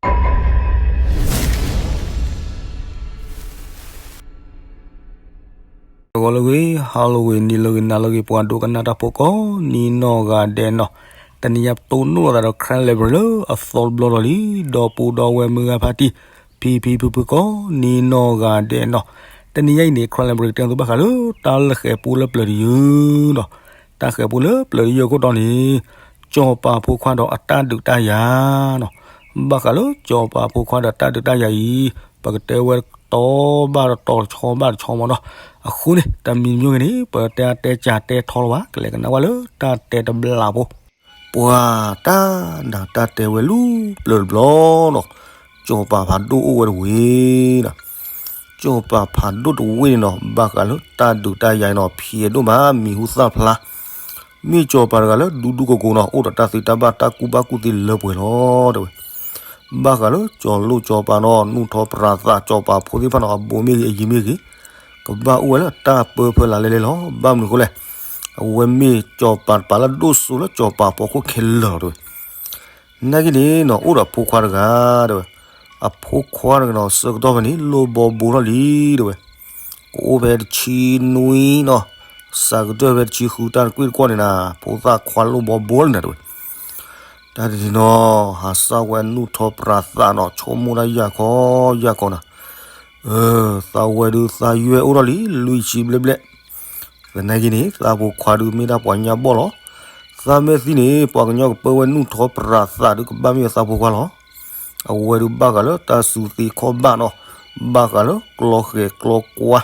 ဂီၤလၢအဂ့ၤ, ဟါလၢအဂ့ၤ, နံၤလၢအဂ့ၤ, နၤလၢအဂ့ၤ, ပှၤဒိကနၣ်တၢ်ဖိကိးနံၤနီၢ်ဂၤဒဲးနီၤ, တနံၤညါပတိၢ်နီၣ်လိာ်သးဒီး Karen Library လၢအသီတဘျီဒီးလံ, ဒီပုၢ်ဒီဝဲၢ်မုၢ်ဂၤဖါတံၢ်, ဖံဖံဖုဖုကိးနံၤနီၢ်ဂၤဒဲးနီၤ, တနံၤညါအံၤန့ၣ် Karen Library ကတဲသုဘၣ်ဃးလၢတၢ်လၢဃဲၤပူလၢပျၢၤတယုၢ်နီၤ, တၢ်ဃဲၤပူလၢပျၢၤတယုၢ်အခိၣ်တီန့ၣ် ကၠီၤပၤဖိခွါဒီးအတၢ်ဒုးတၢ်ယၤနီၤ, ဘၣ်ဃးလၢကၠီၤပၤဖိခွါဒီးတၢ်ဒုးတၢ်ယၤအံၤ, ပကတဲဝဲတီဘၣ်တီတဆီဘၣ်တဆီမးနီၤ, အဃိန့ၣ် တမံၤမံၤဂ့ၤန့ၣ် ပတဲအါတဲကၢ်တဲထီလီၤဘၣ်, ကလဲၤကနၣ်ဝဲလၢတၢ်တဲတဘျီဖိ, ပှၤတၢ်နးတၢ်တဲဝဲလၢပျၢၤတဘျီနီၤ, ကၠီၤပၤဖးဒိၣ်အိၣ်ဝဲတဝ့ၢ်နီၤ, ကၠီၤပၤဖးဒိၣ်တဝ့ၢ်န့ၣ်နီၤ, ဘၣ်ဃးလၢတၢ်ဒုးတၢ်ယၤအံၤနီၤ ဖံးဒိၣ်မး မံၤဟူသၣ်ဖျါ မ့ၢ်ကၠီၤပၤတဂၤလၢဒူဒူကိၤကိၤနီၤ, အိၣ်ဒီးတၢ်သ့တၢ်ဘၣ်တၢ်ကူၣ်ဘၣ်ကူၣ်သ့လၢပှဲၤလီၤ တဲဝဲ. ဘၣ်ဃးလၢကၠီၤလိၣ်ကၠီၤပၤနီၤ, နူၢ်ထီပြးသးကၠီၤပၤဖိသ့ၣ်တဖၣ်နီၤ, အဘိမ့ၢ်ဂ့ၤအယံၤမ့ၢ်ဂ့ၤ, ကဘၣ်အိၣ်ဝဲလၢတၢ်ပၢဖၢလၢ်လဲလဲလီၤ. ဘၣ်မနုၤအဃိလဲၣ်, အဝဲမ့ၢ်ကၠီၤပၤတပၤလၢဒိၣ်စိလၢကၠီၤပၤဖီခိၣ်ခဲလၢာ်လီၤ တဲဝဲ. နာ်က့န့ၣ်နီၤ, အိၣ်ဒီးဖိခွါတဂၤ တဲဝဲ. အဖိခွါတဂၤနီၤ, ဆၢကတီၢ်ဖဲန့ၣ် လိၣ်ဘီဘိထီၣ်လံ တဲဝဲ. ကအိၣ်ဖဲတဆံနွံနီၤ, စးကတၢၢ်ဖဲတဆံဃု တၢ်တကွ့ၢ်တကွီၢ်န့ၣ်နၤ, ဖိသၣ်ခွါလိၣ်ဘီဘိလံနၤ တဲဝဲ. တၢ်တနံၤနီၤ, ဟးစၢ်ဝဲနူၢ်ထီပြးသးနီၤ, ဆိကမိၣ်တၢ်ယၢ်ခီယၢ်ခီနၤ. သးဝဲဒုးသးယွဲၢ်အိၣ်ထီၣ်လံ လွံၢ်ဆံဘျဲၣ်ဘျဲၣ်. သနာ်က့န့ၣ် သးဖိခွါဒုးမ့ၢ်ဒၣ်ပှၤညါဘီၣ်လီၤ. သးမ့ၢ်သံန့ၣ် ပှၤကညီကပၢဝဲနူၢ်ထီပြးသးဒုးကဘၣ်မ့ၢ်ဝဲသးဖိခွါလီၤ. အဝဲဒုးဘၣ်ဃးလၢတၢ်စူၤသ့ခီၣ်ဘၣ်နီၤ, ဘၣ်ဃးလၢကျီဃဲၤကျီကွါ,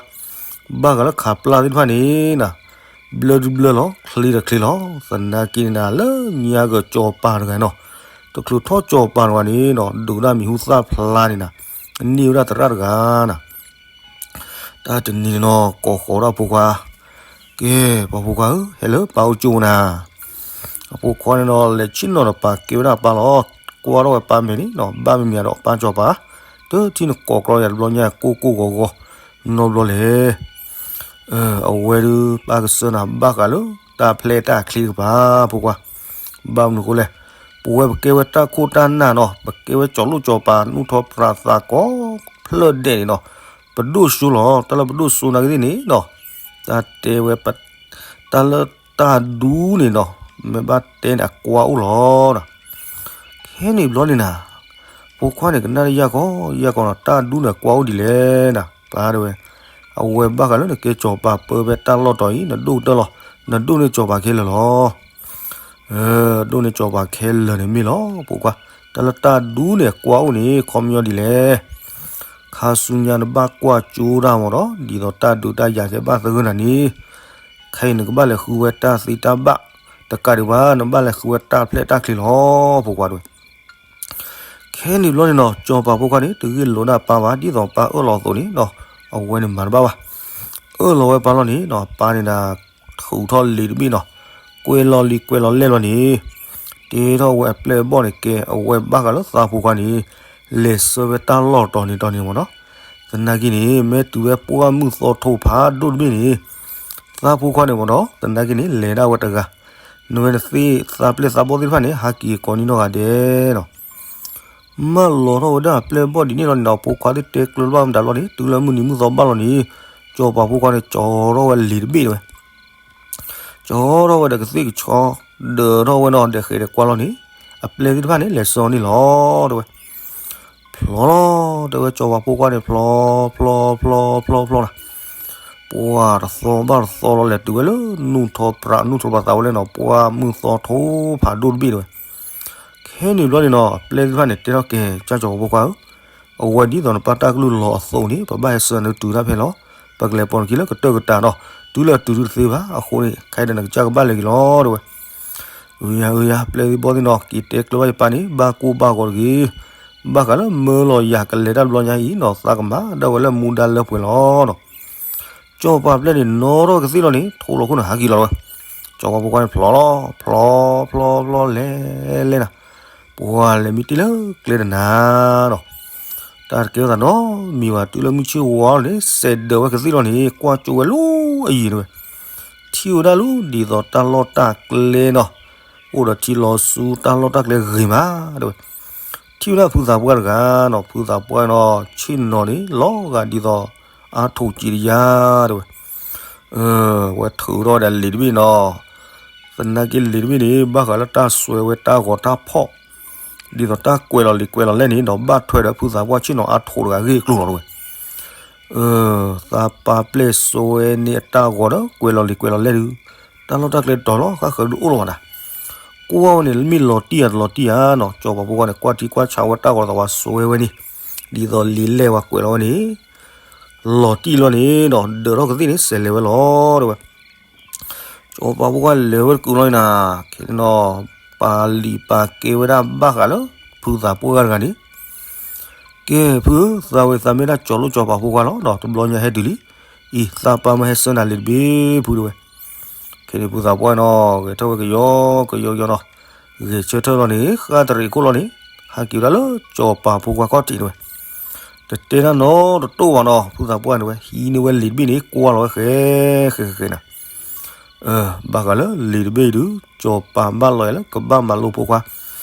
ဘၣ်ဃးလၢခးပျၢ်သ့ၣ်တဖၣ်န့ၣ်နၤ, ဘျၢဒုဘျၢလီၤ, ချ့ဒီးချ့လီၤ. သနာ်က့န့ၣ်နၤ လၢညါကၢၤကၠီၤပၤတဂၤနီၤ, တချုးထီၣ်ကၠီၤပၤတဂၤန့ၣ်နီၤ, ဒုးဒၣ်မံၤဟူသၣ်ဖျါန့ၣ်နၤ, န့ၢ်ဝဲဒၣ်သရၣ်တဂၤနၤ. တၢ်တနံၤန့ၣ်နီၤ, ကိးဃီၤဒၣ်ဖိခွါ, ကဲ, ပှၤဖိခွါဧၢ, ဟဲလၢပၢ်အိၣ်ကၠိနၤ. အဖိခွါန့ၣ်နီၤ, လဲၤဆ့ၣ်နီၤဒီးပၢ်ကဲဝဲဒၣ်အပၢ်လီၤ. ကွၢ်ထီၣ်ဝဲပၢ်မဲာ်န့ၣ်နီၤ, ဘၣ်မံၤမံၤဒီးပၢ်ကၠီၤပၤ, တထံၣ်နကိးကြီယၤတဘျီညါ ကိၢ်ကိၢ်ဂီၤဂီၤ နီတဘျီလဲၣ်. အဝဲဒုးပၢ်ကစၢ်နၤ ဘၣ်ဃးလၢတၢ်ဖျဲးတၢ်ချ့တကပၤ ဖိခွါ, ဘၣ်မနုၤအဃိလဲၣ်, ပဝဲပကဲဝဲတၢ်ခိၣ်တၢ်နၢ်နီၤ, ပကဲဝဲကၠီၤလိၣ်ကၠီၤပၤ နူၢ်ထီပြးသးကိးဖျၢၣ်ဒဲးန့ၣ်နီၤ, ပဒိၣ်စိလီၤ. တၢ်လၢပဒိၣ်စိနာ်က့သ့ၣ်န့ၣ်နီၤ, တၢ်တဲဝဲ တၢ်လၢတၢ်ဒူန့ၣ်နီၤ, မ့ၢ်ဘၣ်တဲန့ၣ် အကွါအိၣ်လီၤ. ခဲန့ၣ်ဘျီန့ၣ်နၤ, ဖိခွါန့ၣ်ကနၣ်တၢ်ယၢ်ကီယၢ်ကီနီၤ, တၢ်ဒူန့ၣ်အကွါအိၣ်ဒ်လဲၣ်နၤ, ပၢ်တဲဝဲ. အဝဲဘၣ်ဃးလၢနကဲကၠီၤပၤပၢဖဲတၢ်လီၢ်တီၤအံၤ နဒိၣ်ကတၢၢ်လီၤ, နဒိၣ်န့ၢ်ကၠီၤပၤခဲလၢာ်လီၤ. ဒိၣ်န့ၢ်ကၠီၤပၤခဲလၢာ်န့ၣ်မ့ၢ်လီၤ ဖိခွါ, တၢ်လၢတၢ်ဒူန့ၣ်အကွါအိၣ်န့ၣ် ခီပညီဒ်လဲၣ်. ခါဆူညါနဘၣ်ကွၢ်ကၠိဒၣ်မးဒီး ဒ်သိးတၢ်ဒုးတၢ်ယၤကဲဘၣ်သဂၢၢ်နၤန့ၣ်, ခဲအံၤနကဘၣ်လဲၤဃုဝဲတၢ်သ့တၢ်ဘၣ် တကးဒံးဘၣ် နဘၣ်လဲၤဃုဝဲတၢ်ဖျဲးတၢ်ချ့လီၤ ဖိခွါတဲဝဲ. ခဲန့ၣ်ဘျီန့ၣ်နီၤ ကၠီၤပၤဖိခွါန့ၣ် တဂ့ၢ်လိာ်ဒၣ်ပၢ်ဘၣ် ဒ်သိးပၢ်အၢၣ်လီၤအသိးန့ၣ်နီၤ, အဝဲန့ၣ်မၤတဘၣ်ဘၣ်. အၢၣ်လီၤဝဲပၢ်လီၤန့ၣ်နီၤ ပၢ်န့ၣ်ဒၣ် ထုးထီၣ်လံာ်တဘ့ၣ်နီၤ, ကွဲလီၤလံာ်ကွဲလီၤလဲၢ်လီၤန့ၣ်, တဲထီၣ်ဝဲအပျဲၢ်အဘီၣ်န့ၣ် ကဲ အဝဲဘၣ်ဃးလၢသးဖိခွါန့ၣ် လဲၤဆှၢဝဲတၢ်လီၢ်တီၤန့ၣ်တီၤန့ၣ်မးနီၤ. သနာ်က့န့ၣ် မ့ၢ်တုၤဝဲပှၢ်မုၢ်သီထိဖးဒိၣ်တဘ့ၣ်န့ၣ် သးဖိခွါန့ၣ်မးနီၤ သနာ်က့န့ၣ် လဲၤဒၣ်ဝဲတဂၤ, နဝဲနသ့ၣ်သးပျဲၢ်သးဘီၣ်သ့ၣ်တဖၣ်န့ၣ် ဟးက့ၤကိးနံၤနီၢ်ဂၤဒဲးနီၤ. မၢလီၤထီၣ်ဝဲဒၣ်အပျဲၢ်အဘီၣ်ဒ်န့ၣ်လီၤန့ၣ်ဒီး ဖိခွါသ့ၣ်တဲကျၢၤဘၣ်မတၤဘျီန့ၣ် တုၤလၢမုၢ်နံၤမုၢ်သီဘၣ်လီၤန့ၣ်, ကၠီၤပၤဖိခွါန့ၣ် ကၠီၤထီၣ်ဝဲလံာ်တဘ့ၣ်တဲဝဲ. ကၠီၤထီၣ်ဝဲဒီးကသ့ၣ်ကဆီ, ဒၢးထီၣ်ဝဲနီၤ ဒီးဃဲၤဒီးကွၢ်လီၤန့ၣ်, အပျဲၢ်သ့ၣ်တဖၣ်န့ၣ် လဲၤဆှၢအီၤန့ၣ်လီၤ တဲဝဲ. ဖျီလီၤ တဲဝဲ ကၠီၤပၤဖိခွါန့ၣ် ဖျီ, ဖျီ, ဖျီ, ဖျီ, ဖျီနၤ. ပှၢ်တသီဘၣ်တသီလီၤ လဲၤတုၤဝဲလၢနူၢ်ထီပြး နူၢ်ထီပြးသးဝဲလဲၣ်နီၤ, ပှၢ်မုၢ်သီထိဖးဒိၣ်တဘ့ၣ်တဲဝဲ. ခဲန့ၣ်ဘျီန့ၣ်နီၤ အပျဲၢ်သ့ၣ်တဖၣ်န့ၣ် တဲထီၣ်ကဲ ကၢ်ကၠီၤပၤဖိခွါဧၢ, အဝဲဒ်သိးနပၢ်တၢ်ကလုၢ်လီၤအသိးန့ၣ် ပဘၣ်ဟဲဆှၢနၤတုၤတၢ်ဖဲလီၤ. ပကလဲၤပိာ်နခံလၢကတၢၢ်ကတၢၢ်နီၤ, တုၤလၢအတုၤတုၤတသ့ဘၣ်, အဃိန့ၣ် ခဲအံၤဒီးနကစၢ်ကဘၣ်လဲၤက့ၤလီၤ တဲဝဲ. အၢ ယၤ အၢ ယၤ ပျဲၢ်သ့ၣ်ဘီၣ်သ့ၣ်နီၤ က့ၤတဲကျၢၤဘၣ်ယပၢ်န့ၣ် ဘၣ်ကိၢ်ဘၣ်ဂီၤတဂ့ၤ. ဘၣ်ဃးလၢမၢလီၤယၤကလဲၤတၢ်တဘျီညါအံၤနီၤ သးကမၤဒၣ်ဝဲလၢမူဒါလၢပှဲၤလီၤနီၤ. ကၠီၤပၤပျဲၢ်န့ၣ် နီၣ်ထီၣ်ကသ့ၣ်လီၤန့ၣ် ထိၣ်လီၤခိၣ်န့ၣ် ဟးက့ၤလီၤဝဲ. ကၠီၤပၤဖိခွါန့ၣ် ဖျီလီၤ ဖျီ ဖျီ ဖျီ လဲၤ လဲၤနၤ. ပှၢ်လဲၤမံတ့ၢ်လၢကျဲတနၤနီၤ. တၢ်တကဲထီၣ်သးနီတမံၤဘၣ် တုၤလၢမုၢ်ဆ့ၣ်ဝါလီၤန့ၣ် စဲးဒၢးဝဲကသ့ၣ်လီၤန့ၣ် ကွၢ်ကၠိဝဲလၢအယံၤတဲဝဲ. ထံၣ်ဝဲဒၣ်လၢဒ်သိးတၢ်လီၢ်တၢ်ကျဲနီၤ, အိၣ်ဒီးထံလီၤဆူတၢ်လီၢ်တၢ်ကျဲဂ့ၤမးတဲဝဲ. ထံၣ်ဝဲဒၣ်ဖုသးပှၢ်တဂၤနီၤ, ဖုသးပှၢ်နီၤ ဆ့ၣ်နီၤန့ၣ် လီၤဂာ်ဒ်သိး အါထိးကံးတယါတဲဝဲ, ဝဲထုးထီၣ်ဒီးလံာ်တဘ့ၣ်နီၤ, သနာ်က့လံာ်တဘ့ၣ်န့ၣ် ဘၣ်ဃးလၢတၢ်စွဲဝဲတၢ်ဂီၤတၢ်ဖီၣ်, ဒ်သိးတၢ်ကွဲးလီၤလံာ်ကွဲးလီၤလဲၢ်န့ၣ် ဒီးဘၣ်ထွဲဒီးဖုသးပှၢ်ဆ့ၣ်နီၤအါထိးတဂၤအဂ့ၢ်အကျိၤလီၤတဲဝဲ. သးပှၢ်ပျဲၢ်စွဲန့ၢ်အတၢ်ဂီၤဒီးကွဲးလီၤလံာ်ကွဲးလီၤလဲၢ်ဒုး, တၢ်လီၢ်တၢ်ကျဲတီၤလီၤ ဃၣ်ဃၢၤဒုးအိၣ်လီၤဘၣ်နၤ. ကွၢ်ဝဲန့ၣ် မ့ၢ်လီၤတံၢ်ဧါတလီၤတံၢ်ဧါနီၤ, စီၤပၤဖိခွါန့ၣ် ကွၢ်ထံကွၢ်ဆးဝဲတၢ်ဂီၤသးဝဲစွဲဝဲန့ၣ်, ဒ်သိးလံာ်လဲၢ်ဝဲကွဲးလီၤဝဲန့ၣ် လီၤတံၢ်လီၤန့ၣ်ဒီး ဒၢးထီၣ်ကသ့ၣ်န့ၣ် စဲးလဲၤဝဲလီၤတဲဝဲ. စီၤပၤဖိခွါလဲၤဝဲတကုာ်လီၤန့ၣ်နၤ, ခဲန့ၣ်နီၤ ပာ်လံာ်ပာ်ကဲဝဲဒၣ်ဘၣ်ဃးလၢ ဖုသးပှၢ်တဂၤန့ၣ်, ကဲဖုဧၢ, သးဝဲသးမ့ၢ်ဒၣ်ကၠီၤလိၣ်စီၤပၤဖိခွါလီၤဒီး တဘျီညါဟဲတုၤလံ, အံၤ သးပှၢ်မ့ၢ်ဟဲဆှၢနၤလံာ်တဘ့ၣ်ဖုတဲဝဲ. ခဲန့ၣ်ဖုသးပှၢ်နီၤ ဂဲၤထၢၣ်ဝဲကယီကယီကယီနီၤ, ဂဲၤဆၢထၢၣ်လီၤန့ၣ် ဃၣ်တရံးခိၣ်လီၤန့ၣ် ဟးက့ၤဝဲဒၣ်လၢစီၤပၤဖိခွါခီၣ်ထံးတဲဝဲ. တတဲတၢ်နီတတိၢ်ဘၣ်နီၤ, ဖုသးပှၢ်န့ၣ်ဝဲ ဟံးန့ၢ်ဝဲလံာ်တဘ့ၣ်န့ၣ် ကွၢ်လီၤဝဲဃဲဃဲဃဲဃဲနၤ. ဘၣ်ဃးလၢလံာ်တဘ့ၣ်ဒုး စီၤပၤဘၣ်လီၤယၤလၢကဘၣ်မၤလိဖိခွါ,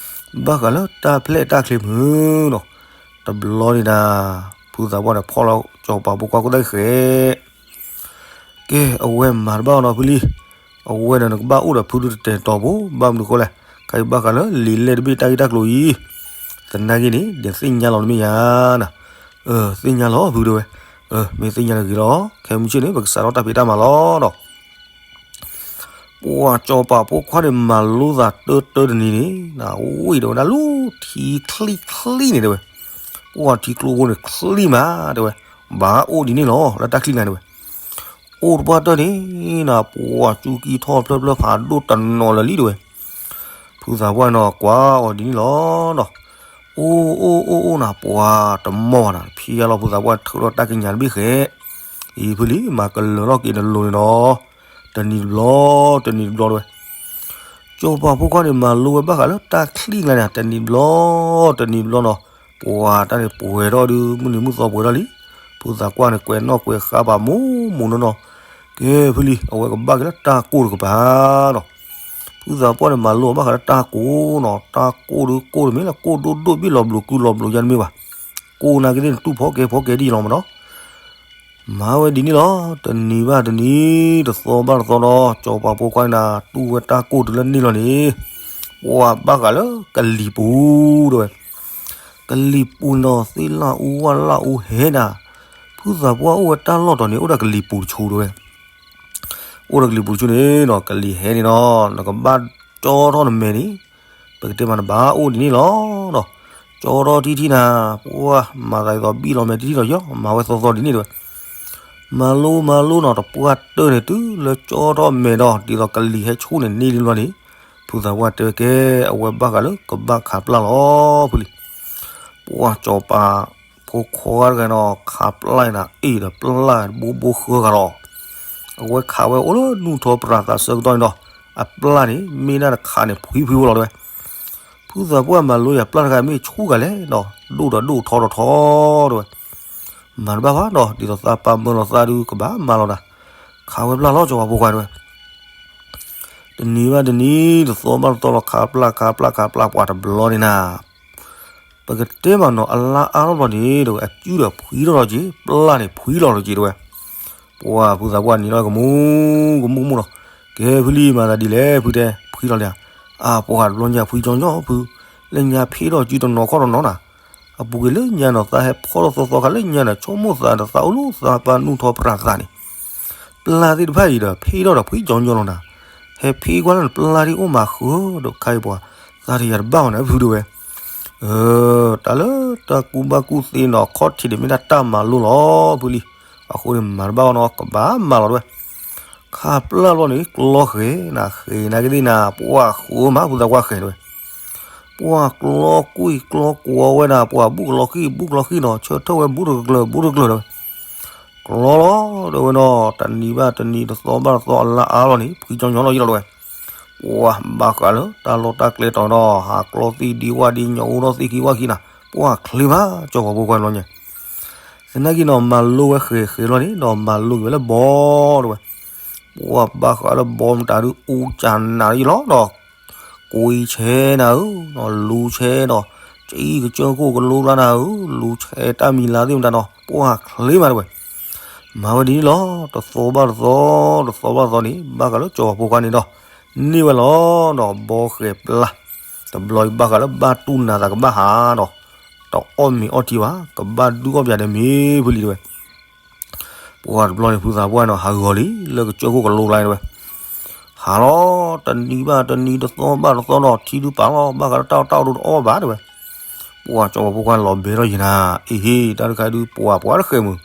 ဘၣ်ဃးလၢတၢ်ဖျဲၣ်တၢ်ချ့မုၢ်နီၤ. တဘျီန့ၣ်နၤ ဖုသးပှၢ်န့ၣ် ဖီၣ်လီၤစီၤပၤဖိခွါခိၣ်သၣ်ဃဲ ကဲ အဝဲမၤတဘၣ်အီၤနီၤဖုလံ, အဝဲန့ၣ်နကဘၣ်အိၣ်ဒီးဖုဒုးတတဲာ်တီၤဖိ ဘၣ်မနုၤဃိလဲၣ်, ခဲအံၤဘၣ်ဃးလၢလံာ်လဲၢ်တဘ့ၣ်တၢ်ဂ့ၢ်တၢ်ကျိၤအံၤ, သနာ်က့န့ၣ် ဒဲးသ့ၣ်ညါလီၤနမ့ၢ်ယၤနၤ, သ့ၣ်ညါလီၤဖုတဲဝဲ, မ့ၢ်သ့ၣ်ညါတဂ့ၤလီၤ, ခဲမုၢ်ဆ့ၣ်န့ၣ် ပကစးထီၣ်တၢ်ဖံးတၢ်မၤလီၤနီၤ. ပှၤစီၤပၤဖိခွါန့ၣ် မၤလိသးတၢတၢတနံၤန့ၣ် နဝံၣ်ဒီးဝဲဒၣ်လၢထံချံချံန့ၣ်တဲဝဲ, ပှၤထံကျိဖိန့ၣ်ချံမးတဲဝဲ, ဘၣ်အိၣ်ဒ်န့ၣ်လီၤ လၢတၢ်ချံကျါန့ၣ်တဲဝဲ. အိၣ်တပှၢ်တၢၢ်န့ၣ်နၤ ပှၤစူၢ်ကံၢ်ထီၣ်ဖျၢၣ်ဖျၢၣ်ဖးဒိၣ်တနီၤလၢာ်လံတဲဝဲ. ဖုသးပှၢ်နီၤ ကွၢ်အီၤဒ်န့ၣ်လီၤနီၤ. အိၣ်အိၣ်အိၣ်အိၣ်နၤ ပှၤတမီၢ်နၤ ဖံးယါလီၤ ဖုသးပှၢ်ထုးထီၣ်တၢ်ကညးတဘ့ၣ်ဃဲ, အံၤဖုလံ မၤကလၢၤထီၣ်က့ၤနလိၤန့ၣ်နီၤ, တနံၤတဘျီ တနံၤတဘျီတဲဝဲ. စီၤပၤဖိခွါန့ၣ် မၤလိဝဲဘၣ်ဃးလၢတၢ်ချံကျါန့ၣ် တနံၤတဘျီ တနံၤတဘျီနီၤ, ပှၤတၢ်န့ၣ်ပှဲၤထီၣ်ဒုး မုၢ်နံၤမုၢ်သီပှဲၤထီၣ်လံ. ဖုသးပှၢ်န့ၣ် ကွဲးနီၣ်ကွဲးဃါပာ်မူမူနီၢ်နီၢ်, ကဲဖုလံ အဝဲကဘၣ်က့ၤလၢတၢ်ကိၢ်တကပၤနီၤ. ဖုသးပှၢ်န့ၣ် မၤလိအီၤဘၣ်ဃးလၢတၢ်ကိၢ်နီၤ, တၢ်ကိၢ်ဒုးကိၢ်တမ့ၢ်လၢ ကိၢ်ဒိၣ်ဒိၣ်ဘ့ၣ်လီၤဘျိးကုလီၤဘျိးယါတမ့ၢ်ဘၣ်, ကိၢ်နာ်က့သ့ၣ်န့ၣ် တူၢ်ဖီကဲဖီကဲဒ်အံၤလီၤမးနီၤ. မၤဝဲဒ်န့ၣ်လီၤ, တနံၤဘၣ်တနံၤ တသီဘၣ်တသီဒီး စီၤပၤဖိခွါန့ၣ် တူၢ်ဝဲတၢ်ကိၢ်တုၤလၢန့ၣ်လီၤန့ၣ်, ပှၤဘၣ်ဃးလၢကလံၤပူၤတဲဝဲ. ကလံၤပူၤနီၤ သ့ၣ်လၣ်အူဝၣ်လၣ်အူဟဲနၤ, ဖုသးပှၢ်အိၣ်ဝဲတၢ်လီၢ်တီၤန့ၣ် အိၣ်ဒီးကလံၤပူၤတဆူတဲဝဲ. အိၣ်ဒီးကလံၤပူၤတဆူန့ၣ်နီၤ ကလံၤဟဲန့ၣ်နီၤ နကဘၣ်ကၠီထီၣ်နမဲာ်န့ၣ်, ပကတဲမးနဘၣ်အိၣ်ဒ်န့ၣ်လီၤနီၤ. ကၠီထီၣ်ထံထံနၤ, ပှၤမၤသးဒ်သိးဘံၣ်လီၤမဲာ်ထံထံလီၤယီၤ မၤဝဲသီသီဒ်န့ၣ်တဲဝဲ. မၤလိမၤလိနီၤ တပှၢ်တၢၢ်န့ၣ် တုၤလၢကၠီထီၣ်မဲာ်ဒီး ဒ်သိးကလံၤဟဲဆူၣ်န့ၣ်န့ၢ်လီၤန့ၣ်, ဖုသးပှၢ်တဲဝဲကဲ အဝဲဘၣ်ဃးလၢကဘၣ်ခးပျၢ်လီၤဖုလံ. ပှၤစီၤပၤဖိခွါတဂၤနီၤ ခးပျၢ်နၤ အ့ၣ်ဒီးပျၢ်ဘိဘိဃၢဂၤလီၤ. အဝဲခးဝဲအိၣ်လၢနူၢ်ထီပြးသးဆၢကတီၢ်န့ၣ်ဒီး အပျၢ်န့ၣ် မ့ၢ်ဒၣ်တခးန့ၣ် ဖှံဖှံဖိလီၤတဲဝဲ. ဖုသးပှၢ်မၤလိယၤပျၢ်တခါမ့ၢ်ဆူၣ်ဂၤလဲၣ်နီၤ ဒိၣ်ဒီးဒိၣ်ထီဒီးထီတဲဝဲ. မၤတဘၣ်ဘၣ်နီၤ ဒ်သိးသးပာ်မၢလီၤသးဒုးကဘၣ်မၤလီၤနၤ, ခးဝဲပျၢ်လီၤစီၤပၤဖိခွါတဲဝဲ. တနံၤဘၣ်တနံၤ တသီဘၣ်တသီလီၤ ခးပျၢ်ခးပျၢ်ခးပျၢ်ပှၤတဘျီန့ၣ်နၤ ပကတဲမးနီၤ အလါအါထီၣ်ဘျီန့ၣ်တဲဝဲ အစုဒီးဖှံထီၣ်လီၤက့ၤ ပျၢ်န့ၣ်ဖှံလီၤလီၤက့ၤတဲဝဲ. ပှၤဖုသးပှၢ်နံၤလီၤကမူ ကမူကမူနီၤ, ကဲဖုလံမၤသးဒ်လဲၣ်ဖုတဲ ဖှံလီၤလံဧါ. အါ ပှၤတဘျီညါဖှံကၠီကၠီဖု, လၢညါဖှံထီၣ်စုတနီၤခီၣ်တနီၤနၤ, အပူၤကွံာ်လၢညါနီၤ သးဟဲဖီၣ်ထီၣ်သီသီခါလၢညါန့ၣ် ဆိကမိၣ်သးဒီးသးအိၣ်လၢသးပာ်နူၢ်ထီပြးသးန့ၣ် ပျၢ်သ့ၣ်တဖၣ်အံၤဒီး ဖှံထီၣ်ဒီးဖှံကၠီကၠီလီၤနၤ, ဟဲဖှံကွၢ်လၢနပျၢ်ဒ်အိၣ်မးဃုာ်ဒီးခါအံၤပှၤ သးတယၤတဘၣ်အီၤန့ၣ်ဖုတဲဝဲ. တၢ်လၢတၢ်ကူဘၣ်ကူသ့နီၤ ခီၣ်ထံးန့ၣ်မ့ၢ်ဒၣ်တၢ်မၤလိလီၤဖုလံ. အဃိန့ၣ်မၤတဘၣ်အီၤနီၤ ကဘၣ်မၤလီၤတဲဝဲ. ခးပျၢ်ဘျီန့ၣ် ကျီဃဲၤနၤ ဃဲၤနာ်က့သ့ၣ်နၤ ပှၤဃုာ်မးဖုသးပှၢ်ဃဲၤတဲဝဲ. ပှၤကျီကွံာ်ကျီကွီၤဝဲနၤ ပှၤဘူၣ်ကျီဃံၣ်ဘူၣ်ကျီဃံၣ်နီၤ ဆၢထၢၣ်ဝဲဘူၣ်တကျၢၤဘူၣ်တကျၢၤတဲဝဲ. ကျီလီၤတဲဝဲနီၤ တနံၤဘၣ်တနံၤ တသီဘၣ်တသီ အလါအါလီၤန့ၣ် ဖှံကၠီကၠီလီၤယံလီၤတဲဝဲ. ပှၤဘၣ်ဃးလၢတၢ်လီၢ်တၢ်ကျဲတီၤနီၤ ဟးကျီသ့ၣ်ဒံဝၣ်ဒံ ညီအိၣ်ထီၣ်သ့ၣ်ခံဝၣ်ခံနၤ ပှၤချ့မး စီၤပၤဖိခွါလီၤညါ. သနာ်က့နီၤ မၤလိဝဲဃဲၤဃဲၤလီၤန့ၣ် ဒီးမၤလိက့ၤဝဲလၢဘီတဲဝဲ. ပှၤဘၣ်ဃးလၢဘီမတၤဒုး အူကၢ်နးလီၤနီၤ ကွံဆဲနၤဧၢ, လူၤဆဲနီၤ, ကံကစၢၢ်ခိၣ်ကလိကျါနၤဧၢ, လူၤဆဲးတၢ်မံၤလါသ့ၣ်မတၤနီၤ, ပှၢ်ချ့မးတဲဝဲ. မၤဝဲဒ်န့ၣ်လီၤ, တသီဘၣ်တသီ, တသီဘၣ်တသီန့ၣ် ဘၣ်ဃးလၢစီၤပၤဖိခွါန့ၣ်ဒီး န့ၢ်ဝဲလီၤဒီး ဘီဃဲၤပျၢ်, တဘျီအံၤဘၣ်ဃးလၢဘၣ်တူၢ်နၤသးကဘၣ်ဟးဒီး တအီၣ်မ့ၤအီထံဘၣ်, ကဘၣ်ဒုးအီၣ်ပၠးဒီးမ့ၤဖုလံတဲဝဲ. ပှၢ်တဘျီန့ၣ် ဖုသးပှၢ်နီၤ ဟးဂီၤလံ လၢကစၢၢ်ခိၣ်ကလိကျါတဲဝဲ. ဟးလီၤ တနံၤဘၣ်တနံၤ တသီဘၣ်တသီဒီး ထံဒုးပာ်လီၤ ဘၣ်ဃးလၢတၢ်အီၣ်တၢ်အီဒုးတအီၣ်ဘၣ်တဲဝဲ. ပှၢ်စီၤပၤဖိခွါလီၤဘဲထီၣ်ယံၤနၤ, အ့ဟ့ တၢ်တခါဒုး ပှၢ်ပှၤတဃဲးမုာ်,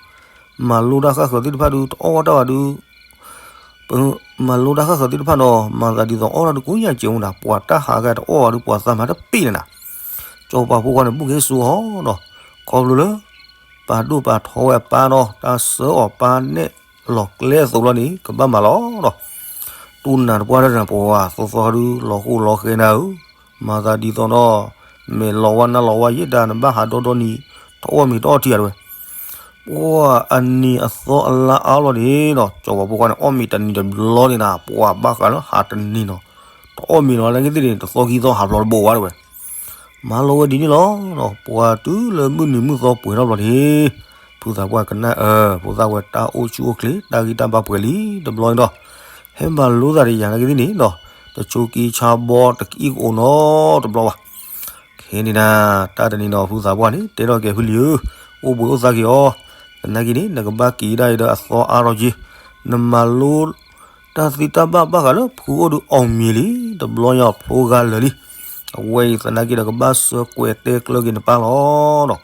မၤလိတၢ်ဃၣ်ဃၢၤသ့ၣ်တဖၣ်ဒုး တအီၣ်ဝဲတၢ်ဘၣ်ဒုး မၤလိတၢ်ဃၣ်ဃၢၤသ့ၣ်တဖၣ်နီၤ မၤသးဒ်သိးအီၣ်တၢ်ဒုးကိးညါစဲးမူဒၣ် ပှၢ်တၢ်ဟးဂၤတအီၣ်ဘၣ်ဒုး ပှၢ်သးမၤတပ့ၢ်န့ၣ်နၤ. စီၤပၤဖိခွါန့ၣ် ဘူၣ်က့ၤစိအီၤဒီး ခီဖျိလၢ ပာ်ဒိၣ်ပာ်ထီဝဲအပၢ်နီၤ တၢ်ဆှၢအီၤပၢ်နဲၣ်လီၤကျဲအသိးလီၤန့ၣ် ကဘၣ်မၤလီၤဒီး တူၢ်နၤတပှၢ်တၢ်န့ၣ် ပှၢ်သီသီဒုး လီၤဃိလီၤဃဲနၤဧၢ, မၤသးဒ်သိးနီၤ မဲာ်လီၤဝါနါလီၤဝါယဲၢ်တၢ် နဘၣ်ဟးဒီဒီနံၤ တအီၣ်မ့ၤတအီထံတဲဝဲ. ပှၢ်အနံၤအသီအလါအါလီၤန့ၣ်ဒီး စီၤပၤဖိခွါန့ၣ် အီၣ်မ့ၤတနံၤတဘျီန့ၣ်နၤ ပှၢ်ဘၣ်ဃးလၢဟးတနံၤနီၤ တအီၣ်မ့ၤနီၤ နာ်က့သ့ၣ်န့ၣ် တသီခံသီဟးဖျိးတဘိးဝဲတဲဝဲ. မၤလိဝဲဒ်န့ၣ်လီၤ. ပှၢ်တုၤလၢမုၢ်နံၤမုၢ်သီပှဲၤထီၣ်ဘျီန့ၣ် ဖုသးပှၢ်ကနၣ်အၢ ဖိသၣ်ဝဲတၢ်အိၣ်ဆူၣ်အိၣ်ချ့ တၢ်ဂံၢ်တၢ်ဘါပှဲၤလံတဘျီန့ၣ်ဒီး ဟဲမၤလိသးဒီးယၤနာ်က့သ့ၣ်န့ၣ်ဒီး တဆိးက့ဆါဘီတကံအကအိၣ်နီတဘျီဘၣ်. ခဲန့ၣ်နၤ တၢ်တနံၤနီၤ ဖုသးပှၢ်န့ၣ် တဲထီၣ်က့ၤဖုလံၤဧၢ, အိၣ်ဘှံးအိၣ်သါက့ၤအီၤ, သနာ်က့န့ၣ် နကဘၣ်က့ၤဒၣ်အံၤဒီးအသီအါထီၣ်က့ၤ, နမၤလိ တၢ်သ့တၢ်ဘၣ်ဘၣ်ဃးလၢဖုအိၣ်ဒုးအီၣ်မ့ၤလံ, တဘျီညါဖျိဂၤလၢာ်လံ. အဝဲအံၤသနာ်က့ဒီးကဘၣ်ဆၢကွဲးတဲကျၢၤက့ၤနပၢ်လီၤဒီး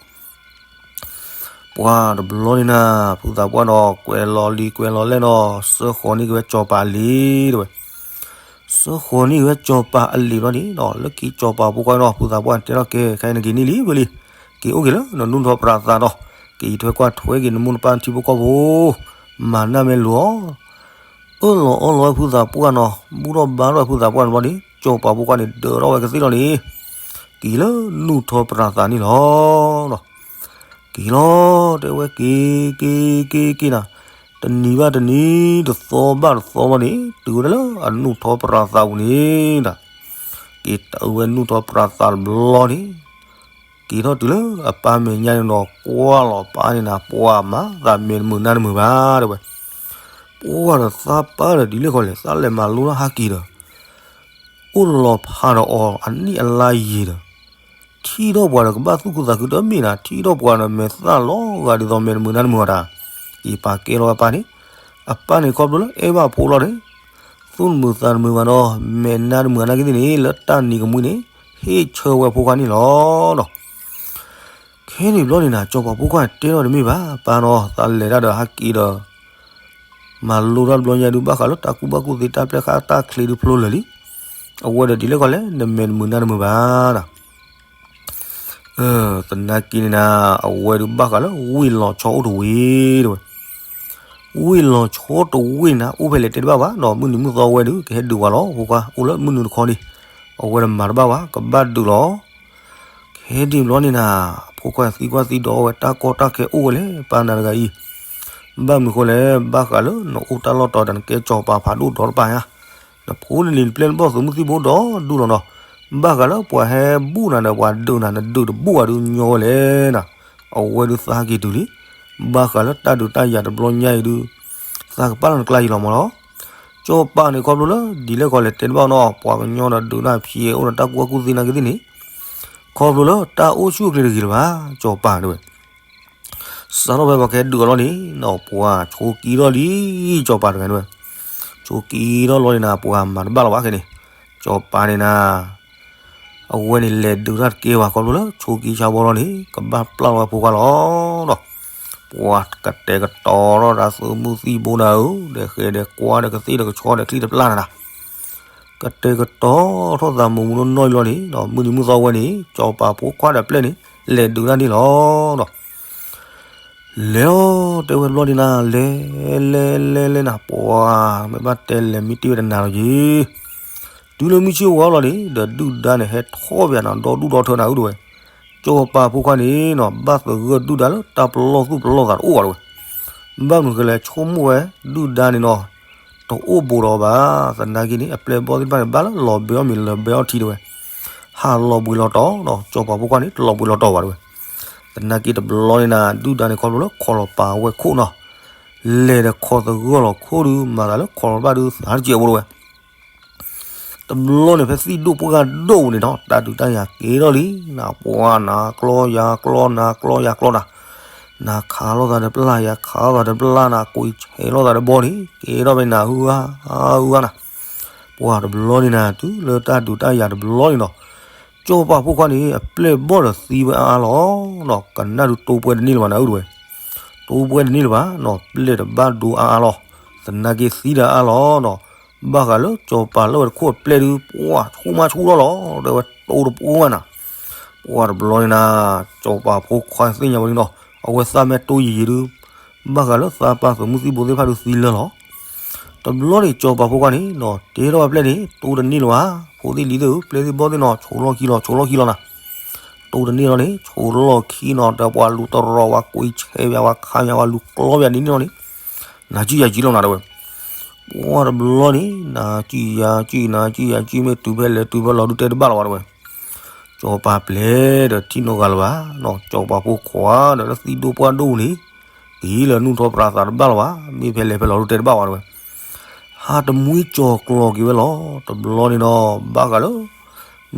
ပှၢ်တဘျီန့ၣ်နၤ ဖုသးပှၢ်နီၤ ကွဲးလီၤလံကွဲးလီၤလဲၣ်နီၤ ဆှၢဃီၤန့ၢ်က့ၤဝဲစီၤပၤအလံာ်တဲဝဲ. ဆှၢဃီၤန့ၢ်က့ၤဝဲစီၤပၤအလံာ်ဘျီန့ၣ်ဒီး လၢခံစီၤပၤဖိခွါနီၤ ဖုသးပှၢ်တဲထီၣ်က့ၤ ခဲအံၤနက့ၤန့ၢ်လံဝဲလံ, က့ၤအိၣ်က့ၤလၢနနူၢ်ထီၣ်ပြးသးဒီး က့ၤထွဲကွၢ်ထွဲက့ၤနမိၢ်နပၢ်ထံဖိကီၢ်ဖိ မၤနၢ်မဲလိာ်အီၤ အၢၣ်လီၤအီလီၤဝဲဖုသးပှၢ်နီၤ ဘူၣ်ထီၣ်ဘါထီၣ်ဝဲဖုသးပှၢ်န့ၣ်ဘျီန့ၣ် စီၤပၤဖိခွါန့ၣ် ဒၢးထီၣ်ဝဲကသ့ၣ်လီၤန့ၣ် က့ၤလၢနူၢ်ထီၣ်ပြးသးန့ၣ်လီၤ. က့ၤလီၤ တဲဝဲက့ၤ က့ၤ က့ၤ က့ၤနၤ, တနံၤဘၣ်တနံၤ တသီဘၣ်တသီဘျီန့ၣ် တုၤဝဲဒၣ်လၢအနူၢ်ထီၣ်ပြးသးပူၤန့ၣ်ဒီး က့ၤတုၤဝဲနူၢ်ထီၣ်ပြးသးတဘျီန့ၣ် က့ၤထီၣ်တုၤလၢအပၢ်မဲာ်ညါန့ၣ်ဒီး ကွၢ်လီၤပၢ်န့ၣ်နၤ ပှၢ်မၤသးမဲာ်တမုာ်နါတမုာ်ဘၣ်တဲဝဲ. ပှၢ်ဒီးသးပၢ်ဒီးဒ်လဲၣ်ဃီလဲၣ် သးလဲၤမၤလိတၢ်ဟးက့ၤဒီး အိၣ်လီၤဖးဒီးအီၤအနံၣ်အလါယံာ်ဒီး ထံၣ်ထီၣ်ပှၤဒီးကဘၣ်သူၣ်ခုသးခုတမ့ၢ်နၤ ထံၣ်ထီၣ်ပှၤဒီးမဲာ်သၣ်လီၤဂာ်ဒ်သိးမဲာ်တမုာ်နါတမုာ်အီၤတၢ်, က့ၤပာ်ကဲလီၤဝဲအပၢ်န့ၣ်, အပၢ်န့ၣ်ခီဖျိလၢအဲၣ်ဘၣ်ဖိလီၤန့ၣ် သူၣ်တမုာ်သးတမုာ်ဘၣ်ဒီး မဲာ်နါတမုာ်အီၤနာ်က့သ့ၣ်န့ၣ် လၢတၢ်နံၤကမှံန့ၣ် ဟ့ၣ်ဆၢဝဲဖိခွါန့ၣ်လီၤဒီး ခဲန့ၣ်ဘျီန့ၣ်နၤ စီၤပၤဖိခွါတဲထီၣ်တမ့ၢ်ဘၣ် ပၢ်နီၤ သးလဲၤတၢ်ဒီးဟးက့ၤဒီး မၤလိတၢ်တဘျီညါဒုး ဘၣ်ဃးလၢတၢ်ကူၣ်ဘၣ်ကူၣ်သ့တၢ်ပျဲၢ်ဃာ်တၢ်ချ့ဒုးဖျိလၢာ်လံ. အဝဲဒီးဒ်လဲၣ်ဃီလဲၣ် နမဲာ်တမုာ်နါတမုာ်ဘၣ်ဒီး သနာ်က့န့ၣ်နၤ အဝဲဒုးဘၣ်ဃးလၢဝ့ၢ်လီၤဆီအိၣ်တဝ့ၢ်တဲဝဲ. ဝ့ၢ်လီၤဆီတဝ့ၢ်နၤ အိၣ်ဖဲလဲၣ်တဲတဘၣ်ဘၣ်ဒီး မုၢ်နံၤမုၢ်သီဝဲဒုး ကဟဲဒုးဝဲလီၤ ဖိခွါ အိၣ်လၢမုၢ်နုာ်တခီန့ၣ် အဝဲဒၣ်မၤတဘၣ်ဘၣ် ကဘၣ်ဒုးလီၤ. ခဲဒ်ဘျီန့ၣ်နၤ ဖိခွါသံကွၢ်သံဒိးဝဲ တၢ်ကီတၢ်ခဲအိၣ်ဝဲလဲၣ် ပၢ်နၤတဂၤအံၤ, ဘၣ်မနုၤဃိလဲၣ် ဘၣ်ဃးလၢနအိၣ်တၢ်လီၢ်တီၤဒီး နကဲစီၤပၤဖးဒိၣ်ဒီတပၤညါ, နဖိနလံၤနပျဲၢ်နဘီၣ်သုးမုၢ်သံၣ်ဘိဒီဒူၣ်လီၤနီၤ, ဘၣ်ဃးလၢပှၤဟဲဘူၣ်နၤဒီး ပှၤဒုးနၤ နဒုးတဘူၣ်ဘၣ်ဒုးညီဝဲလဲၣ်နၤ, အဝဲဒုးသးက့ၤတုၤလံ. ဘၣ်ဃးလၢတၢ်ဒုးတၢ်ယၤတဘျီညါအံၤဒုး သးကပာ်လီၤနကျါယံၤလီၤမးလီၤ. စီၤပၤန့ၣ်ခီဖျိလၢဒ်လဲၣ်ဃီလဲၣ်တဲတဘၣ်နီၤ ပှၤကညီဒီးဒုးတၢ်ဖျဲးအိၣ်ဒီးတၢ်ကူၣ်ဘၣ်ကူၣ်သ့နာ်က့သ့ၣ်န့ၣ် ခီဖျိလၢတၢ်အိၣ်ဆူၣ်အိၣ်ချ့တဂ့ၤလၢၤဘၣ် စီၤပၤတဲဝဲ. စးထီၣ်ဖဲပှၤကဟဲဒုးအီၤလီၤန့ၣ်နီၤ ပှၤဆိးက့ထီၣ်လံ စီၤပၤတဂၤတဲဝဲ. ဆိးက့ထီၣ်လီၤန့ၣ်နၤ ပှၤမၤတဘၣ်လီၤဘၣ်ခဲန့ၣ်, စီၤပၤန့ၣ်နၤ အဝဲန့ၣ်လဲၤဒုးတၢ်တကဲဘၣ် ခီဖျိလၢဆိးက့ဆါဘီလီၤန့ၣ် ကဘၣ်ပျၢ်လီၤဝဲဖိခွါလီၤဒီး ပှၤကတဲာ်ကတီၤထီၣ်တၢ်သုးမုၢ်သံၣ်ဘိနၤဧၢ, ဒီးဃဲၤဒီးကွၢ်ဒီးကသ့ၣ်ဒီးကဆီဒီးချံတပျၢ်နၤနၤ, ကတဲာ်ကတီၤထီၣ်သးမုာ်မုာ်နီၢ်နီၢ်လီၤန့ၣ်ဒီး မုၢ်နံၤမုၢ်သီဝဲန့ၣ် စီၤပၤဖိခွါဒီးပျဲၢ်န့ၣ် လဲၤဒုးတၢ်န့ၣ်လီၤဒီး လဲၤအီၤတဲဝဲတဘျီန့ၣ်နၤ လဲၤ လဲၤ လဲၤ လဲၤနၤ ပှၤ မ့ၢ်ဘၣ်တဲလဲၤမ့ၢ်တ့ၢ်ဝဲတနၤလီၤက့ၤ, တုၤလၢမုၢ်ဆ့ၣ်ဝါလီၤန့ၣ် ဒီးဒုၣ်ဒါန့ၣ် ဟဲထီၣ်ပယၤနၤ ဒီဒူၣ်ဒီထၢနၤဧၢတဲဝဲ, စီၤပၤဖိခွါန့ၣ်နီၤ ဘၣ်သဂၢၢ်ဒုၣ်ဒါလၢတၢ်ပလီၢ်သူၣ်ပလီၢ်သးတအိၣ်ဘၣ်တဲဝဲ, ဘၣ်မနုၤဃိလဲၣ် ဆိကမိၣ်ဝဲ ဒုၣ်ဒါန့ၣ်နီၤ တအိၣ်ဘူးဒီးအီၤဘၣ်, သနာ်က့န့ၣ် အပျဲၢ်ဘီၣ်သ့ၣ်တဖၣ်န့ၣ် ဘၣ်လၢလီၤဘဲအီၣ်မ့ၤလီၤဘဲအီၣ်ထံတဲဝဲ, ဟးလီၤဘှံးလီၤတီၤနီၤ, စီၤပၤဖိခွါန့ၣ် တလီၤဘှံးလီၤတီၤဘၣ်တဲဝဲ. သနာ်က့တဘျီန့ၣ်နၤ ဒုၣ်ဒါန့ၣ်ခီဖျိလၢခိးလီၤပာ်ဝဲခိၣ်နီၤ, လဲၤဒီးခိးသဂၢၢ်လီၤခိၣ်ဒုး မၤသးလၢခိးလီၤဘၣ်ဒုး သးတစဲးဖိတဲဝဲ. တဘျီန့ၣ် ဖဲသံၣ်ဒိၣ်ပှၢ်ဒိၣ်န့ၣ်နီၤ တၢ်ဒုးတၢ်ယၤကဲထီၣ်လံ, နၤပှၤနၤကျီယၤကျီ နၤကျီယၤကျီတၢ်, နၤခးလိာ်သးဒီးပျၢ် ယၤခးလိာ်သးဒီးပျၢ် နၤကွံာ်ဆဲးလိာ်သးဒီးဘီန့ၣ် ကဲထီၣ်ဖဲနၤဟုဟါဟုဟါနၤ, ပှၤတဘျီန့ၣ်နၤ တုၤလၢတၢ်ဒုးတၢ်ယၤတဘျီန့ၣ်နီၤ, စီၤပၤဖိခွါန့ၣ် အပျဲၢ်ဘီၣ်ဒီးသံဝဲအါအါလီၤနီၤ, ကနၣ်ဒုးတိပှဲၤတန့ၢ်လၢၤဘၣ်နၤအုၣ်တဲဝဲ, တိပှဲၤတန့ၢ်လၢၤဘၣ်နီၤ, ပျဲၢ်တဘၣ်ဒိအါအါလီၤ, သနာ်က့သံတၢ်အါလီၤနီၤ, ဘၣ်ဃးလၢစီၤပၤလၢဝဲတခိၣ်အပျဲၢ်ဒုး ပှၤဆူၣ်မးဆူၣ်ထီၣ်လီၤ တဲဝဲတိတပှဲၤနၤ, ပှၤတဘျီန့ၣ်နၤ, စီၤပၤဖိခွါသ့ၣ်ညါဝဲန့ၣ်နီၤ, အဝဲသးမ့ၢ်တိယံာ်ယံာ်ဒုး ဘၣ်ဃးလၢသးပှၢ်သုးမုၢ်သံၣ်ဘိသ့ၣ်တဖၣ်ဒုးသံလၢာ်လီၤ. တဘျီန့ၣ် စီၤပၤဖိခွါန့ၣ်နီၤ တဲထီၣ်ဝဲပျဲၢ်န့ၣ် တိတန့ၢ်လၢၤဘၣ်, ဖိသ့ၣ်လံၤသ့ၣ်ဧၢ ပျဲၢ်သ့ၣ်ဘီၣ်သ့ၣ်နီၤ ဆိးလီၢ်ခံလီၤ ဆိးလီၢ်ခံလီၤနၤ, တိတန့ၢ်လီၤန့ၣ် ဆိးလီၢ်ခံနီၤ ဒီးပှၤလူၤတရီၤဝဲ ကွံာ်ဆဲးဝဲ ဝဲခးညါ ဝဲလူၤကျီဝဲဒ်န့ၣ်လီၤန့ၣ်, နၤကံၣ်ယၤကံၣ်လီၤနၤတဲဝဲ, ပှၤတဘျီန့ၣ် နၤကံၣ်ယၤကံၣ် နၤကံၣ်ယၤကံၣ် မ့ၢ်တုၤဖဲလဲၣ်တုၤဖဲလဲၣ်ဒုးတဲတဘၣ်လၢၤဘၣ်တဲဝဲ စီၤပၤပျဲၢ်ဒီးထံၣ်နီတဂၤလၢၤဘၣ်နီၤ, စီၤပၤဖိခွါဒီးလၢသံၣ်ဒိၣ်ပှၢ်ဒိၣ်န့ၣ် က့ၤလၢနူၢ်ထီၣ်ပြးသးတဘၣ်လၢၤဘၣ်, မ့ၢ်ဖဲလဲၣ်ဖဲလဲၣ်ဒုးတဲတဘၣ်ဘၣ်တဲဝဲ, ဟးတမှံကၠီၤကျီၤက့ၤဝဲလီၤ. တဘျီန့ၣ်ဒီး ဘၣ်ဃးလၢ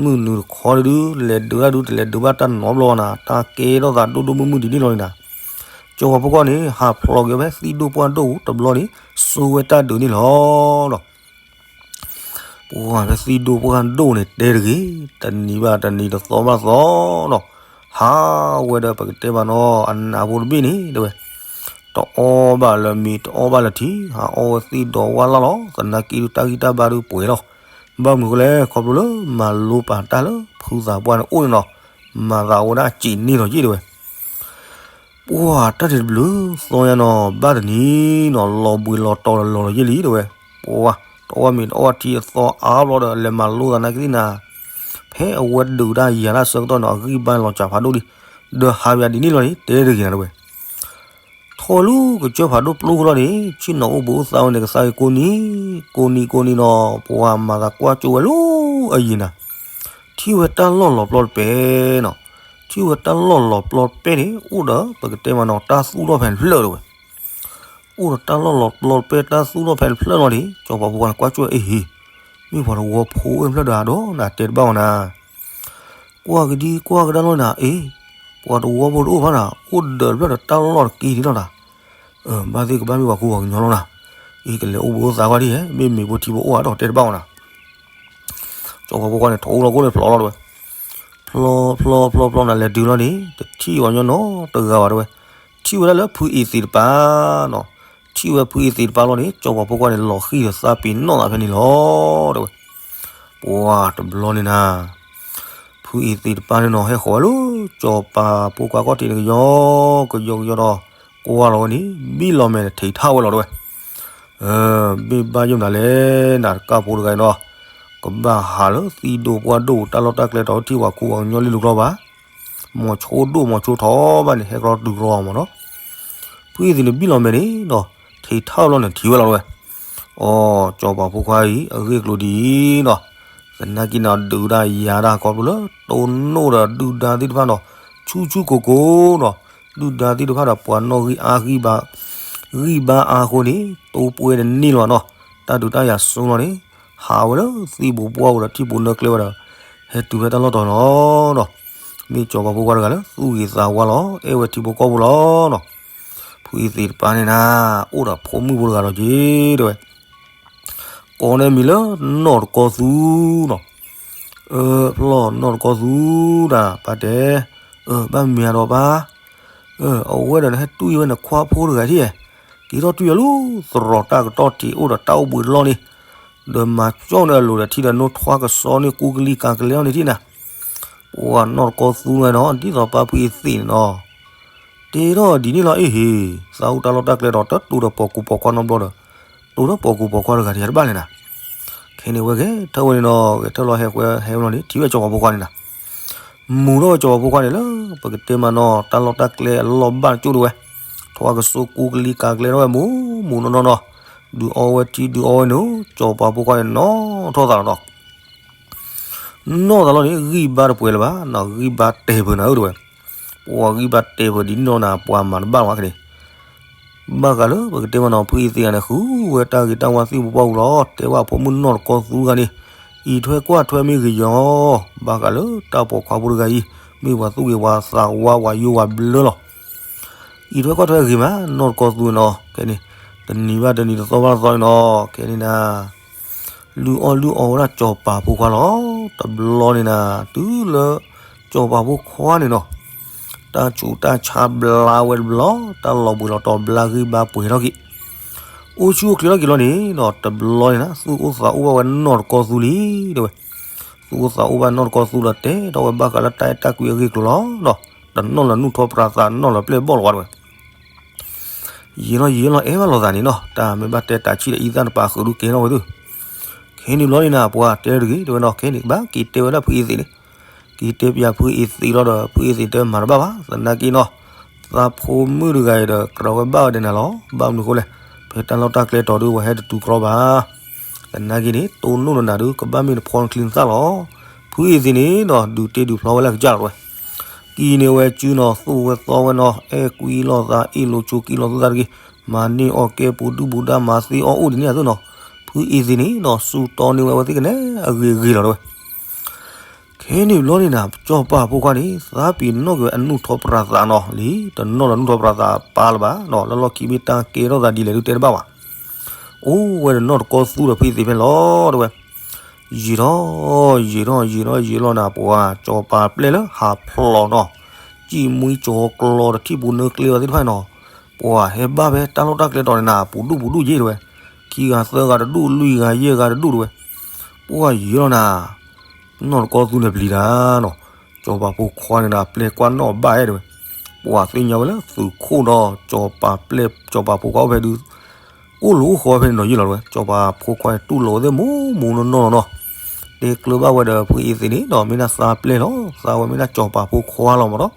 မုၢ်နုာ်တခီဒုး လဲၤဒုးတၢ်ဒုး တလဲၤဒုးဘၣ်တၢ်နီတဘျီဘၣ်နၤ, တၢ်ကဲထီၣ်သးဒိၣ်ဒိၣ်မုၢ်မုၢ်ဒ်န့ၣ်လီၤန့ၣ်နၤ, စီၤပၤဖိခွါန့ၣ် ဟးဖျိးက့ၤဖဲသံၣ်ဒိၣ်ပှၢ်ဒိၣ်တဘျီန့ၣ် စိဝဲတၢ်ဒုးန့ၣ်လီၤဒီး ပှၤဖဲသံၣ်ဒိၣ်ပှၢ်ဒိၣ်န့ၣ်တဲတဂ့ၤ, တနံၤဘၣ်တနံၤ တသီဘၣ်သီနီၤ, ဟးဝဲဒီးပကတဲဘၣ်နီၤ အနးဖိတဘ့ၣ်န့ၣ်တဲဝဲ, တအီၣ်ဘၣ်လၢမ့ၤ တအီၣ်ဘၣ်လၢထံ ဟးအီၣ်ဝဲသ့ၣ်ဒီးဝါလၢ်လီၤ. သနာ်က့ဒုးတၢ်ဂံၢ်တၢ်ဘါဒုးပှဲၤလီၤ. ဘၣ်မနုၤဃိလဲၣ် ခီဖျိလၢမၤလိပာ်တၢ်လၢဖုသးပှၢ်န့ၣ်အိၣ်န့ၣ်နီၤ, မၤသးဝဲဒၣ်အစ့းန့ၢ်လီၤယ့ၣ်တဲဝဲ ပှၤတၢ်တဘျုးသီညါနီၤ ဘၣ်တနံၤနီၤ လီၤဘှံးလီၤတီၤလီၤလီၤယ့ၣ်လံတဲဝဲ, ပှၤတအီၣ်မ့ၤတအီၣ်ထံအသီအါဘျီဒီး လဲၤမၤလိသးနာ်က့သ့ၣ်နၤ, ဖဲအဝဲဒုးတၢ်ယၤတၢ်ဆၢကတီၢ်နီၤ အဂံၢ်ဘါလီၤစှၤဖးဒိၣ်လံ, ဒီးဟးဝဲဒ်န့ၣ်လီၤန့ၣ် တဲတဂ့ၤနၤတဲဝဲ ထီၣ်လၢကစၢၢ်ဖးဒိၣ်ပျိဃီလီၤန့ၣ် ဆ့ၣ်နီၤအိၣ်ဘှံးအိၣ်သါဝဲန့ၣ် ကသါက့ၤကိးနံၤ, ကိးနံၤကိးနံၤနီၤ ပှၤမၤသးကွၢ်ကၠိဝဲလၢအယံၤနၤ, ထံၣ်ဝဲတၢ်လီၢ်လီၤပျီတပဲနီၤ, ထံၣ်ဝဲတၢ်လီၢ်လီၤပျီတပဲန့ၣ် အိၣ်ဒီးပကတဲမးနီၤ တၢ်သူၣ်ထီၣ်ဖဲတဖျၢၣ်တဲဝဲ, အိၣ်ဒီးတၢ်လီၢ်လီၤပျီတပဲ တၢ်သူၣ်ထီၣ်ဖဲတဖျၢၣ်လီၤန့ၣ် စီၤပၤဖိခွါန့ၣ်ကွၢ်ကၠိဝဲအ့ဟ့, မ့ၢ်ပှၤတဝီဖိအိၣ်တဖျၢၣ်ဒီးအဒိနၤ တဲတဘၣ်အီၤနၤ ကွၢ်ကဒံကွၢ်ကဒါလီၤနၤ အ့, ပှၤတဝီဖိတအိၣ်ဘၣ်နၤ အိၣ်ဒီးတဖျၢၣ်ဒီးတၢ်လီၢ်တက့ၢ်ဒ်လီၤနၤ, ဘၣ်သ့ၣ်ကဘၣ်မ့ၢ်ပှၤကူပှၤကညီလီၤနၤ, အ့ ကလဲၤအိၣ်ဘှံးအိၣ်သါကွၢ်ဒ်ဟဲ မ့ၢ်မ့ၢ်ဖိထံဖိအိၣ်အါဒီးတဲတဘၣ်အီၤနၤ စီၤပၤဖိခွါန့ၣ် ထီၣ်အိၣ်လီၤခိၣ်န့ၣ်ဖျိးလီၤတဲဝဲ, ဖျီဖျီဖျီဖျီနၤလဲၤတုၤလီၤန့ၣ် တထံၣ်အီၤညီနီတဂၤဘၣ်တဲဝဲ, ထံၣ်ဝဲဒၣ်လၢဖုအ့သံးတပၤနီၤ, ထံၣ်ဝဲဖုအ့သံးတပၤလီၤန့ၣ် စီၤပၤဖိခွါန့ၣ် လီၤဃံၤဒီးသးပ့ၤနီၣ်သးဖဲန့ၣ်လီၤတဲဝဲ, ပှၤတဘျီန့ၣ်နၤ ဖုအ့သံးတပၤန့ၣ်နီၤ ဟဲဃီၤဝဲလၢ စီၤပၤဖိခွါခီၣ်ထံးန့ၣ် ကယီ ကယီကယီဒီး ကွၢ်လီၤဝဲန့ၣ် ဘံၣ်လီၤမဲာ်န့ၣ် ထံးထီၣ်ဝဲလီၤတဲဝဲ, မ့ၢ်ဘၣ်ယိၣ်မနုၤလဲၣ် နၤတကၢ်ဖိတဂၤအံၤနီၤ, ကဘၣ်ဟးလၢသံၣ်ဒိၣ်ပှၢ်ဒိၣ် တၢ်လီၢ်တၢ်ကျဲတီၤထံၣ်ပှၤခူပှၤကညီလံလိၤကျီဘၣ်, မီၤဆိဒိၣ်မီၤဆိထီဘၣ်န့ၣ် ဟဲကျီတုၤကျီမးနီၤ, ဖုအ့သံးန့ၣ် ဘံၣ်လီၤမဲာ်န့ၣ်ဒီး ထံးထီၣ်ဝဲလီၤန့ၣ် ထံးဝဲလီၤတဲဝဲ, အိ စီၤပၤဖိခွါအံၤ အဂ့ၢ်အကျိၤဒ်အံၤနီၤ, သနာ်က့န့ၣ် ဒုးတၢ်ယၤတၢ်ခီဖျိလၢ တိၢ်နီၣ်ဒီးဒုၣ်ဒါသ့ၣ်တဖၣ်နီၤ, ဆူၣ်ဆူၣ်ကိၤကိၤနီၤ, ဒုၣ်ဒါသ့ၣ်တဖၣ်ဒီးပှၤနီၣ်ဂံၢ်အါဂံၢ်ဘါ, ဂံၢ်ဘါအါအဃိန့ၣ် တိၢ်ပှဲၤတန့ၢ်လၢၤဘၣ်နီၤ, တၢ်ဒုးတၢ်ယၤစိလီၤန့ၣ် ဟးဝဲလၢသံၣ်ဘိးဘှီၣ်ဝဲဒီးထံၣ်ဘိးနၢကျဲဝဲဒီး ဟဲတုၤဖဲတၢ်လီၢ်တီၤလီၤနီၤ, မ့ၢ်စီၤပၤဖိခွါတဂၤလၢသူၣ်ဂ့ၤသးဝါလီၤ အဲၣ်ဝဲထံဖိကီၢ်ဖိလီၤနီၤ, ဖုအ့သံးတပၤန့ၣ်နၤ အိၣ်ဒီးဖိမုၣ်ဖိတဂၤလီၤက့ၤတဲဝဲ ကိးန့ၢ်မံၤလၢနီၢ်တကီသူနီၤ, ဖျီၣ်နီၢ်တကီသူတၢ် ပၢ်တဲ, ဘၣ်မ့ၢ်အဒီးပၢ်, အဝဲဒီးနဟဲတွံၢ်ဝဲနခွါဖိတဂၤထံၣ်, က့ၤထီၣ်တွံၢ်အီၤလၢသရိာ်တၢ်ကတီၢ်ထံးအိၣ်ဒီးတၢ်အိၣ်ဘှံးတလီၢ်န့ၣ်, ဒီးမၤကၠီၣ်န့ၢ်အလိၤဒီးထံဒီးနိထွါကစီန့ၢ် ကူကလံၤကၤကလဲၤအီၤန့ၣ်ထံၣ်နၤ, ပှၤနီၢ်တကီသူန့ၣ်နီၤ ဒ်သိးပၢ်ဖုအ့သံးန့ၣ်နီၤ တဲထီၣ်ဒ်န့ၣ်လီၤ အ့ဟ့ၣ်, သးအိၣ်တၢ်လီၢ်တၢ်ကျဲဒီး တတိၤဒီးပိာ်ကူပိာ်ခွါနီတဘျီဒီး, တိၤဒီးပိာ်ကူပိာ်ခွါတဂၤဒံးတဘၣ်လဲၣ်နၤ, ခဲန့ၣ်ဝဲဂဲၤထၢၣ်ဝဲန့ၣ်နီၤ ဂဲၤထၢၣ်လီၤဟဲဃဲဟဲဝဲလီၤန့ၣ် ထံၣ်ဝဲစီၤပၤဖိခွါန့ၣ်နၤ, မူၤထီၣ်ဝဲစီၤပၤဖိခွါန့ၣ်လၢ ပကတဲမးနီၤ တၢ်လီၢ်တၢ်ကျဲအလီၢ်ဘၣ်ကၠိၣ်တဝဲ, ထွါကစီကူကလံၤကၤကလဲၤထီၣ်ဝဲမူၤမူၤနီၢ်နီၢ်နီၤ, ဒုးအီဝဲထံဒုးအီဝဲနိၤ စီၤပၤဖိခွါန့ၣ်နီၣ်ထီၣ်သးလီၤနီၤ. နီၢ်သးလီၤန့ၣ် ဂံၢ်ဘါတပှဲၤလၢၤဘၣ်နီၤ, ဂံၢ်ဘါတဲာ်ဖုးနၤဧၢတဲဝဲ, ပှၤဂံၢ်ဘါတဲာ်ဖုးဒ်နီၢ်နၤ ပှၤမၤတဘၣ်လၢၤဘၣ်ခဲန့ၣ်, ဘၣ်ဃးလၢပကတဲမ့ၢ်နီၤ ဖုအ့သ့ၣ်ဂၤန့ၣ် ဃုဝဲတၢ်ဂ့ၤတၢ်ဝါသ့ၣ်ပူၤပှၢ်ပူၤလီၤ, တဲဘၣ်ဖိမုၣ်နီၢ်တကီသူဂၤန့ၣ်, အံးထွဲကွၢ်ထွဲမ့ၢ်ဂ့ၤယီၤ, ဘၣ်ဃးလၢတၢ်ပိာ်ခွါဖိတဂၤအံၤ မ့ၢ်ပှၤသူၣ်ဂ့ၤပှၤသးဝါပှၤယိယိပှၤဘျၢလီၤ. အံးထွဲကွၢ်ထွဲဂ့ၤမး နီၢ်တကီသူနီၤ, ခဲန့ၣ် တနံၤဘၣ်တနံၤ တသီဘၣ်တသီန့ၣ်နီၤ, ခဲန့ၣ်နၤ လုၢ်အီၣ်လုၢ်အီဝဲဒၣ်စီၤပၤဖိခွါလီၤ. တဘျီန့ၣ်နၤ တုၤလၢစီၤပၤဖိခွါန့ၣ်နီၤ, တၢ်ဆူးတၢ်ဆါဘျါဝဲတဘျီ, တၢ်လီၤဘှံးလီၤတီၤဘျါဂံၢ်ဘါပှဲၤထီၣ်က့ၤ, အိၣ်ဆူၣ်အိၣ်ချ့ထီၣ်က့ၤလီၤန့ၣ်နီၤ, တဘျီန့ၣ်နၤ သူၣ်အိၣ်သးအိၣ်ဘၣ်ဝဲနီၢ်တကီသူလံ တဲဝဲ, သူၣ်အိၣ်သးအိၣ်ဘၣ်နီၢ်တကီသူလီၤ တဲထီၣ်ဝဲဘၣ်ဃးလၢတၢ်အဲၣ်တၢ်ကွံအဂ့ၢ်အကျိၤလီၤ. တနီၣ်လၢနူၢ်ထီၣ်ပြးသး နီၣ်လၢပျဲၢ်ဘီၣ်လီၤဝဲတဲဝဲ ယံာ်လီၤယံာ်လီၤ အဲၣ်ဘၣ်လိာ်သးန့ၣ်နီၤ, တၢ်မ့ၢ်ဘၣ်တဲတၢ်ဆံၣ်ဒီးအံသၣ်တပၤဃုာ်ဒုးကဲထီၣ်ဝဲသု, ခဲန့ၣ်ဘျီန့ၣ်နၤ ပှၤတဲတဂ့ၤ တဲဝဲနီၤ, ခဲန့ၣ်ဘၣ်က့ၤတဲဝဲဒၣ်ဖုအ့သ့ၣ်န့ၣ်, က့ၤတဲပၠးဖုအ့သ့ၣ်လီၤဒီး ဖုအ့သ့ၣ်တဲမၤတဘၣ်ဘၣ်, သနာ်က့နီၤ, သးဖိမုၣ်တဂၤအံၤဒီး ကြၢးဝဲဘၣ်ဝဲဒၣ်နၤလီၤ, ဘၣ်မနုၤဃိလဲၣ်, ဖဲတၢ်လီၢ်တၢ်ကျဲတီၤဒုး ဝဲဟဲတတုၤကြီဘၣ် သနာ်က့န့ၣ် တိၢ်နီၣ်နၤဒုး ကဘၣ်မ့ၢ်နဖီနချံနသၣ်လီၤ. ဖုအ့သ့ၣ်န့ၣ်နီၤ ဒုးတ့ဒုးဖျီဝဲလၢကစၢ်လီၤဝဲ, ကံန့ၢ်ဝဲစုနီၤ သူၣ်ဝဲသီဝဲနီၤ အဲၣ်ကွံလိာ်သး အ့ၣ်လိာ်ဆိးက့လိာ်သးတဂ့ၤ, မၤန့ၢ်အီၣ်ကဲပူၤဒုၣ်ပူၤဒါ မၤသ့အီၣ်အိၣ်ဒ်န့ၣ်အသိးနီၤ, ဖုအ့သ့ၣ်န့ၣ်နီၤ စူၢ်တီန့ၢ်ဝဲအဝဲသ့ၣ်ကနဲအဂ့ၤဂ့ၤလီၤဝဲ ခဲန့ၣ်ဘျီန့ၣ်နၤ စီၤပၤဖိခွါန့ၣ် သးပ့ၤနီၣ်က့ၤဝဲအနူၢ်ထီၣ်ပြးသးနီၤလံ, တနီၣ်လၢနူၢ်ထီၣ်ပြးသးပၢ်လၢၤဘၣ်နီၤ, လၢလီၢ်ခံမ့ၢ်တၢ်ကဲထီၣ်သးဒ်လဲၣ်ဒုးတဲတဘၣ်ဘၣ်, အိၣ်ဝဲဒီးနီၢ်တကီသူဒီးဖုအ့သ့ၣ်ဖဲလီၤတဲဝဲ, ယံာ်ထီၣ် ယံာ်ထီၣ် ယံာ်ထီၣ် ယံာ်လီၤနၤ ပှၤစီၤပၤပျဲၢ်လၢဟးဖျိးနီၤ, စံၣ်မှံကၠီၤကျီတထံၣ်ပူၤနၢကျဲဝဲသ့ၣ်တဖၣ်နီၤ, ပှၤဟဲဘၣ်ဖဲတၢ်လီၢ်တၢ်ကျဲတီၤန့ၣ်နၤ ပူၤဒုၣ်ပူၤဒုၣ်ယ့ၢ်တဲဝဲ, ခံဂၤသၢဂၤတဒူၣ် လွံၢ်ဂၤယဲၢ်ဂၤတဒူၣ်တဲဝဲ, ပှၤယံာ်လီၤနၤ နီၢ်တကီသူန့ၣ်ပျံၤတၢ်နီၤ, စီၤပၤဖိခွါန့ၣ်ဒီး ပျဲၢ်ကွၢ်နီၣ်ဘၣ်အဲၣ်တဲဝဲ, ပှၤသ့ၣ်ညါဝဲလၢသုးခိၣ်ဒီး စီၤပၤပျဲၢ် စီၤပၤဖိခွါအိၣ်ဖဲဒုး, အိၣ်လီၤအိၣ်ဃီဖဲန့ၣ်နီၤယ့ၢ်လီၤတဲဝဲ, စီၤပၤဖိခွါန့ၣ်တူၢ်လိာ်ဝဲသ့ၣ်မိၢ်မိၢ်နီၢ်နီၢ်နီၤ, တဲကျၢၤဘၣ်ဝဲဒီးဖုအ့သ့ၣ်န့ၣ်နီၤ မ့ၢ်ဒၣ်သးပျဲၢ်လီၤ, သးဝဲမ့ၢ်ဒၣ်စီၤပၤဖိခွါလီၤမးဒီး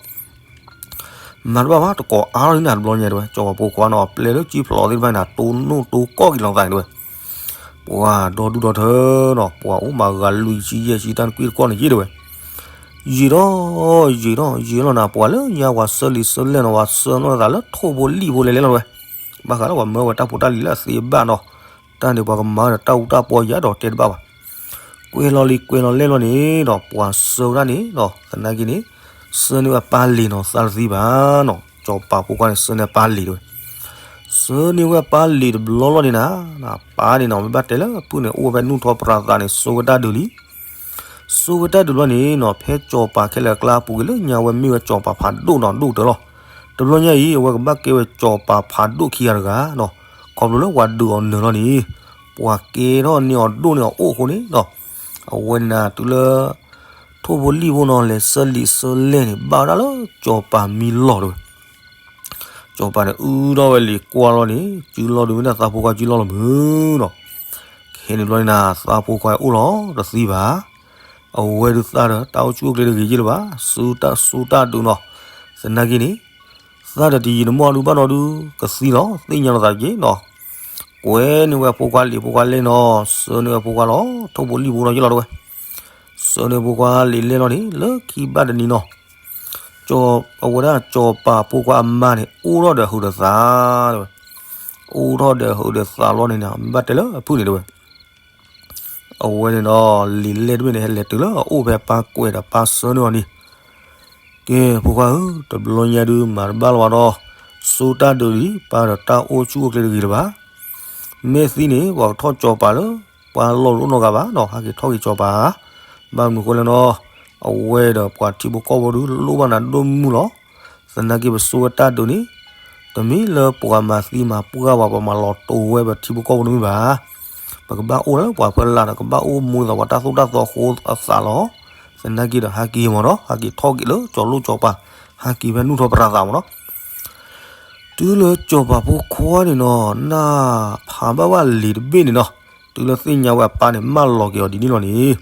မၤတဘၣ်ဘၣ် တကိးအါထီၣ်လံနၤတဘျီညါတဲဝဲ, စီၤပၤဖိခွါနီၤ ပျဲၢ်လၢကံၣ်ဖျိးသ့ၣ်တဖၣ်န့ၣ် တိၢ်နီၣ်တိၢ်ကီၢ်က့ၤလီၤသးန့ၣ်တဲဝဲ, ပှၤဒီဒူၣ်ဒီထၢနီၤ ပှၤအိၣ်မးဂၤလွံၢ်ဆံယဲၢ်ဆံတၢ်နကွံၢ်တကီၢ်န့ၣ်ယ့ၢ်တဲဝဲ, ယံာ်ထီၣ် ယံာ်ထီၣ် ယံာ်လီၤနၤ ပှၤလၢညါပှၤဆၢလံာ်ဆၢလဲၢ်နီၤ ပှၤဆှၢနီၣ်သးလၢထိၣ်ဖိလံၣ်ဖိလဲၤလဲၣ်လီၤတဲဝဲ, ဘၣ်ဃးလၢပှၤမၢဝဲတၢ်ဖိတၢ်လံၤလၢအသ့အဘၣ်နီၤ, တၢ်န့ၣ်ပှၤကမၤဒီးတၢ်အူတၢ်ပီယၤဒီးတဲတဘၣ်ဘၣ် ကွဲးလီၤလံကွဲးလီၤလဲၢ်လီၤန့ၣ်ဒီး ပှၤဆှၢဝဲဒၣ်န့ၣ်ဒီး သနာ်က့န့ၣ် ဆှၢန့ၢ်ဝဲပၢ်လံၤနီၤ သးတသံဘၣ်နီၤ စီၤပၤဖိခွါန့ၣ် ဆှၢန့ၢ်ပၢ်လံၤတဲဝဲ, ဆှၢန့ၢ်ဝဲပၢ်လံၤတဘျီလီၤန့ၣ်နၤ, ပၢ်န့ၣ်နီၤ မ့ၢ်ဘၣ်တဲလၢဖုန့ၣ် အိၣ်ဝဲဖဲနူၢ်ထီၣ်ပြးသးန့ၣ် စိဝဲတၢ်ဒုးလံ စိဝဲတၢ်ဒုးဘျီန့ၣ်နီၤ ဖဲစီၤပၤခဲလၢာ်အကျါပူၤကွံာ်လၢညါဝဲမ့ၢ်ဝဲစီၤပၤဖးဒိၣ်နီၤ ဒိၣ်ကတၢၢ်လီၤ. တဘျီညါအံၤ အဝဲကဘၣ်ကဲဝဲစီၤပၤဖးဒိၣ်ခံဂၤတဂၤနီၤ, ခီဖျိလၢပှၤဒုးအီၤနၢၤလီၤန့ၣ်, ပှၤကဲထီၣ်န့ၢ်အီၤဒိၣ်န့ၢ်အီၤအိၣ်အဃိန့ၣ်နီၤ, အဝဲန့ၣ်နၤတုၤလၢ ထိၣ်ဖိလံၣ်ဖိနီၤ လဲၤဆှၢလံာ်ဆှၢလဲၢ်န့ၣ် ဘၣ်ဝဲဒၣ်လၢစီၤပၤမံလီၢ်တဲဝဲ စီၤပၤန့ၣ် အုထီၣ်ဝဲလံာ်ကွၢ်လီၤန့ၣ် စုလီၢ်ဒုးမ့ၢ်ဒၣ်သးဖိခွါစုလီၢ်လီၤမုၢ်နီၤ. ခဲန့ၣ်ဘျီန့ၣ်နၤ သးဖိခွါအိၣ်လီၤတသံဘၣ်. အဝဲဒုးသးဒီးတၢ်အိၣ်ဆူၣ်အိၣ်ချ့တဂ့ၤယ့ၢ်လၢၤဘၣ်. ဆူတၢ်ဆူတၢ်ဒုးနီၤ. သနာ်က့န့ၣ် သးဒီးတယံာ်တမီၢ်ဒုးဘၣ်နီၤဒုး ကသံလီၤ သ့ၣ်ညါလီၤသးတက့ၢ်နီၤ. ကွဲန့ၢ်ဝဲဖိခွါလံာ်ဖိခွါလဲၢ်နီၤ. ဆှၢန့ၢ်ဝဲဖိခွါလီၤ ထိၣ်ဖိလံၣ်ဖိနီၤယ့ၢ်လီၤတဲဝဲ. ဆှၢန့ၢ်ဖိခွါလံာ်လဲၢ်လီၤန့ၣ် လၢခံဘၣ်တနံၤနီၤ အဝဲဒၣ်စီၤပၤဖိခွါအမါန့ၣ် အိၣ်ထီၣ်ဒီးဟုးဒီးသးတဲဝဲ. အိၣ်ထီၣ်ဒီးဟုးဒီးသးလီၤန့ၣ် မ့ၢ်ဘၣ်တဲလၢအဖုၣ်န့ၣ်တဲဝဲ. အဝဲန့ၣ်ဒီး လံာ်လဲၢ်တဘ့ၣ်န့ၣ် ဟဲလဲၤတုၤလၢအအိၣ်ဖဲပၢ်ကွဲးဒီးပၢ်ဆှၢန့ၢ်အီၤန့ၣ် ကဲ ဖိခွါဧၢ, တဘျီညါဒုးမၤတဘၣ်လၢၤဘၣ်ဒီး စိတၢ်ဒုးလံ ပၢ်ဒီးတၢ်အိၣ်ဆူၣ်အိၣ်ချ့တဂ့ၤလၢၤဘၣ်. မ့ၢ်သံန့ၣ် ပှၤကထီၣ်စီၤပၤလၢ ပှၤလီၢ်တအိၣ်နီတဂၤဘၣ်နီၤ, ဟဲက့ၤထီၣ်က့ၤစီၤပၤ. ဘၣ်မနုၤဃိလဲၣ်နီၤ, အဝဲဒီးပှၤထံဖိကီၢ်ဖိဒုး လိၣ်ဘၣ်နၤဒိၣ်မုၢ်လီၤ. သနာ်က့ပစိဝဲတၢ်ဒုးန့ၣ် တမ့ၢ်လၢပှၤမၤသံမၤပှၢ်ပှၤ ပှၤမၤလီၤတိာ်ဝဲပထံဖိကီၢ်ဖိတမ့ၢ်ဘၣ်. ပကဘၣ်အိၣ်လၢပှၤဖၢလာ်ဒီး ကဘၣ်အိၣ်မူသးပှၤတၢ်သိၣ်တၢ်သီအဃိအသးလီၤ. သနာ်က့ဒီးဟဲက့ၤမးနီၤ, ဟဲက့ၤထီၣ်က့ၤလၢစီၤလိၣ်စီၤပၤ, ဟဲက့ၤဖဲနူၢ်ထီၣ်ပြးသးမးနီၤ. တုၤလၢစီၤပၤဖိခွါန့ၣ်နီၤ နၢ်ဖးဘၣ်ဝဲလံာ်တဘ့ၣ်န့ၣ်နီၤ, တုၤလၢသ့ၣ်ညါဝဲအပၢ်န့ၣ် မၢလီၤက့ၤအီၤဒ်န့ၣ်လီၤန့ၣ်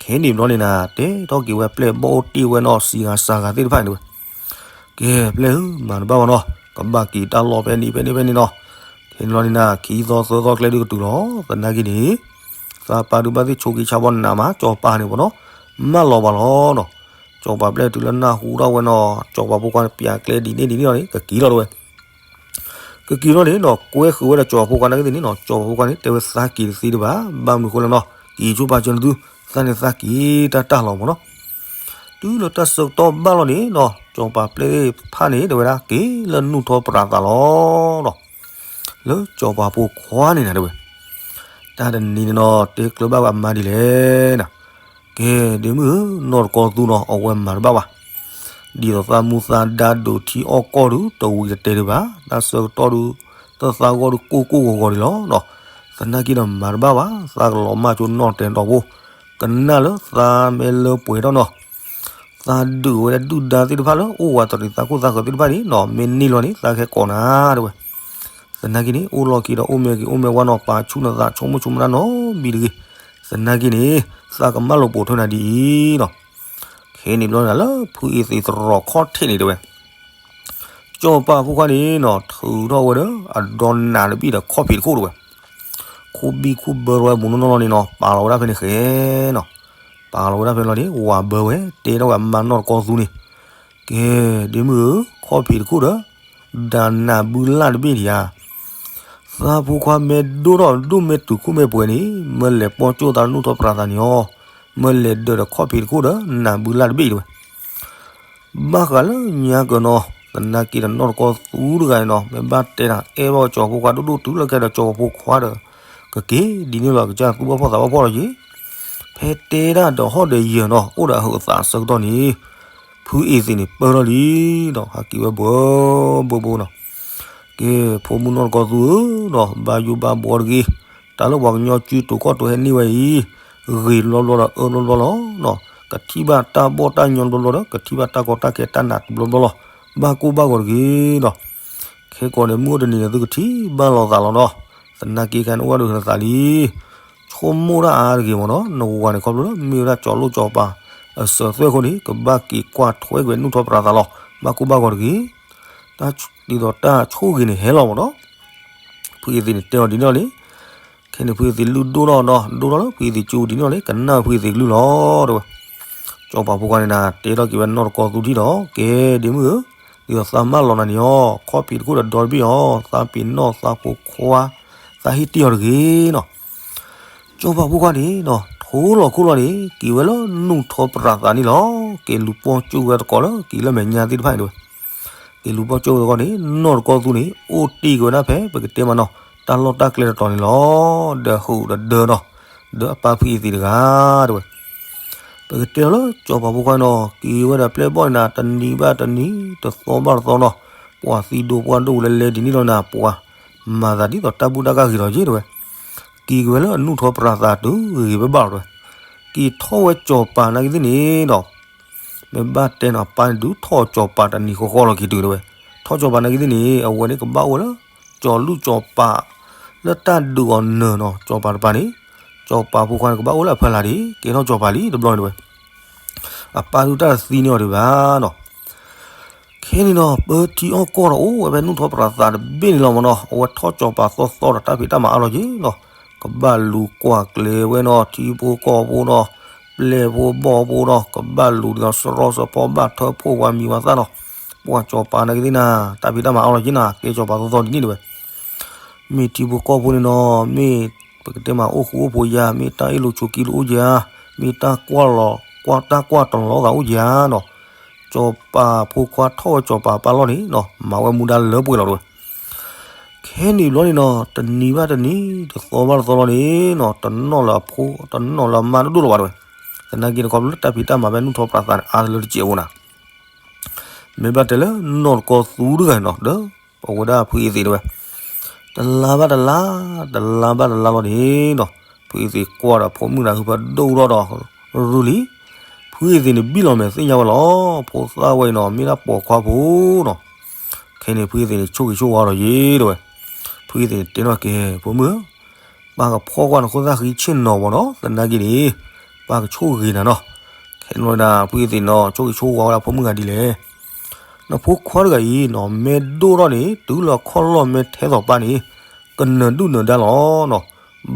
ခဲန့ၣ်ဘျီန့ၣ်နၤ တဲထီၣ်က့ၤဝဲပျဲၢ်ဘီၣ်အိၣ်တ့ၢ်ဝဲနီၤ စံၤဂၤစၢ်ဂၤသ့ၣ်တဖၣ်န့ၣ်တဲဝဲ. ကဲပျဲၢ်ဧၢ, မၤတဘၣ်ဘၣ်နီၤ, ကဘၣ်က့ၤတၢ်လီၢ်ဖဲန့ၣ်ဖဲန့ၣ်ဖဲန့ၣ်နီၤ. ခဲန့ၣ်ဘျီန့ၣ်နၤ ခံသီသၢသီကျဲဒုးကတုၤလီၤ. သနာ်က့န့ၣ် သးပၢ်ဒုးဘၣ်သ့ၣ်ဆိးက့ဆါဘီနးမး စီၤပၤန့ၣ်မးနီၤ. မၢလီၤပှၤလီၤနီၤ. စီၤပၤပျဲၢ်တုၤလၢနၢ်ဟူထီၣ်ဝဲနီၤ စီၤပၤဖိခွါန့ၣ် ပျးကျဲဒ်န့ၣ်ဒ်န့ၣ်လီၤန့ၣ် ကက့ၤလီၤတဲဝဲ. ကက့ၤလီၤန့ၣ်နီၤ ကွဲဃုာ်ဝဲဒီးစီၤပၤဖိခွါနာ်က့သ့ၣ်န့ၣ်နီၤ စီၤပၤဖိခွါန့ၣ် တဲဝဲသးက့ၤတသ့တဘၣ် ဘၣ်မနုၤဃိလဲၣ်နီၤ က့ၤဆိပာ်စၢၤနသု သးန့ၣ်သးက့ၤတၢ်တၢ်လီၤမၢ်နီၤ. တုၤလၢတၢ်ဆၢကတီၢ်ဘၣ်လီၤန့ၣ်နီၤ စီၤပၤပျဲၢ်ဖၣ်န့ၣ် တဲဝဲဒၣ်က့ၤလၢနူၢ်ထီၣ်ပြးသးလီၤနီၤ. လၢစီၤပၤဖိခွါန့ၣ်နၤတဲဝဲ တၢ်တနံၤန့ၣ်နီၤ တဲကျၢၤဘၣ်ဝဲအမါဒ်လဲၣ်နီၤ. ကဲ ဒ့မုၣ်ဧၢ နီၢ်တကီသူနီၤ အဝဲမၤတဘၣ်ဘၣ်. ဒ်သိးသးမူသးဒါဒိးထံအီၣ်ကီၢ်ဒုး တဝံၤတတဲဒံးဘၣ်. တၢ်ဆၢကတီၢ်ဒုး တသးဂီၢ်ဒုးကိၢ်ကိၢ်ဂီၤဂီၤဒံးလီၤနီၤ. သနာ်က့ဒီးမၤတဘၣ်ဘၣ် သးကလီၤမၢ်ဆိနီၢ်တဲာ်တီၤဖိ ကနၣ်လၢသးမ့ၢ်လၢပှဲၤထီၣ်နီၤ သးဒုးဝဲဒၣ်ဒုၣ်ဒါသ့ၣ်တဖၣ်လၢအိၣ်ဝးတရံးသးခိၣ်သးဃၢၤသ့ၣ်တဖၣ်န့ၣ်နီၤ မ့ၢ်န့ၢ်လီၤန့ၣ် သးကဟဲကိးနၤတဲဝဲ. သနာ်က့န့ၣ် အိၣ်လီၢ်ခံဒီးအိၣ်မ့ၢ်က့ၤအိၣ်မ့ၢ်ဝါနီၤ ပာ်ဆူၣ်နသးဆိကမိၣ်ဆိကမးနီတဘျီတဂ့ၤ. သနာ်က့န့ၣ် သးကမၢလီၤပိာ်ထွဲနၤဒ်အံၤနီၤ. ခဲန့ၣ်ဘျီန့ၣ်လၢဖုအ့သ့းသရိာ်ခီၣ်ထံးန့ၣ်တဲဝဲ စီၤပၤဖိခွါန့ၣ်နီၤ ထုးထီၣ်ဝဲဒီးအဒိးနးတဘ့ၣ်ဒီးခီၣ်ဖံးတခိၣ်တဲဝဲ. ခူၣ်ဘံၣ်ခူၣ်ဘၢထီၣ်ဝဲမူနီၢ်နီၢ်လီၤန့ၣ်နီၤ ပာ်လီၤဝဲဒၣ်ဖဲန့ၣ်ဃဲနီၤ. ပာ်လီၤဝဲဒၣ်ဖဲလီၤန့ၣ် ဝၤဘၢဝဲ တဲထီၣ်ဝဲအမါနီၢ်တကီသူန့ၣ် ကဲ ဒ့မုၣ်ဧၢ ခီၣ်ဖံးတခိၣ်ဒီး ဒိးနးဘုလၢ်တဘ့ၣ်ဒံးဧါ. သးဖိခွါမ့ၢ်ဒိၣ်ထီၣ်ဒိၣ်မ့ၢ်တုၤခိၣ်မ့ၢ်ပှဲၤန့ၣ် မ့ၢ်လဲၤပီၢ်ကၠိၣ်သးလၢနူၢ်ထီၣ်ပြးသးန့ၣ်အီၤ မ့ၢ်လဲၤဒၢးဒီးခီၣ်ဖံးတခိၣ်ဒီးနးဘုလၢ်တဘ့ၣ်တဲဝဲ. ဘၣ်ဃးလၢညါကၢၤနီၤ သနာ်က့ဒီးနီၢ်တကီသူတဂၤန့ၣ်နီၤ မ့ၢ်ဘၣ်တဲတၢ်အဲၣ်ဘၣ်ကၠီၤဖိခွါဒိၣ်ဒိၣ်တုၤလၢခဲဒီး ကၠီၤဖိခွါဒီး ကက့ၤဒ်န့ၣ်လီၤ ကစၢ်သူၣ်ဘၣ်ဖှီၣ်သးဘၣ်ဖှီၣ်လီၤက့ၤ. ဖဲတဲဒၣ်ဒီးဟီၣ်ဒီးယၢၤနီၤ အိၣ်ဒီးအဟုးအသးအဆၢကတီၢ်န့ၣ် ဖုအ့သ့းန့ၣ်ပၢၢ်ထီၣ်လံဒီး ဟးက့ၤဝဲဘှီဘှီဘှီနီၤ. ကဲ ဖိမုၣ်နီၢ်တကီသူဧၢနီၤ ဘၣ်ယိၣ်ဘၣ်ဘှီတဂ့ၤ. တၢ်လၢပှၤကညီစုတိၤခီၣ်တိၤဟဲန့ၢ်ဝဲအံၤ ဂ့ၤဘျီဘျီဒီးအၢဘျီဘျီလီၤ. ကထံၣ်ဘၣ်တၢ်ဘီၣ်တၢ်ညီဘျီဘျီဒီး ကထံၣ်ဘၣ်တၢ်ကီတၢ်ခဲတၢ်နးဘျီဘျီလီၤ. ဘၣ်ကိၢ်ဘၣ်ဂီၤတဂ့ၤနီၤ. ခဲကိာ်န့ၣ် မုၢ်အိၣ်တနံၤန့ၣ် သုကထံၣ်ဘၣ်လိာ်သးလီၤနီၤ. သနာ်က့ခဲန့ၣ် အိၣ်ဝဲဒၣ်ဒီးသးလံ ဆိကမိၣ်တၢ်အါတဂ့ၤမ့ၢ်နီၤ နဝၤန့ၣ်ခီဖျိလၢမ့ၢ်ဝဲဒၣ်ကၠီၤလိၣ်ကၠီၤပၤ အစၢၤသွဲၣ်အဃိန့ၣ် ကဘၣ်က့ၤကွၢ်ထွဲကွံာ်နူၢ်ထီၣ်ပြးသးလီၤ. ဘၣ်ကိၢ်ဘၣ်ဂီၤတဂ့ၤ. တၢ်ဒ်သိးတၢ်ဆိၣ်ဂ့ၤန့ၣ်ဟဲလီၤမ့ၢ်နီၤ. ဖုအ့သ့းန့ၣ်တဲအီၤဒ်န့ၣ်လီၤန့ၣ် ခဲန့ၣ်ဖုအ့သ့းလုၢ်ဒိၣ်ထီၣ်နီၤ ဒိၣ်ထီၣ်လၢဖုအ့သ့းကၠိဒ်န့ၣ်လီၤန့ၣ် ကနၣ်ဖုအ့သ့းကလုၢ်လီၤတဲဝဲ. စီၤပၤဖိခွါန့ၣ်နၤ တဲထီၣ်က့ၤဝဲနီၢ်တကီသူထံၣ်ဒီး ကဲဒ့မုၣ်ဧၢ ဒ်သိးသးမၢလီၤနၤန့ၣ်အီၤ ခီၣ်ဖံးတခိၣ်ဒီးဒီတဘ့ၣ်အီၤ သးပ့ၤနီၣ်သးဖိခွါ သးဟ့ၣ်တ့ၢ်အီၤတဂ့ၤနီၤ. စီၤပၤဖိခွါန့ၣ်နီၤ ထိလီၤခိၣ်လီၤန့ၣ် က့ၤဝဲလၢနူၢ်ထီၣ်ပြးသးန့ၣ်လီၤ. က့ၤလူၤပီၢ်ကၠိၣ်ဝဲသကိးလၢက့ၤလၢမဲာ်ညါသ့ၣ်တဖၣ်န့ၣ်တဲဝဲ. က့ၤလူၤပီၢ်ကၠိၣ်ဝဲသကိးန့ၣ် နီၢ်တကီသူန့ၣ် အိၣ်တ့ၢ်က့ၤဝဲဒၣ်ဖဲ ပကတဲမးနီၤ တၢ်လီၢ်တၢ်ကျဲတတီၤန့ၣ်လီၤ. ဒီးဟုးဒီးဒၢနီၤ ဒီးအပၢ်ဖုအ့သ့းတဂၤတဲဝဲ. ပကတဲလီၤလၢစီၤပၤဖိခွါနီၤ က့ၤဝဲဒီးပျဲၢ်ဘီၣ်န့ၣ်နၤ တနံၤဘၣ်တနံၤ တသီဘၣ်တသီနီၤ ပှၤသံဒိၣ်ပှၢ်ဒိၣ်လဲၤလဲၤဒ်န့ၣ်လီၤနၤ ပှၤမၤသးဒ်သိးတၢ်ဘူၣ်တၢ်ဂ့ၤလီၤက့တဲဝဲ. က့ၤက့ၤဝဲလၢအနူၢ်ထီၣ်ပြးသးတုၤဂ့ၤဘၣ်ဘၣ်လီၤတဲဝဲ. က့ၤထီၣ်ဝဲစီၤပၤနာ်က့သ့ၣ်န့ၣ်ဒီး မ့ၢ်ဘၣ်တဲနီၤ ပၢ်န့ၣ်ဒုးထီၣ်စီၤပၤတနံၤဃီဃီလီၤက့ၤတုၤ တဲဝဲ. ထီၣ်စီၤပၤနာ်က့သ့ၣ်န့ၣ် အဝဲန့ၣ်ကဘၣ်အိၣ်ဝဲလၢ စီၤလုၢ်စီၤပၤ လၢတၢ်ဒုးအီၤနၢၤနီၤ စီၤပၤတပၤန့ၣ် စီၤပၤဖိခွါန့ၣ် ကဘၣ်အိၣ်လၢအဖီလာ်ဒံး ကဲထီၣ်စီၤပၤလံတဘျီန့ၣ်တဲဝဲ. အပၢ်ဒုးတၢ်တသံန့ၢ်အီၤဒံးဘၣ်နီၤ. ခဲန့ၣ်နီၤ ပၢထံအီၣ်ကီၢ်ဒီးအိၣ်ဝဲဖဲနူၢ်ထီၣ်ပြးသးတဘ့ၣ်န့ၣ်လီၤမ့ၢ်နီၤ အဝဲထီၣ်စီၤပၤသီသီဒီးတၢ်ဖံးတၢ်မၤအါလီၤက့နီၤ. ကဘၣ်လူၤကွၢ်ကျဲၤဝဲနီၤ ထံဖိကီၢ်ဖိနီၤ ပျဲၢ်ဖိဘီၣ်ဖိနီၤ ကဘၣ်လူၤဒ်သိးစရီစဖီဘၣ်ထၢဖှိၣ်ဝၤမံၤဝၤသၣ်နီၤ. ပှၤစီၤပၤနာ်က့သ့ၣ်နၤ တၢ်ဖံးတၢ်မၤအါလီၤက့နၤ ကဲစီၤပၤသီသီဒ်န့ၣ်တဲဝဲ. မ့ၢ်ထံဖိကီၢ်ဖိန့ၣ်နီၤ မ့ၢ်ပကတဲမးအိၣ်ဃူအိၣ်ဖိးယၤ မ့ၢ်တၢ်အ့ၣ်လိာ်ဆိးက့လိာ်အိၣ်ယၤ မ့ၢ်တၢ်ကွၢ်လီၤ တၢ်ကွၢ်တလီၤသးအိၣ်ယၤနီၤ. စီၤပၤဖိခွါထီၣ်ဝဲစီၤပၤပၢ်လီၢ်န့ၣ်နီၤ မၤဝဲမူဒါလၢပှဲၤလီၤတဲဝဲ. ခဲန့ၣ်ဘျီန့ၣ်နီၤ တနံၤဘၣ်တနံၤ တသီဘၣ်တသီလီၤန့ၣ်နီၤ တနီၣ်လၢအဖိ တနီၣ်လၢအမါတဒိၣ်လၢၤဘၣ်တဲဝဲ. သနာ်က့န့ၣ်ခီဖျိလၢတၢ်ဖံးတၢ်မၤဖဲနူၢ်ထီၣ်ပြးသးန့ၣ် အါတလၢတစဲးဖိနၤ မ့ၢ်ဘၣ်တဲလၢနီၢ်တကီသူတဂၤန့ၣ်နီၤ ဒီးပဝဲဒၣ်ဖုအ့သ့းတဲဝဲ. တလါဘၣ်တလါ တလါဘၣ်တလါလီၤန့ၣ်နီၤ ဖုအ့သ့းကွၢ်ဒီးဖိမုၣ်နၤဟုဖၢဒိၣ်ထီၣ်ဒီး ရူလံ ဖုအ့သ့းန့ၣ်ဘံၣ်လီၤမဲာ်သ့ၣ်ညါဝဲလီၤ. ဖိသၣ်ဝဲအံၤနီၤ မ့ၢ်ဒၣ်ပိာ်ခွါဖိနီၤ. ခဲန့ၣ်ဖုအ့သ့းန့ၣ် ဆိၣ်ဂ့ၤဆိၣ်ဝါဒီးယ့ၤတဲဝဲ. ဖုအ့သ့းန့ၣ်တဲနီၣ်က့ၤ ဖိမုၣ်ဧၢ ပၢ်ကဖီၣ်ကွၢ်နခိၣ်သၣ်ဃံဆ့ၣ်နီၤမ့ၢ်နီၤ သနာ်က့န့ၣ် ပၢ်ကဆိၣ်ဂ့ၤနၤနီၤ. ခဲန့ၣ်ဝဲဒၣ် ဖုအ့သ့းနီၤ ဆိၣ်ဂ့ၤဆိၣ်ဝါဝဲဒၣ်ဖိမုၣ်ဂၤဒ်လဲၣ်. နဖိခွါတဂၤအံၤနီၤ မ့ၢ်ဒိၣ်ထီၣ်န့ၣ် တုၤလီၤခီၣ်လီၢ်မ့ၢ်ထဲသိးပၢ်န့ၣ် ကနၢၤဒုၣ်နၢၤဒါလီၤနီၤ.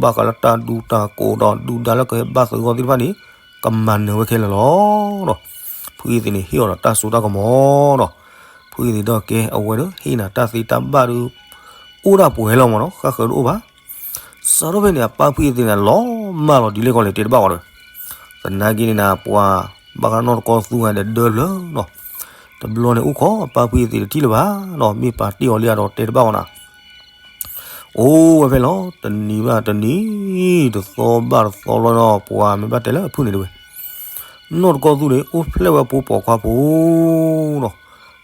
ဘၣ်ဃးလၢတၢ်ဒူတၢ်ကိးဒီးဒုၣ်ဒါလၢကဟဲဘၣ်သုးဂီၢ်သ့ၣ်တဖၣ်န့ၣ် ကမၤနၢၤဝဲခဲလၢာ်လီၤဒီး ဖုအ့သ့ၣ်န့ၣ် ဟ့ၣ်အီၤဒီးတၢ်စိတၢ်ကမီၤဒီး ဖုအ့သ့ၣ်ဒီးကဲအဝဲဒီး ဟ့ၣ်နၤတၢ်သ့တၢ်ဘၣ်ဒီး အိၣ်ဒၣ်ပှဲၤလီၤမ့ၢ်နီၤ ဃၣ်ဃၢၤတအိၣ်ဘၣ်. စးထီၣ်ဖဲန့ၣ် အပၢ်ဖုအ့သ့ၣ်န့ၣ် လီၤမၢ်လီၤဒ်လဲၣ်ကီလဲၣ် တဲတဘၣ်ဝဲဒီး သနာ်က့န့ၣ်နၤ ပှၤဘၣ်ဃးနီၢ်တကီၢ်သူဝဲဒီးဒၢဖျၢၣ်နီၤ တဘျီန့ၣ် အိၣ်ခိးအပၢ်ဖုအ့သ့ၣ်တထံၣ်လၢၤဘၣ်နီၤ မ့ၢ်ပာ်တ့ၢ်အီၤလံဒီးတဲတဘၣ်ဝဲနၤ အိၣ်ဝဲဖဲလီၤ တနံၤဘၣ်တနံၤ တသီဘၣ်တသီလီၤနီၤ ပှၤမ့ၢ်ဘၣ်တဲလၢအဖုၣ်န့ၣ်တဝဲ နီၢ်တကီၢ်သူန့ၣ် အိၣ်ဖျဲၣ်ဝဲဖိပိာ်ခွါဖိနီၤ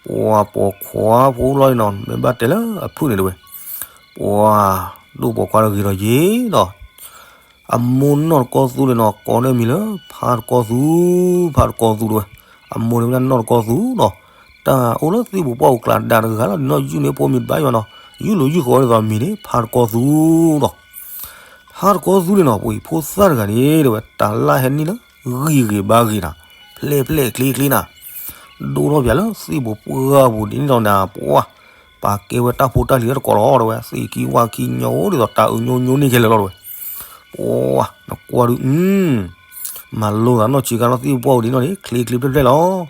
ပှၤပိာ်ခွါဖိလီၤနီၤ မ့ၢ်ဘၣ်တဲလၢအဖုၣ်န့ၣ်တဝဲ ပှၤဒိၣ်ပိာ်ခွါတဂ့ၤဒီးယ့ၤနီၤ အမိၢ်နီၢ်တကီၢ်သူန့ၣ်နီၤ ကိးန့ၢ်မံၤလၢ ဖါတကီၢ်သူ, ဖါတကီၢ်သူတဝဲ, အမိၢ်န့ၣ်ဝဲဒၣ်နီၢ်တကီၢ်သူနီၤ, တၢ်အိၣ်လၢသ့ၣ်ပူၤပှၢ်ပူၤကျါဒါတဂၤလီၤ, ဒ်နီၢ်ယုၢ်န့ၣ်ဖိမံၤတဘၣ်ယွၤနီၤ, ယုၢ်လိာ်ယုၢ်ဃီၤဒ်သိးမံၤန့ၣ် ဖါတကီၢ်သူနီၤ, ဖါတကီၢ်သူန့ၣ်နီၤ ပှၤအံၤဖိသၣ်တဂၤန့ၣ် တဲဝဲ တၢ်လၢဟဲန့ၢ်လၢ ဂံၢ်ဂ့ၤဘါဂ့ၤနၤ, ဖျဲၣ်ဖျဲၣ်ချ့ချ့နၤ, ဒိၣ်ထီၣ်ပၠးလၢသ့ၣ်ပူၤပှၢ်ပူၤဒ်န့ၣ်ဒီးနၤ ပှၤ ပာ်ကဲဝဲတၢ်ဖိတၢ်လံၤလၢတကိးလီၤ တဲဝဲ, သ့ၣ်ခံဝၣ်ခံညီအိၣ်ဒ်သိးတၢ်အုးညိညိန့ၢ်ခဲလၢာ်လီၤ တဲဝဲ, ပှၤ နကွၢ်ဒုး မၤလိသးနီၢ်ဆံးခါနီၢ်သ့ၣ်ပူၤပှၢ်ပူၤဒ်နီၢ်န့ၣ် ချ့ချ့ဖျဲၣ်ဖျဲၣ်လီၤ,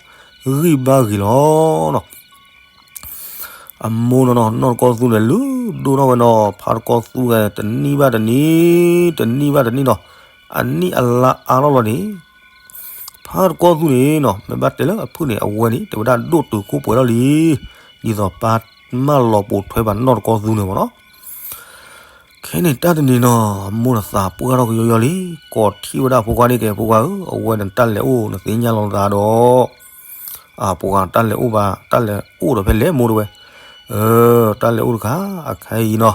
ဂံၢ်ဘါဂ့ၤလီၤနီၤ အမိၢ်နီၤနီၤ နီၢ်တကီၢ်သူန့ၣ် လုၢ်ဒိၣ်ထီၣ်ဝဲနီၤ ဖါတကီၢ်သူဝဲ တနံၣ်ဘၣ်တနံၣ်, တနံၣ်ဘၣ်တနံၣ်နီၤ, အနံၣ်အလါအါထီၣ်လီၤန့ၣ် ဖါတကီၢ်သူန့ၣ်နီၤ မ့ၢ်ဘၣ်တဲလၢအဖုၣ်န့ၣ် အဝဲန့ၣ် တဲဝဲဒၣ်ဒိၣ်တုာ်ခိၣ်ပှဲၤထီၣ်လံ, ဒ်သိးပၢ်မၢလီၤပိာ်ထွဲဘၣ်နီၢ်တကီၢ်သူန့ၣ်မ့ၢ်နီၤ ခဲန့ၣ်တၢ်တနံၤနီၤ အမိၢ်နသးပှၢ်ထီၣ်ကယီယီလံ, ကိးထံၣ်ဝဲဒၣ်ဖိခွါန့ၣ်ကဲ ဖိခွါဧၢ, အဝဲန့ၣ်တၢ်လဲၤအိၣ်နသ့ၣ်ညါလီၤနသးဒီး အပှၤတၢ်လဲၤအိၣ်ဘၣ် တၢ်လဲၤအိၣ်ဒီးဖဲလဲၣ်မိၢ်တဲဝဲ, အၢ တၢ်လဲၤအိၣ်တခါ အခါအံၤနီၤ,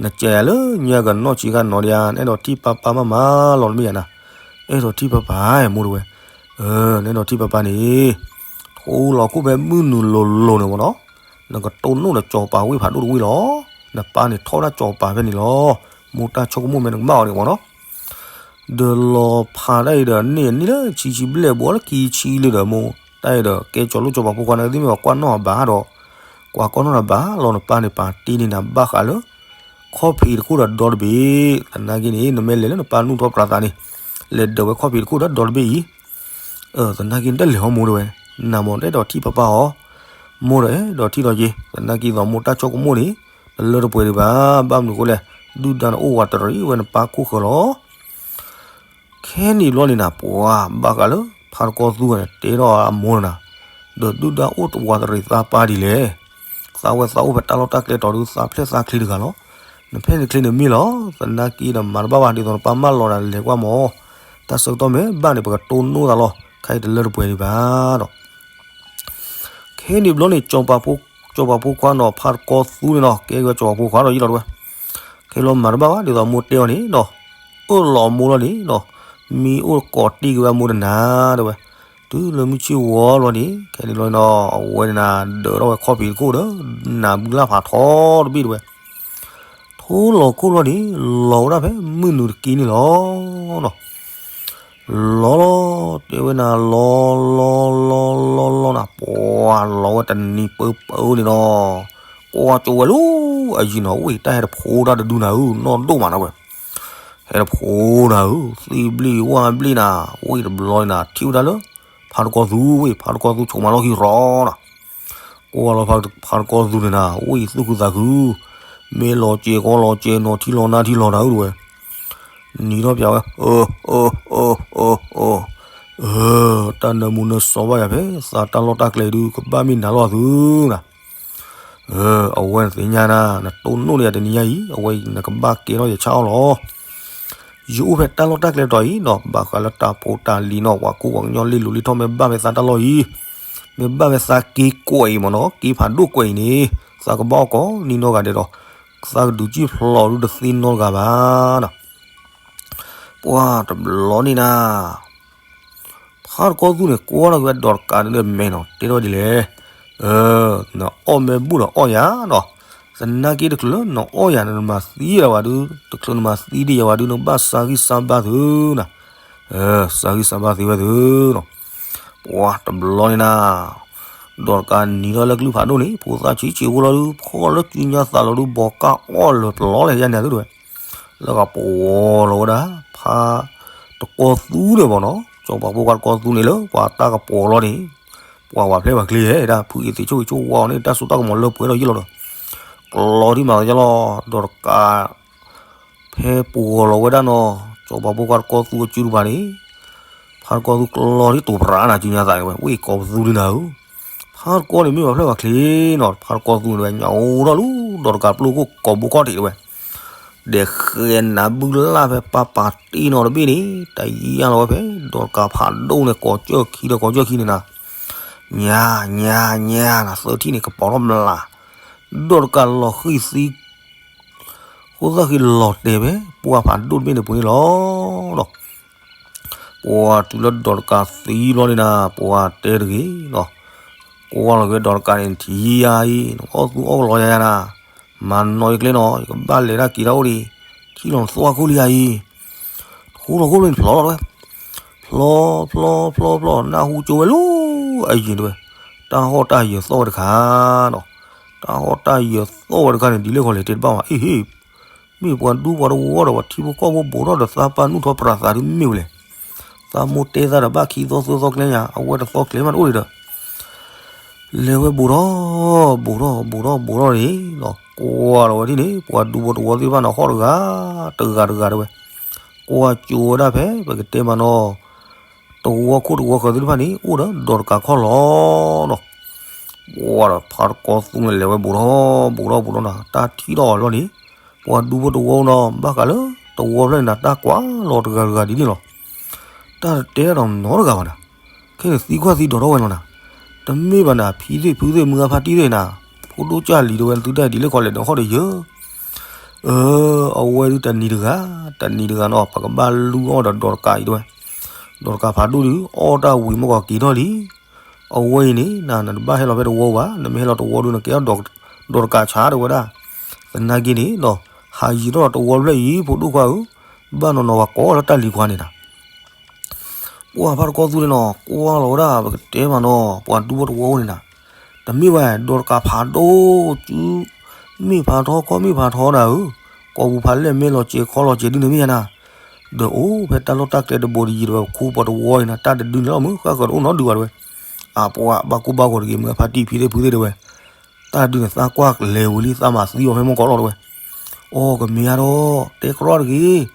နကဲယၤလၢညါကနီၢ်ဆံးခါနီၤဒီး နအဲၣ်ဒိးထံၣ်ပၢ်ပၢ်မးမးလီၤတမ့ၢ်ယၤနၤ, အဲၣ်ဒိးထံၣ်ပၢ်ပၢ်မိၢ်တဲဝဲ, အၢ နအဲၣ်ဒိးထံၣ်ပၢ်ပၢ်န့ၣ် ထူလီၤခိၣ်ဖဲမုၢ်နုာ်လိၤလိၤန့ၣ်မ့ၢ်နီၤ, နကတိၢ်နီၣ်ဒီးကၠီၤပၤဝ့ၢ်ဖးဒိၣ်တဝ့ၢ်လီၤ, နပၢ်န့ၣ်ထီၣ်ဝဲဒၣ်ကၠီၤပၤဖဲန့ၣ်လီၤ, မိၢ်တၢ်ဆိကမိၣ်မ့ၢ်နကဘၣ်အီၤန့ၣ်မ့ၢ်နီၤ ဒီးလီၤဖးဒၣ်အံၤဒီးန့ၢ်အနံၣ်လၢဆံဆံဘျဲၣ်ဘှီလၢခံဆံလံဒီးမိၢ်, တၢ်အံၤဒီးကဲကၠီၤလိၣ်ကၠီၤပၤဖိခွါန့ၣ် သ့ၣ်မ့ၢ်ပှၤကွၢ်နီၣ်အဘၣ်ဒီး, ကွၢ်ကီနီၣ်နဘၣ်လီၤ နပၢ်န့ၣ်ပာ်တ့ၢ်န့ၢ်နၤဘၣ်ဃးလၢ ခီၣ်ဖံးတခိၣ်ဒီးဒီတဘ့ၣ်, သနာ်က့န့ၣ် နမ့ၢ်လဲၤလၢနပၢ်နူၢ်ထီၣ်ပြးသးန့ၣ်, လဲၤဒၢးဝဲခီၣ်ဖံးတခိၣ်ဒီးဒီတဘ့ၣ်အံၤ သနာ်က့နတၢ်လဲၤဟီမိၢ်တဲဝဲ, နမိၢ်တအဲၣ်ဒိးထံၣ်ပၢ်ပၢ်အီၤ, မိၢ်ဒီးအဲၣ်ဒိးထံၣ်ဒီးက့ၤ, သနာ်က့သိးမိၢ်တၢ်ဆိကမိၣ်န့ၣ် တလၢတပှဲၤဒံးဘၣ်, ဘၣ်မနုၤအဃိလဲၣ်, ဒုၣ်ဒါန့ၣ်အိၣ်ဝးတရံးဝဲနပၢ်ခိၣ်ဃၢၤလီၤ. ခဲန့ၣ်ဘျီန့ၣ်နၤ ပှၤဘၣ်ဃးလၢ ဖါတကီၢ်သူဝဲန့ၣ် တဲထီၣ်အမိၢ်နၤ, ဒီးဒုၣ်ဒါအိၣ်ဝးတရံးသးပၢ်ဒ်လဲၣ်, သးဝဲသးအိၣ်ဖဲတၢ်လီၢ်တၢ်ကျဲတီၤဒုး သးဖျဲၣ်သးချ့တဂၤလီၤ, နဖဲန့ၣ်ချ့န့ၣ်မ့ၢ်လီၤ, သနာ်က့ဒီးမၤတဘၣ်ဘၣ်ဒ်သိးနပၢ်မၢလီၤနၤလဲၤကွၢ်မၢ်, တၢ်ဆၢကတီၢ်မ့ၢ်ဘၣ်န့ၣ် ပကတိၢ်နီၣ်သးလီၤ, ခဲအံၤတလၢတပှဲၤဒံးဘၣ်ဒီး ခဲန့ၣ်ဘျီန့ၣ် ကၠီၤပၤဖိခွါနီၤ ဖါတကီၢ်သူန့ၣ်နီၤ ကဲဝဲကၠီၤပၤဖိခွါဒီးယံလီၤတဲဝဲ, ခဲလီၤမၤတဘၣ်ဘၣ်ဒ်သိးမိၢ်တဲအီၤန့ၣ်နီၤ, အၢၣ်လီၤမိၢ်လီၤန့ၣ်နီၤ, မံအိၣ်ကိးတ့ၢ်က့ၤဝဲမိၢ်တနၤတဲဝဲ, တုၤလၢမုၢ်ဆ့ၣ်ဝီလီၤန့ၣ် ခဲန့ၣ်လီၤနီၤ အဝဲန့ၣ်နၤ ဒၢးထီၣ်ဝဲခီၣ်ဖံးတခိၣ်ဒီး နၤဘုလၢ်ဖးထီတဘ့ၣ်တဲဝဲ, ထူလီၤခိၣ်လီၤန့ၣ် လီၤဝဲဒၣ်ဖဲမုၢ်နုာ်တက့ၢ်န့ၣ်လီၤနီၤ လီၤလီၤ တဲဝဲနၤ လီၤလီၤလီၤလီၤလီၤနၤ ပှၤလီၤဝဲတနံၤပၢပၢန့ၣ်နီၤ, ကွၢ်ကၠိဝဲလၢ အယံၤနီၤ ဝ့ၢ်တၢ်ဟဲတဖိးတၢ်တဒုနၤဧၢ နီၢ်ဒိၣ်မးနၤဝဲ, ဟဲတဖိးနၤဧၢ သံဘျ့ဝၣ်ဘျ့နၤ ဝ့ၢ်တဘျီန့ၣ်နၤ ထံၣ်ဝဲဒၣ်လၢ ဖါတကီၢ်သူဝ့ၢ် ဖါတကီၢ်သူဆိးမးလီၢ်ခံရီနၤ ကွၢ်လီၤဖါတကီၢ်သူန့ၣ်နၤ ဝ့ၢ်သူၣ်ခုသးခု, မ့ၢ်လီၤစဲၤကီလီၤစဲၤနီၤ ထံလီၤနါထံလီၤနၤဧၢတဝဲ, နံၤထီၣ်ပၠးဝဲ, အၢ အၢ အၢ အၢ အၢ, တၢ်နၢမူနၢစီဘၣ်ယၤဖဲ သးတၢ်လီၢ်တၢ်ကျဲဒုး ကဘၣ်မ့ၢ်နၤလီၤသုနၤ, အဝဲနသ့ၣ်ညါနၤ နတိၢ်နီၣ်န့ၢ်ယၤတနံၤညါအံၤ အဝဲအံၤနကဘၣ်ကဲထီၣ်ယဆၣ်အီၣ်လီၤ ယအိၣ်ဖဲတၢ်လီၢ်တၢ်ကျဲတီၤအံၤနီၤ ဘၣ်ဃးလၢတၢ်ဖိတၢ်လံၤနီၤ ပှၤကူပှၤကညီလ့လိၤလံထီၣ် မ့ၢ်ဘၣ်ဖဲသးတၢ်လီၢ်အံၤ, မ့ၢ်ဘၣ်ဖဲသးက့ၤကွဲးအံၤမ့ၢ်နီၤ က့ၤဖးဒိၣ်ကွဲးအံၤန့ၣ် သးကဘၣ်အီၣ်ကိးနံၤနီတဂၤဒဲးဒီး သးကဒုးစံၣ်ဖျိးဒုးတသ့နီတဂၤဘၣ်နီၤ ပှၤတဘျီန့ၣ်နၤ ဖါတကီၢ်သူန့ၣ် ကွၢ်ထီၣ်က့ၤဝဲဒီးတကးဒုးမဲာ်နီၤ တဲထီၣ်ဝဲဒ်လဲၣ်, နအီၣ်မ့ၢ်ဘူၣ်ဒီးအီၣ်ယၤနီၤ, သနာ်က့တချုးလၢနအီၣ်ယၤန့ၣ် နမၤသံယၤဝဲဒုး တချုးနမၤသံဒံးယၤဝဲဒုး နကဘၣ်စၢ်ဂံၢ်စၢ်ဘါသုနီၤ, စၢ်ဂံၢ်စၢ်ဘါသုဝဲသုနီၤ, ပှၤတဘျီန့ၣ်နၤ ဒီးတကးနံၤထီၣ်လၢကလုၢ်ဖးဒိၣ်န့ၣ် ဖိသၣ်ဆံးဆံးဖိလီၤဒုး ဖီၣ်လၢကံညါသးလီၤဒုး ဘီးကၢ်အီၣ်လၢပလီၢ်လဲၣ်ယါန့ၣ်သုတဝဲ, လၢကပဝီၤလီၤဝဲဒၣ် ဖါတကီၢ်သူန့ၣ်ဘၣ်နီၤ စီၤပၤဖိခွါတကီၢ်သူန့ၣ်လၢပှၤတၢ်ကပီၤလီၤန့ၣ်, ပှၤဝၤဖျဲၣ်ပှၤချ့ဟဲဒၣ် ဖုအ့သ့ၣ်ဆိၣ်ဂ့ၤဆိၣ်ဝါအီၤန့ၣ် တၢ်စိတၢ်ကမီၤလၢပှဲၤထီၣ်ယံာ်လီၤဒီး, ကျီထံၣ်မၤကယီလီၤ ဒီးတကး ဖဲပှဲၤလီၤဝဲဒၣ်နီၤ, စီၤပၤဖိခွါတကီၢ်သူအစုတဖၣ်န့ၣ်, ဖါတကီၢ်သူကျီထံၣ်တိၤပြးနၤ စုညါသးဝဲ ဝ့ၢ်ကိးပသူဒ်နၤဧၢ, ဖါတကီၢ်န့ၣ်မ့ၢ်ဝၤဖျဲၣ်ပှၤချ့နီၤ, ဖါတကီၢ်သူန့ၣ်ဝဲ ညၣ်အိၣ်ထီၣ်လူၤ ဒီးတကးပျိၢ်ခိၣ်ကိးဘိကီၢ်ထံးတဝဲ ဒီးဃဲနၤဘုလၢ်ဖဲပၢ်ပာ်တ့ၢ်နီၤတဘ့ၣ်န့ၣ် တယံာ်လီၤဝဲဖဲဒီးတကးဖးဒိၣ်န့ၣ် ကိးကၠၢၢ်ခံဒီးကိးကၠၢၢ်ခံန့ၣ်နၤ, ညါ ညါ ညါနၤ သၢထံၣ်န့ၣ် ကပီၤထီၣ်မျး, ဒီးတကးလီၤဃံၤသံ ဃိသၣ်ဃံလီၤတဲာ်ဖဲ ပှၤဖးဒိၣ်တဘ့ၣ်န့ၣ်ပူၤန့ၣ်လီၤ. ပှၤတုၤလၢဒီးတကးသံဘျီန့ၣ်နၤ ပှၤတဲတဂ့ၤနီၤ, ကွၢ်လီၤက့ၤဒီးတကးန့ၣ် ထံၣ်ယၤအံၤ နကအီၣ်သူအီၣ်ကလီယၤယၤနၤ, မၤနီၣ်ယကျဲနီၤ ယကဘၣ်လဲၤတၢ်က့ၤတၢ်အိၣ်ဒံး, ထံၣ်လီၤနသွၣ်ခိၣ်လံယၤအံၤ, ထူလီၤခိၣ်ဖျိန့ၣ်ဖျီလီၤတဝဲ, ဖျီ ဖျီ ဖျီ ဖျီ နၢ်ဟူကၠိဝဲလီၤ အယံၤတဝဲ, တၢ်ဟီၣ်တၢ်ယၢၤသီၣ်ဝဲတခါနီၤ, တၢ်ဟီၣ်တၢ်ယၢၤသီၣ်ဝဲတခါန့ၣ် ဒ်လဲၣ်ခီလဲၣ်တဲတဘၣ်ဘၣ် အ့ဟ့ၣ် မ့ၢ်ပှၤဒူပှၤတဝီဒီး ပှၤထံဖိကီၢ်ဖိဘူးထီၣ်ဒီး သးပၢ်နုာ်ထီၣ်ပြးသးဒ်မ့ၢ်ဝဲလဲၣ်, သးမိၢ်တဲသးဒီး ဘၣ်ခံသီသၢသီကျဲယၤ အဝဲတသီကျဲမးတအိၣ်ဒံးဒီး လဲၤဝဲဘူးထီၣ် ဘူးထီၣ် ဘူးထီၣ် ဘူးထီၣ်န့ၣ်, ကွၢ်လီၤဝဲဒ်န့ၣ် ပှၤဒူဖိတဝီသ့ၣ်တဖၣ်န့ၣ် ဟီၣ်တဂၤ တဂၤတဂၤတဝဲ, ကွၢ်ကၠိဝဲဒၣ်ဖဲ ပကတဲမးနီၤ တဝီခိၣ်တဝီဃၢၤသ့ၣ်တဖၣ်န့ၣ် အိၣ်ဒီးဒီးတကးခီၣ်လီၤနီၤ, ပှၤဒီးဖါတကီၢ်သူန့ၣ် လဲၤဝဲဘူးထီၣ် ဘူးထီၣ် ဘူးထီၣ်နၤ တၢ်ထံၣ်ထီၣ်အီၤလီၤန့ၣ်, ပှၤဒူဖိတဝီနီၤ ဘၣ်ဃးလၢတဝီဖျၢၣ်န့ၣ်နၤ တၢ်ကွၢ်လီၤတဂၤတဂၤဒ်န့ၣ်လီၤ. တၢ်တတဲတၢ်ဒီးနီတဂၤဘၣ်နၤ, ခဲန့ၣ်သံကွၢ်သံဒိးထီၣ်ဝဲလီၤနၤ, တမ့ၢ်ဘၣ်နၤ ဖံသ့ၣ်ဖုသ့ၣ်မုၢ်ဂၢ်ဖါတံၢ်သ့ၣ်နၤ, ဖိဒိၣ်ကၢ်လံၤတဝဲ နသုတၢ်ဒ်လဲၣ်ခီလဲၣ်ဒီးဟီၣ်တယၢၤ အဝဲဒုးတနံၤတဂၤ တနံၤတဂၤနီၤ ပကဘၣ်လူအီၣ်ဒီးဒီးတကးအံၤတဝဲ, ဒီးတကးဖးဒိၣ်ဒုး အီၣ်တၢ်ဝံၤမ့ၢ်ကီးက့ၤထီၣ်လံ, အဝဲအံၤန့ၣ် န နတဘၣ်ဟဲလီၤဖဲတဝီဘၣ်, နမ့ၢ်ဟဲလီၤတဝီဒုး နကဲအီၣ်ဒီးတကးဆါတဝဲဒၣ်, သနာ်က့န့ၣ်ဒီး ဟးယံၤထီၣ်ဒီးတဝီဖျၢၣ်အံၤ ဖိဒိၣ်ခွါဧၢ, ဘၣ်နီၤနီၤဝဲကိးလၢတၢ်လံၤခွါန့ၣ်နၤ ပှၤဖါတကီၢ်သူန့ၣ်နီၤ ကွၢ်လီၤဝဲဒၣ် ပကတဲမးနီၤ ပှၤဒူဖိတဝီန့ၣ်နၤ, တမ့ၢ်ဘၣ် ဒီးတကးဖးဒိၣ်စု, မ့ၢ်ဖးထီ ကီၢ်မ့ၢ်ဖးထီနၤဧၢ, ကိာ်ပူၤဖးလဲၢ်မ့ၢ်လီၤစဲၤခီလီၤစဲၤဒ်န့ၣ်မ့ၢ်ယါနၤ, ဒီးအိၣ်ဖဲတၢ်လီၢ်တၢ်ကျဲတဘိးတယံၤတဝဲ ခူပှၤတဝီအံၤနၤ တၢ်တဒုန့ၣ်လီၤ မုၢ်ဃၣ်ဃၢၤတအိၣ်နီတဒုဘၣ်တဝဲ, အပှၤဘၣ်ကူဘၣ်ဂီၤတဂ့ၤ မုၢ်ဂၢ်ဖါတံၢ်ဖံသ့ၣ်ဖုသ့ၣ်တဝဲ တၢ်ဒုးန့ၣ် သးကွၢ်လဲၤဝံၤလံ သးမၤသံအီၤဖဲမုၢ်ကီးလီၤတဝဲ, အီကမ့ၢ်ဧါဒီး တဲကြီတဂ့ၤ,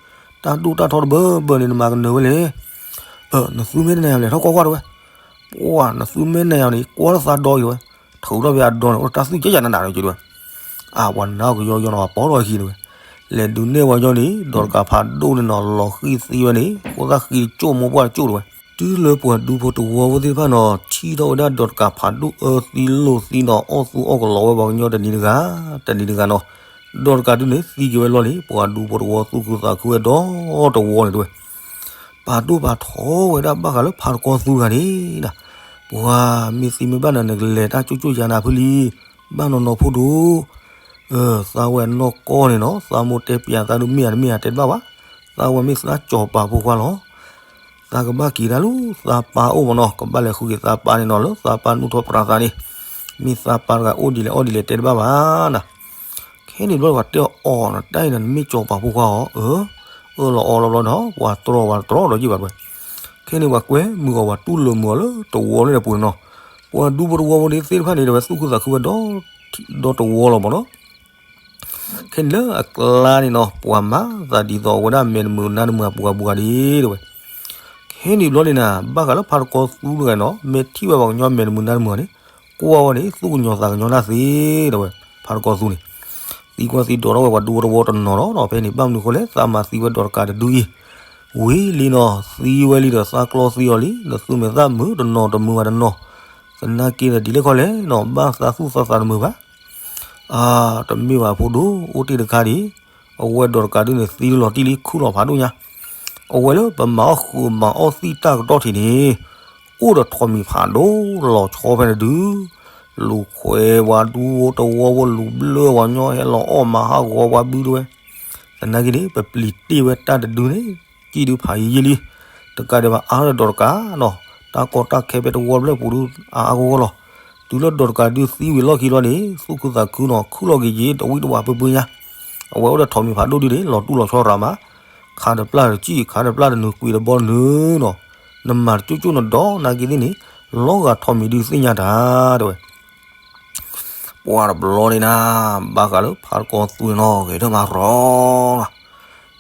တၢ်ဒိၣ်တၢ်ထီတဘၢဘၢန့ၣ် နမၤကနၢၤဝဲလဲၣ်, နသူမ့ၢ်နၤယၤလဲၤထီၣ်ကွၢ်ကွၢ်တဝဲ, ပှၤနသူမ့ၢ်နၤယၤန့ၣ် ကွၢ်လၢသးဒီအံၤတဝဲ, ထုးထီၣ်ဖဲအဒီန့ၣ် အိၣ်တၢ်သူၣ်ကဲယၤနးနးတဝဲ, အပှၤနါကယီယီနီၤ ပှၤပိာ်ထီၣ်အခံတဝဲ, လဲၤဒုးနဲၣ်ဝဲညီန့ၣ် ဒီးတကးဖးဒိၣ်န့ၣ်နီၤ လီၤဃံၤသံဝဲန့ၣ် ဃိသၣ်ဃံတကၠိၣ်မိၢ်ပှၢ်တကၠိၣ်တဝဲ တုၤလၢပှၤဒူဖိတဝီဖိသ့ၣ်တဖၣ်နီၤ ထံၣ်ထီၣ်ဝဲဒၣ်ဒီးတကးဖးဒိၣ်အၢသံလိာ်သံနီၤ အီၣ်သူအီၣ်ကလီဝဲပှၤကညီတနံၤတဂၤ တနံၤတဂၤနီၤ, ဒီးတကးဒုးန့ၣ်သံက့ၤဝဲလီၤန့ၣ် ပှၤဒူဖိတဝီသူၣ်ခုသးခုဝဲဒီတဝီန့ၣ်တဝဲ, ပာ်ဒိၣ်ပာ်ထီဝဲဒၣ်ဘၣ်ဃးလၢဖါတကီၢ်သူတဂၤန့ၣ်, ပှၤမ့ၢ်သံမ့ၢ်ဘၣ်နၤ နကလဲၤတၢ်ကၠိၣ်ကၠိၣ်ယါနၤဖုလံ, ဘၣ်နီၤနီၤဖိဒိၣ် သးဝဲနီၢ်ကီၢ်န့ၣ်နီၤ သးမိၢ်တဲပျးသးဒုးမ့ၢ်ဧါတမ့ၢ်ဧါတဲတဘၣ်ဘၣ်, သးဝဲမ့ၢ်သးစီၤပၤဖိခွါလီၤ, သးကဘၣ်က့ၤဒၣ်လၢသးပၢ်အိၣ်မးနီၤ ကဘၣ်လဲၤဃုက့ၤသးပၢ်န့ၣ်နီၤ လၢသးပၢ်နုာ်ထီၣ်ပြးသးန့ၣ်, မ့ၢ်သးပၢ်တဂၤအိၣ်ဒ်လဲၣ်အီၣ်ဒ်လဲၣ်တဲတဘၣ်ဘၣ်နၤ, ခဲန့ၣ်ဘျီပှၤတဲအီၤနီၤ တၢ်အံၤနၤ နမ့ၢ်စီၤပၤဖိခွါအီၤ အၢ အၢၣ်လီၤအီလီၤဘျီနီၤ ပှၤတြီပှၤတြီဒီးယံာ်ဘၣ်တဝဲ, ခဲန့ၣ်ပှၤကွဲမုာ်အီၤပှၤတူၢ်လိာ်မုာ်အီၤလၢတဝီန့ၣ်ပူၤန့ၣ်နီၤ, ပှၤဒူဖိတဝီဖိန့ၣ်သ့ၣ်တဖၣ်န့ၣ် တဝဲသူၣ်ခုသးခုဝဲဒီ ဒီတဝီလီၤမးနီၤ, ခဲန့ၣ်လၢအကျါန့ၣ်နီၤ ပှၤမၤသးဒ်သိးအဝဲဒၣ်မဲာ်တမုာ်နါတမုာ်အပူၤအပူၤဂၤဒ်တဝဲ, ခဲန့ၣ်ဘျီန့ၣ်နၤ ဘၣ်ဃးလၢဖါတကီၢ်သူတဂၤနီၤ မ့ၢ်ထံၣ်ဝဲပှၤကညီမဲာ်တမုာ်နါတမုာ်န့ၣ် ကွၢ်ဝဲန့ၣ် သူၣ်ကညီၤသးကညီၤနၢ်သ့တဝဲ, ဖါတကီၢ်သူန့ၣ် သံကွၢ်သံဒိးထီၣ်ဝဲပှၤဒူဖိတဝီတနီၤနီၤနီၤ ဖဲန့ၣ် ဘၣ်မနုၤဃိလဲၣ် သးမၤသံဝဲဒီးတကးတဒုအံၤ, ဝံၤလံနီၤ သံဝဲလံဒီးသးကျီသံအီၤလံ ဒီးသူၣ်မဲာ်သးမုာ်တနီၤတမုာ်ဘၣ်တနီၤ, သနာ်က့ဒီးဒ်လဲၣ်ခီလဲၣ်နီၤ ဘၣ်သးသူၣ်သးသးတမုာ်ဘၣ် အါ တမ့ၢ်ဘၣ်ဖိဒိၣ် အိၣ်တ့ၢ်တခါဒံး, အဝဲဒီးတကးဒုးန့ၣ် သံလီၤတံၢ်လံခူၣ်လီၤဖးဒိၣ်ညါ, အဝဲလၢပမၤအီၣ်ဃုာ်မၤအီၣ်သံၣ်တၢ်ကတီၢ်ထံးန့ၣ်, အိၣ်ဒီးထိးမံၤဖးဒိၣ်လီၤဆီဖဲန့ၣ်ဒုး, လူၤခွဲးပှၤဒူဖိတဝီဖိ လူၤဘျၢပှၤကညီ ဟဲလီၤအီၣ်မၤဟးဂီၤပှၤဘုတဝဲ, သနာ်က့န့ၣ် ပပျံၤတ့ၢ်ဝဲတၢ်တဒုန့ၣ် ကံၣ်ဒုးဖးယံာ်ယံာ်လံ, တကးဒံးဘၣ်အါဒီးဒီးတကးနီၤ, တၢ်ကီတၢ်ခဲဖဲတဝီဖျၢၣ်ပူၤဒုး အါအါဂီၢ်ဂီၢ်လီၤ. တုၤလၢဒီးတကးဒုးသံဝံၤလီၢ်ခံလီၤန့ၣ် သူၣ်ခုသးခုနီၤ ခုၣ်လီၤက့ၤယ့ၤ တဝံတဝးပၢပၢညါ, အဝဲအိၣ်ဒီးထိးမံၤဖးဒိၣ်ဒုးန့ၣ် လီၤတူၢ်လီၤဆီရၤမး, ခးတပျၢ်တကံၣ် ခးတပျၢ်တနုာ် ကွံာ်တဘီတနုာ်နီၤ, နမၤတကၠိၣ်ကၠိၣ်နဒီးနာ်က့သ့ၣ်န့ၣ် လီၤဂာ်ထိးမံၤဒုသ့ၣ်ညါတၢ် တဲဝဲ. ပှၢ်တဘျီန့ၣ်နၤ ဘၣ်ဃးလၢဖါတကီသူန့ၣ်နီၤ ဂဲၤထၢၣ်မၤရီၤလီၤ.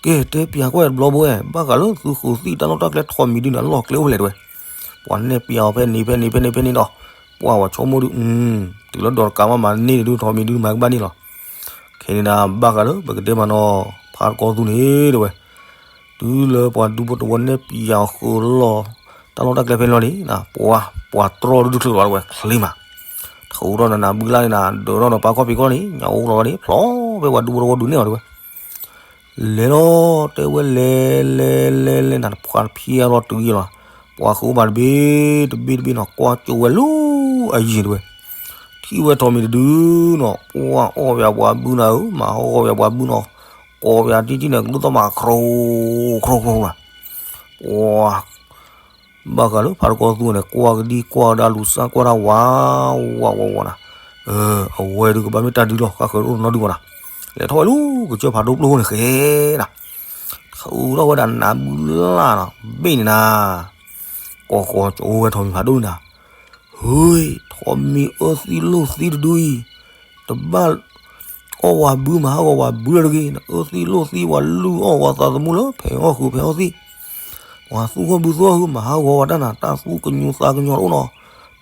ကဲ တဲပျးကွၢ်တဘျီဘိဝဲ ဘၣ်ဃးလၢသုဃုာ်သံၣ်တၢ်လီၢ်တၢ်ကျဲထိးမံၤဒုန့ၣ် အလီၢ်ကျဲအိၣ်ဖဲလဲၣ်တဲဝဲ. ပှၢ်နဲၣ်ပျးအီၤဖဲန့ၣ်ဖဲန့ၣ်ဖဲန့ၣ်ဖဲန့ၣ်ဒီး ပှၢ်ဝဲဆိကမိၣ်ဒု တုၤလၢဒီးတကးမးမၤန့ၢ်ဒုထိးမံၤဒုမၤကဘၣ်န့ၣ်လီၤ. ခဲန့ၣ်နၤ ဘၣ်ဃးလၢပကတဲမးနီၤ ဖါတကီသူန့ၣ်တဲဝဲ တုၤလၢပှၤဒူဖိတဝီနဲၣ်ပျးအီၤဃုာ်လီၤ တၢ်လီၢ်တၢ်ကျဲဖဲန့ၣ်လီၤန့ၣ် ပှၢ်ပှၤတြီၢ်ဒုတချုးလီၤတဲဝဲ ချ့မး ထူးထီၣ်နနၤဘုလၢ်န့ၣ်နၤ ဒၢးထီၣ်နပၢ်ခီၣ်ဖံးခီၣ်န့ၣ် ညၣ်အိၣ်လီၤဝဲန့ၣ် ဖျီဖဲပှၤဒူဖိတဝီဒုးနဲၣ်အီၤတဲဝဲ လဲၤလီၤ တဲဝဲလဲၤလဲၤလဲၤလဲၤနၤ တဖှးတဖျဲလီၤတုၤယဲလီၤ. ပှၤဃုာ်အိၣ်ဘၣ်တဘ့ၣ်တဘ့ၣ်တဘ့ၣ်နီၤ ကွၢ်ကၠိဝဲလၢအယံၤတဲဝဲ ထံၣ်ဝဲထိးမံၤတဒုနီၤ ပှၢ်အီၣ်ပှၤပှၤဘုနၤဧၢ မၤဟီၣ်ဂီၤပှၤပှၤဘုနီၤ ကိးပှၤတံၢ်တံၢ်န့ၣ် ကဒိၣ်သီၣ်မးခရိခရိခရိနၤ ပှၢ် ဘၣ်ဃးလၢဖါတကီသူန့ၣ် ကွၢ်ကဒံကွၢ်ကဒါလူၤစၢ်ကွၢ်တၢ်ဝးဝးဝးဝးနၤ အဝဲဒုကဘၣ်မ့ၢ်တၢ်ဒုလီၤ ဃၣ်ဃၢၤတအိၣ်နီတဒုဘၣ်နၤ လဲၤထီၣ်ဝဲလၢကစၢၢ်ဖးဒိၣ်ပျိၢ်ဃိန့ၣ်ဃဲနၤ ထုးထီၣ်ဝဲဒၣ်နၤဘုလၢ်နီၤ ဘ့ၣ်န့ၣ်နၤ ကိးဃီၤကၠိဝဲထိးမံၤဖးဒိၣ်န့ၣ်နၤ ဟူ ထိးမံၤအၢသံလိၣ်သံတဒုအံၤ တဘၣ်အီၣ်ဝၤဘုမၤဟးဂီၤဝၤဘုလၢတဂ့ၤ နအၢသံလိၣ်သံဝၤလုၢ်အီၣ်ဝၤသးသမူလၢဖဲးအီၣ်ဃုာ်ဖဲးအီၣ်သံ ပှၤသူၣ်ဂီၢ်ဘုသူၣ်ဂီၢ်ဟုမၤဟးဂီၤဝဲတၢ်နၤ တၢ်သူၣ်ကညိသးကညိတအိၣ်နီၤ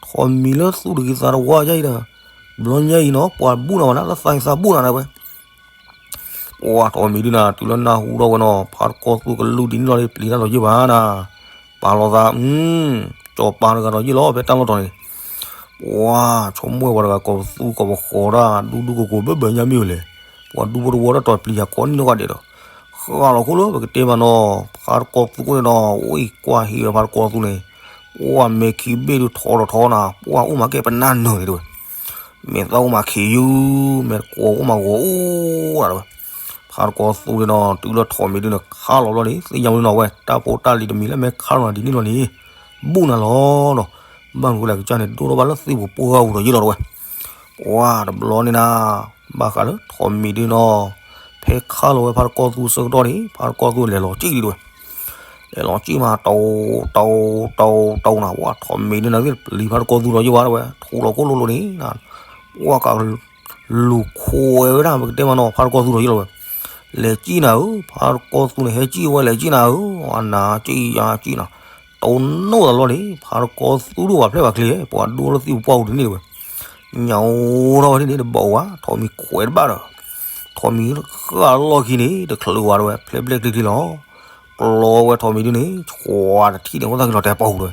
ထိးမံၤလၢသူၣ်တဂ့ၤသးတဝါယါအံၤဒီး ဘျီညါအံၤနီၤ ပှၤဘူၣ်နၤဝဲဒၣ် လၢသးအံၤသးဘူၣ်နၤဒၣ်ဝဲ ပှၢ်ထိးမံၤဒုနၤ တုၤလၢနၢ်ဟူထီၣ်ဝဲနီၤ ဖါတကီသူကလူးဒ်န့ၣ်လီၤ ပျံၤတၢ်ဒီးယ့ၢ်ဘၣ်နၤ ပာ်လီၤသး ကၠီၤပၤတဂၤဒီးယ့ၢ်လီၤ ဖဲတၢ်လီၢ်တီၤန့ၣ် ပှၢ်ဆိကမိၣ်ဝဲပှၤတဂၤ ကိးပသူကိးပဃီၤတၢ် ဒူဒူကိးကိးဘၢဘၢညါမ့ၢ်ဝဲလဲၣ် ပှၤဒူဖိတဝီတၢ်တီၤပျံၤယၤကိးနံၣ်နီၢ်ဂၤဒဲးဒီး ဃၣ်လီၤခိၣ်လၢပကတဲမးနီၤ ဖါတကီသူအိၣ်န့ၣ်ဒီး အိၣ်အံၤကွၢ်ဟံးဝဲဖါတကီသူန့ၣ် ပှၢ်မဲာ်ခံဘ့ၣ်ဒုထီထီထီနၤ ပှၢ်အိၣ်မးကဲပနၢ်နၢၤန့ၣ်တဲဝဲ မဲာ်သၣ်အိၣ်မးခံးယုၢ် မဲာ်တကိးအိၣ်မးဂီၤအိၣ်ဒၣ်တဲဝဲ ဖါတကီသူန့ၣ်ဒီး တုၤလၢထိးမံၤဒုန့ၣ် ခးလီၤဘျီန့ၣ် သ့ၣ်ညါဝဲလီၤဝဲ တၢ်ဖိတၢ်လံၤတမံၤလၢမ့ၢ်ခးလီၤနၤဒ်န့ၣ်လီၤန့ၣ် ဘူၣ်နၤလီၤနီၤ ဘၣ်မနုၤဃိလဲၣ် ကစၢ်န့ၣ် ဒိၣ်ထီၣ်ဘၣ်လၢသ့ၣ်ပူၤပှၢ်ပူၤဒီးယ့ၢ်လီၤတဲဝဲ ပှၢ်တဘျီန့ၣ်နၤ ဘၣ်ဃးလၢထိးမံၤဒုနီၤ ဖဲခးလီၤဝဲဖါတကီသူဆၢကတီၢ်န့ၣ် ဖါတကီသူလဲၤလီၤကံၣ်ဒံးတဲဝဲ လဲၤလီၤကံၣ်မး တိၤ တိၤ တိၤ တိၤနၤ ပှၢ်ထိးမံၤဒုနၤသ့ၣ်ပျံၤဖါတကီသူဒီးယ့ၢ်ဝဲတဲဝဲ ထူးလီၤကိၣ်လိလိၤန့ၣ် ပှၢ်က လူၤခိးဝဲဒၣ် ပကတဲမးနီၤ ဖါတကီသူဒီးယ့ၢ်လီၤဝဲ လဲၤကံၣ်နၤဧၢ ဖါတကီသူန့ၣ် ဟဲကံၣ်ဝဲ လဲၤကံၣ်နၤဧၢ အနၤကံၣ်ယၤကံၣ်နၤ တိၢ်နီၣ်သးလီၤန့ၣ် ဖါတကီသူဒိၣ်ဝဲဖျဲၣ်ဘၣ်ချ့ ပှၤဒိၣ်လၢသ့ၣ်ပူၤပှၢ်ပူၤဒ်န့ၣ်တဲဝဲ ညၣ်အိၣ်ထီၣ်ဝဲဒ်န့ၣ် တဘၣ်အိၣ်ဘၣ် ထိးမံၤခွဲးတဘၣ်ဒီး ထိးမံၤဃၣ်လီၢ်ခံန့ၣ် တချုးဝဲတဲဝဲ ဖျဲၣ်ဖျဲၣ်ချ့ချ့လီၤ ကျီဝဲထိးမံၤဒုန့ၣ် ဆှးတထံၣ်န့ၣ် အခိၣ်သၣ်ဃံလီၤတဲာ်ပီၤတဲဝဲ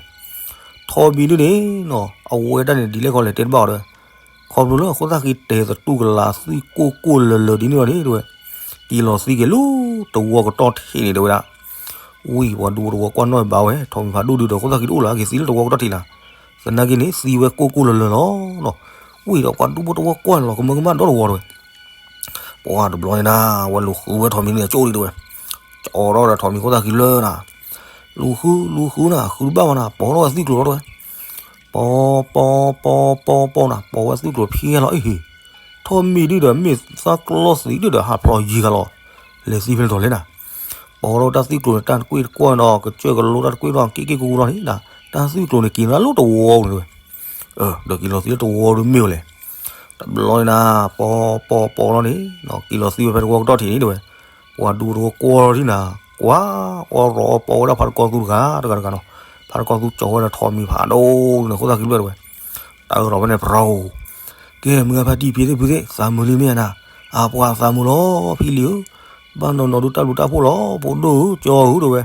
ထိးမံၤဒုန့ၣ်နီၤ အဝဲဒၣ်န့ၣ် ဒ်လဲၣ်ခီလဲၣ်တဲတဘၣ်အီၤတဲဝဲ ခီဖျိလၢအခိၣ်သၣ်ဃံတဲာ်သတူၢ်ကလာ်သွံၣ်ကိၢ်ကိၢ်လၢၤလၢၤဒ်န့ၣ်လီၤန့ၣ်တဲဝဲ က့ၤလီၤသံက့ၤလၢတဝီကတီၢ်ထံးန့ၣ်တဲဝဲဒၣ် ဝံၤပှၤဒူဖိတဝီကွၢ်နီၣ်ဘၣ်ဝဲ ထိးမံၤဖးဒိၣ်ဒုဒီးအခိၣ်သၣ်ဃံတအိၣ်လၢၤ က့ၤသံလၢတဝီကတီၢ်ထံးနၤ သနာ်က့န့ၣ် သံဝဲကိၢ်ကိၢ်လၢၤလၢၤလီၤနီၤ ဝံၤဒီးပှၤဒူဖိတဝီကွၢ်န့ၣ်လီၤ ကမၢကမၣ်ဒီတဝီတဲဝဲ ပှၢ်တဘျီန့ၣ်နၤ ဝဲလူၤဃုဝဲထိးမံၤဒုန့ၣ် ကၠိဒံးတဲဝဲ ကၠီထီၣ်ဒီးထိးမံၤခိၣ်သၣ်ဃံလၢနၤ လူၤဃု လူၤဃုနၤ ဃုတဘၣ်မးနၤ ပိာ်ထီၣ်ဝဲသွံၣ်ကျိၤလီၤတဲဝဲ ပိာ် ပိာ် ပိာ် ပိာ် ပိာ်နၤ ပိာ်ဝဲသွံၣ်ကျိၤဖျဲၣ်လီၤအံၤ ထိးမံၤဒုဒီး မ့ၢ်သးကျီသံးဒုဒီး ဟးဖျိးယံၤဂၤလီၤ လဲၤသံဖဲလဲၣ်ထီၣ်လဲၣ်နၤ ပိာ်ထီၣ်တၢ်သွံၣ်ကျိၤန့ၣ် တၢ်တကွ့ၢ်တကွီၢ်ဒီး ကစၢၢ်ကလိတၢ်တကွ့ၢ်ဒီး က့ၣ်က့ၣ်ကူကူလီၤန့ၣ်နၤ တၢ်သွံၣ်ကျိၤန့ၣ် က့ၤနၤလၢတဝီန့ၣ်တဲဝဲ ဒီးက့ၤလီၤသံလၢတဝီဒုမ့ၢ်ဝဲလဲၣ် တဘျီန့ၣ်နၤ ပိာ် ပိာ် ပိာ်လီၤန့ၣ် က့ၤလီၤသံဝဲဖဲတဝီကတီၢ်ထံးန့ၣ်တဲဝဲ ပှၤဒူဖိတဝီကွၢ်လီၤဒံးနၤ ကွၢ်အီၣ်ရီအီၣ်ပိာ်ဝဲဒၣ်ဖါတကီသူတဂၤတဂၤတဂၤနီၤ ဖါတကီသူကၠီဝဲဒီးထိးမံၤဖးဒိၣ်န့ၣ် ခိၣ်သၣ်ဃံဘျၢၣ်တဲဝဲ တၢ်အၢၣ်လီၤဝဲန့ၣ်ပရီ ကဲ မုၢ်ဂၤဖါတံၢ်ဖံသ့ၣ်ဖုသ့ၣ် သးမုာ်လံမ့ၢ်ဧါနၤ အပှၤသးမုာ်လီၤ ဖံလံၤဧၢ ဘၣ်နီၢ်နီၢ်ဒုတၢ်ဘျုးတၢ်ဖှိၣ်လီၤ ဖိဒိၣ်ဧၢ ကၠီဧၢတဲဝဲ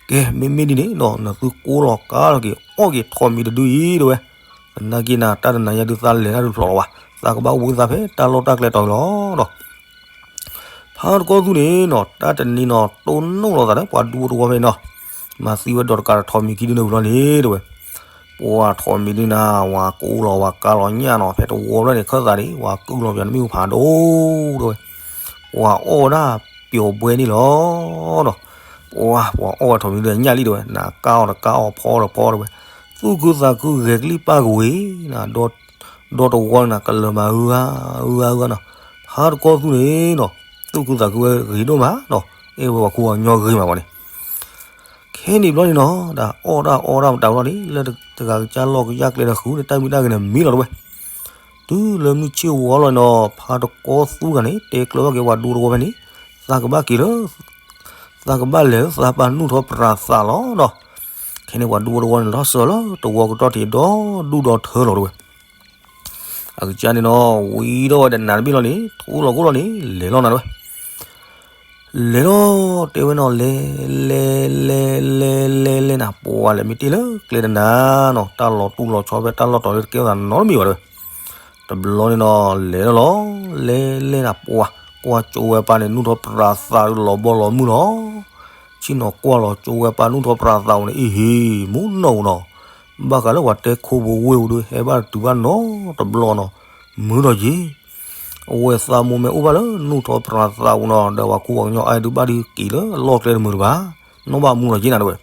ကဲ မ့မ့ၢ်ဒ်န့ၣ်နီၤ နသုကိးလီၤကါလီၤက့ၤ အီၣ်က့ၤထိးမံၤတဒုအံၤတဲဝဲ သနာ်က့နၤ တၢ်တနၤညါဒုသးလဲၤတၢ်ဒုဖျိးလီၤဘၣ် သးကဘၣ်ဝံသးဖဲတၢ်လီၢ်တၢ်ကျဲတီၤလီၤဒီး ဖါတကီသူန့ၣ်နီၤ တၢ်တနံၤနီၤ တိၢ်နီၣ်လိာ်သးဒီးပှၤဒူဖိတဝီဖဲန့ၣ်နီၤ မၤသံဝဲဒီးတကးဒီးထိးမံၤခံဒုန့ၣ်ဝံၤလီၤန့ၣ်တဲဝဲ ပှၤထိးမံၤဒုနၤ ဝၤကူလီၤ ဝၤကါလီၤညၣ်နီၤ ဖဲတဝီဖျၢၣ်န့ၣ် ခၢၣ်သးဒံး ဝၤကူလီၤပှၤနမ့ၣ်အူဖးဒိၣ်တဲဝဲ ပှၤအီၣ်ဝဲဒၣ်ပျီၤဘှဲန့ၣ်လီၤဒီး ပှၤ ပှၤအီၣ်ဝဲထိးမံၤဒုနၤ ညၣ်လံတဲဝဲ နၤကါအီၤတကါအီၤဖီအီၤတဖီတဲဝဲ သူၣ်ခုသးခုဂဲၤကလံၣ်ပၢ်ကဝ့ၤနၤ ဒီတဝီန့ၣ် ကလၢၤမး အုဂၤ အုဂၤ အုဂၤနီၤ ဖါတကီသူန့ၣ်နီၤ သူၣ်ခုသးခုဝဲဂ့ၤဒိၣ်မးနီၤ အဲၣ်ဝဲပှၤခူပှၤကညီဂ့ၤမးဝဲန့ၣ် ခဲ ခဲန့ၣ်ဘျီန့ၣ်နီၤ ဒီးအီၣ်တၢ်အီတၢ်မတၤဝဲလီၤန့ၣ် လၢတဂၤကစၢ်လီၢ်ကစၢ်ကျဲဒီးဃုာ်န့ၣ် တၢ်မံတၢ်ဂ့ၤန့ၣ်မံလီၤတဝဲ. တုၤလၢမုၢ်ဆ့ၣ်ဝါလီၤနီၤ ဖါတကီသူတဂၤန့ၣ် တဲကျၢၤဘၣ်က့ၤပှၤဒူတဝီဖဲန့ၣ် သးကဘၣ်က့ၤလၢ သးကဘၣ်လဲၤလၢသးပၢ်နူၢ်ထီၣ်ပြးသးလီၤဒီး ခဲန့ၣ်ပှၤဒူတဝီန့ၣ် လီၤစၢၤလၢတဝီကတီၢ်ထံးဒီဒူၣ်ဒီထၢလီၤတဝဲ. အကစၢ်န့ၣ်နီၤ ဝံၤဒီးဝဲဒီးနးတဘ့ၣ်လီၤန့ၣ် ထူလီၤခိၣ်လီၤန့ၣ် လဲၤလီၤနၤတဝဲ. လဲၤလီၤ တဲဝဲနီၤ လဲၤ လဲၤ လဲၤ လဲၤ လဲၤ လဲၤနၤ ပှၤလဲၤမ့ၢ်တ့ၢ်လၢကျဲတနၤနီၤ တၢ်လီၤတူၢ်လီၤဆီဖဲတၢ်လီၢ်တီၤလၢတကဲထီၣ်သးနီတမံၤဘၣ်တဝဲ. တဘျီန့ၣ်နီၤ လဲၤလီၤလီၤ လဲၤ လဲၤနၤ ပှၤ ကွၢ်ကၠိဝဲပၢ်န့ၣ် နူၢ်ထီၣ်ပြးသးလီၤဘီလီၤမုၢ်လီၤ. ဆ့ၣ်နီၤကွၢ်လီၤကၠိဝဲပၢ်နူၢ်ထီၣ်ပြးသးအိၣ်န့ၣ် အံၤဟ့ၣ် မူနီၢ်ပူၤနီၤ ဘၣ်ဃးလၢပှၤတဲခိၣ်ဘိဝ့ၢ်ပူၤဒီး ဟဲဘၣ်တတုၤဘၣ်နီတဘျီနီၤ မုာ်ဒီးယ့ၤ အဝဲသးမိၢ်မဲာ်အိၣ်ဘၣ်လၢနူၢ်ထီၣ်ပြးသးပူၤနီၤ ဒီးပှၤကူပှၤကညီအါဒုးဘၣ်ဒုးက့ၤလၢအလီၢ်ကျဲတမုာ်တဘၣ် နီၣ်ဘၣ်မူလီၤယ့ၤနၤတဝဲ.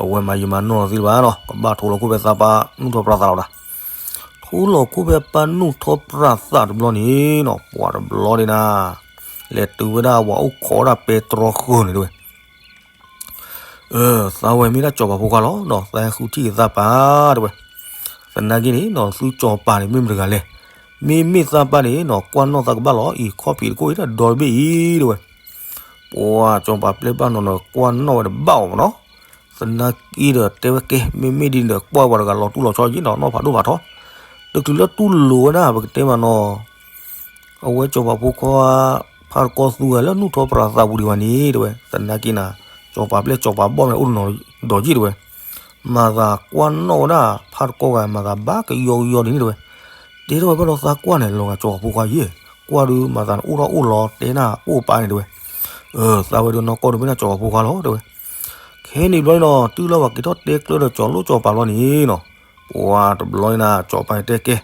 အဝဲမၤယံာ်မၤနီၢ်လီၤသ့လၢၤဘၣ်နီၤ ကဘၣ်ထိလီၤခိၣ်ဖဲသးပၢ်နူၢ်ထီၣ်ပြးသးလီၤဒၣ်. ထိလီၤခိၣ်ဖဲပၢ်နူၢ်ထီၣ်ပြးသးတဘျီန့ၣ်နီၤ ပှၤတဘျီန့ၣ်နၤ လဲၤတုၤဝဲဒၣ်ပှၤအိၣ်ခိးဝဲဒၣ်ပဲတြီဃၢၤန့ၣ်တဝဲ သးဝဲမ့ၢ်ဒၣ်စီၤပၤဖိခွါလီၤနီၤ သးဟဲဃုထံၣ်က့ၤသးပၢ်တဝဲ. သနာ်က့န့ၣ်နီၤ သုစီၤပၤန့ၣ်မ့ၢ်မတဂၤလဲၣ်. မ့မ့ၢ်သးပၢ်န့ၣ်နီၤ ကွၢ်နီၣ်သးကဘၣ်လီၤအံၤခီၣ်ဖံးတခိၣ်အံၤဒီးဒီတဘ့ၣ်အံၤတဝဲ. ပှၤစီၤပၤပျဲၢ်ဘၣ်နီၤနီၤကွၢ်နီၣ်ဝဲတဘၣ်အီၤမ့ၢ်နီၤ. သနာ်က့ဒီးတဲဝဲကဲ မ့မ့ၢ်ဒ်န့ၣ်ဒီးကွၢ်ပှၤတဂၤလီၤတူၢ်လီၤဆီယ့ၤနီၤ နီၢ်ဖးဒိၣ်ဖးထီ တချုးလၢတူၢ်လိာ်ဝဲဒၣ် ပကတဲမးနီၤ အဝဲစီၤပၤဖိခွါ ဖါတကီသူဂၤလၢနူၢ်ထီၣ်ပြးသးပူၤဒံးဘၣ်န့ၣ်တဝဲ သနာ်က့နၤ စီၤပၤပျဲၢ်စီၤပၤဘီၣ်မ့ၢ်အိၣ်တနီၤဒီးယ့ၢ်တဝဲ မၤသးကွၢ်နီၣ်ဝဲဒၣ် ဖါတကီဂၤ မၤသးဘၣ်ကယီကယီဒ်န့ၣ်တဝဲ တဲထီၣ်ဝဲဘၣ်ဒီးသးကွၢ်န့ၣ် လီၤဂာ်စီၤပၤဖိခွါယ့ၢ် ကွၢ်ဒုးမၤသးန့ၣ်အိၣ်ထီၣ်အိၣ်လီၤတဲနၢ်အိၣ်ပာ်န့ၣ်တဝဲ သးဝဲဒုးနီၢ်ကီၢ်ဒုးမ့ၢ်ဒၣ်စီၤပၤဖိခွါလီၤတဝဲ ခဲန့ၣ်ဘျီန့ၣ်နီၤ တုၤလၢပှၤက့ၤထီၣ်တဲကျၢဒီးစီၤလိၣ်စီၤပၤလီၤန့ၣ်နီၤ ပှၤတဘျီန့ၣ်နၤ စီၤပၤတဲကဲ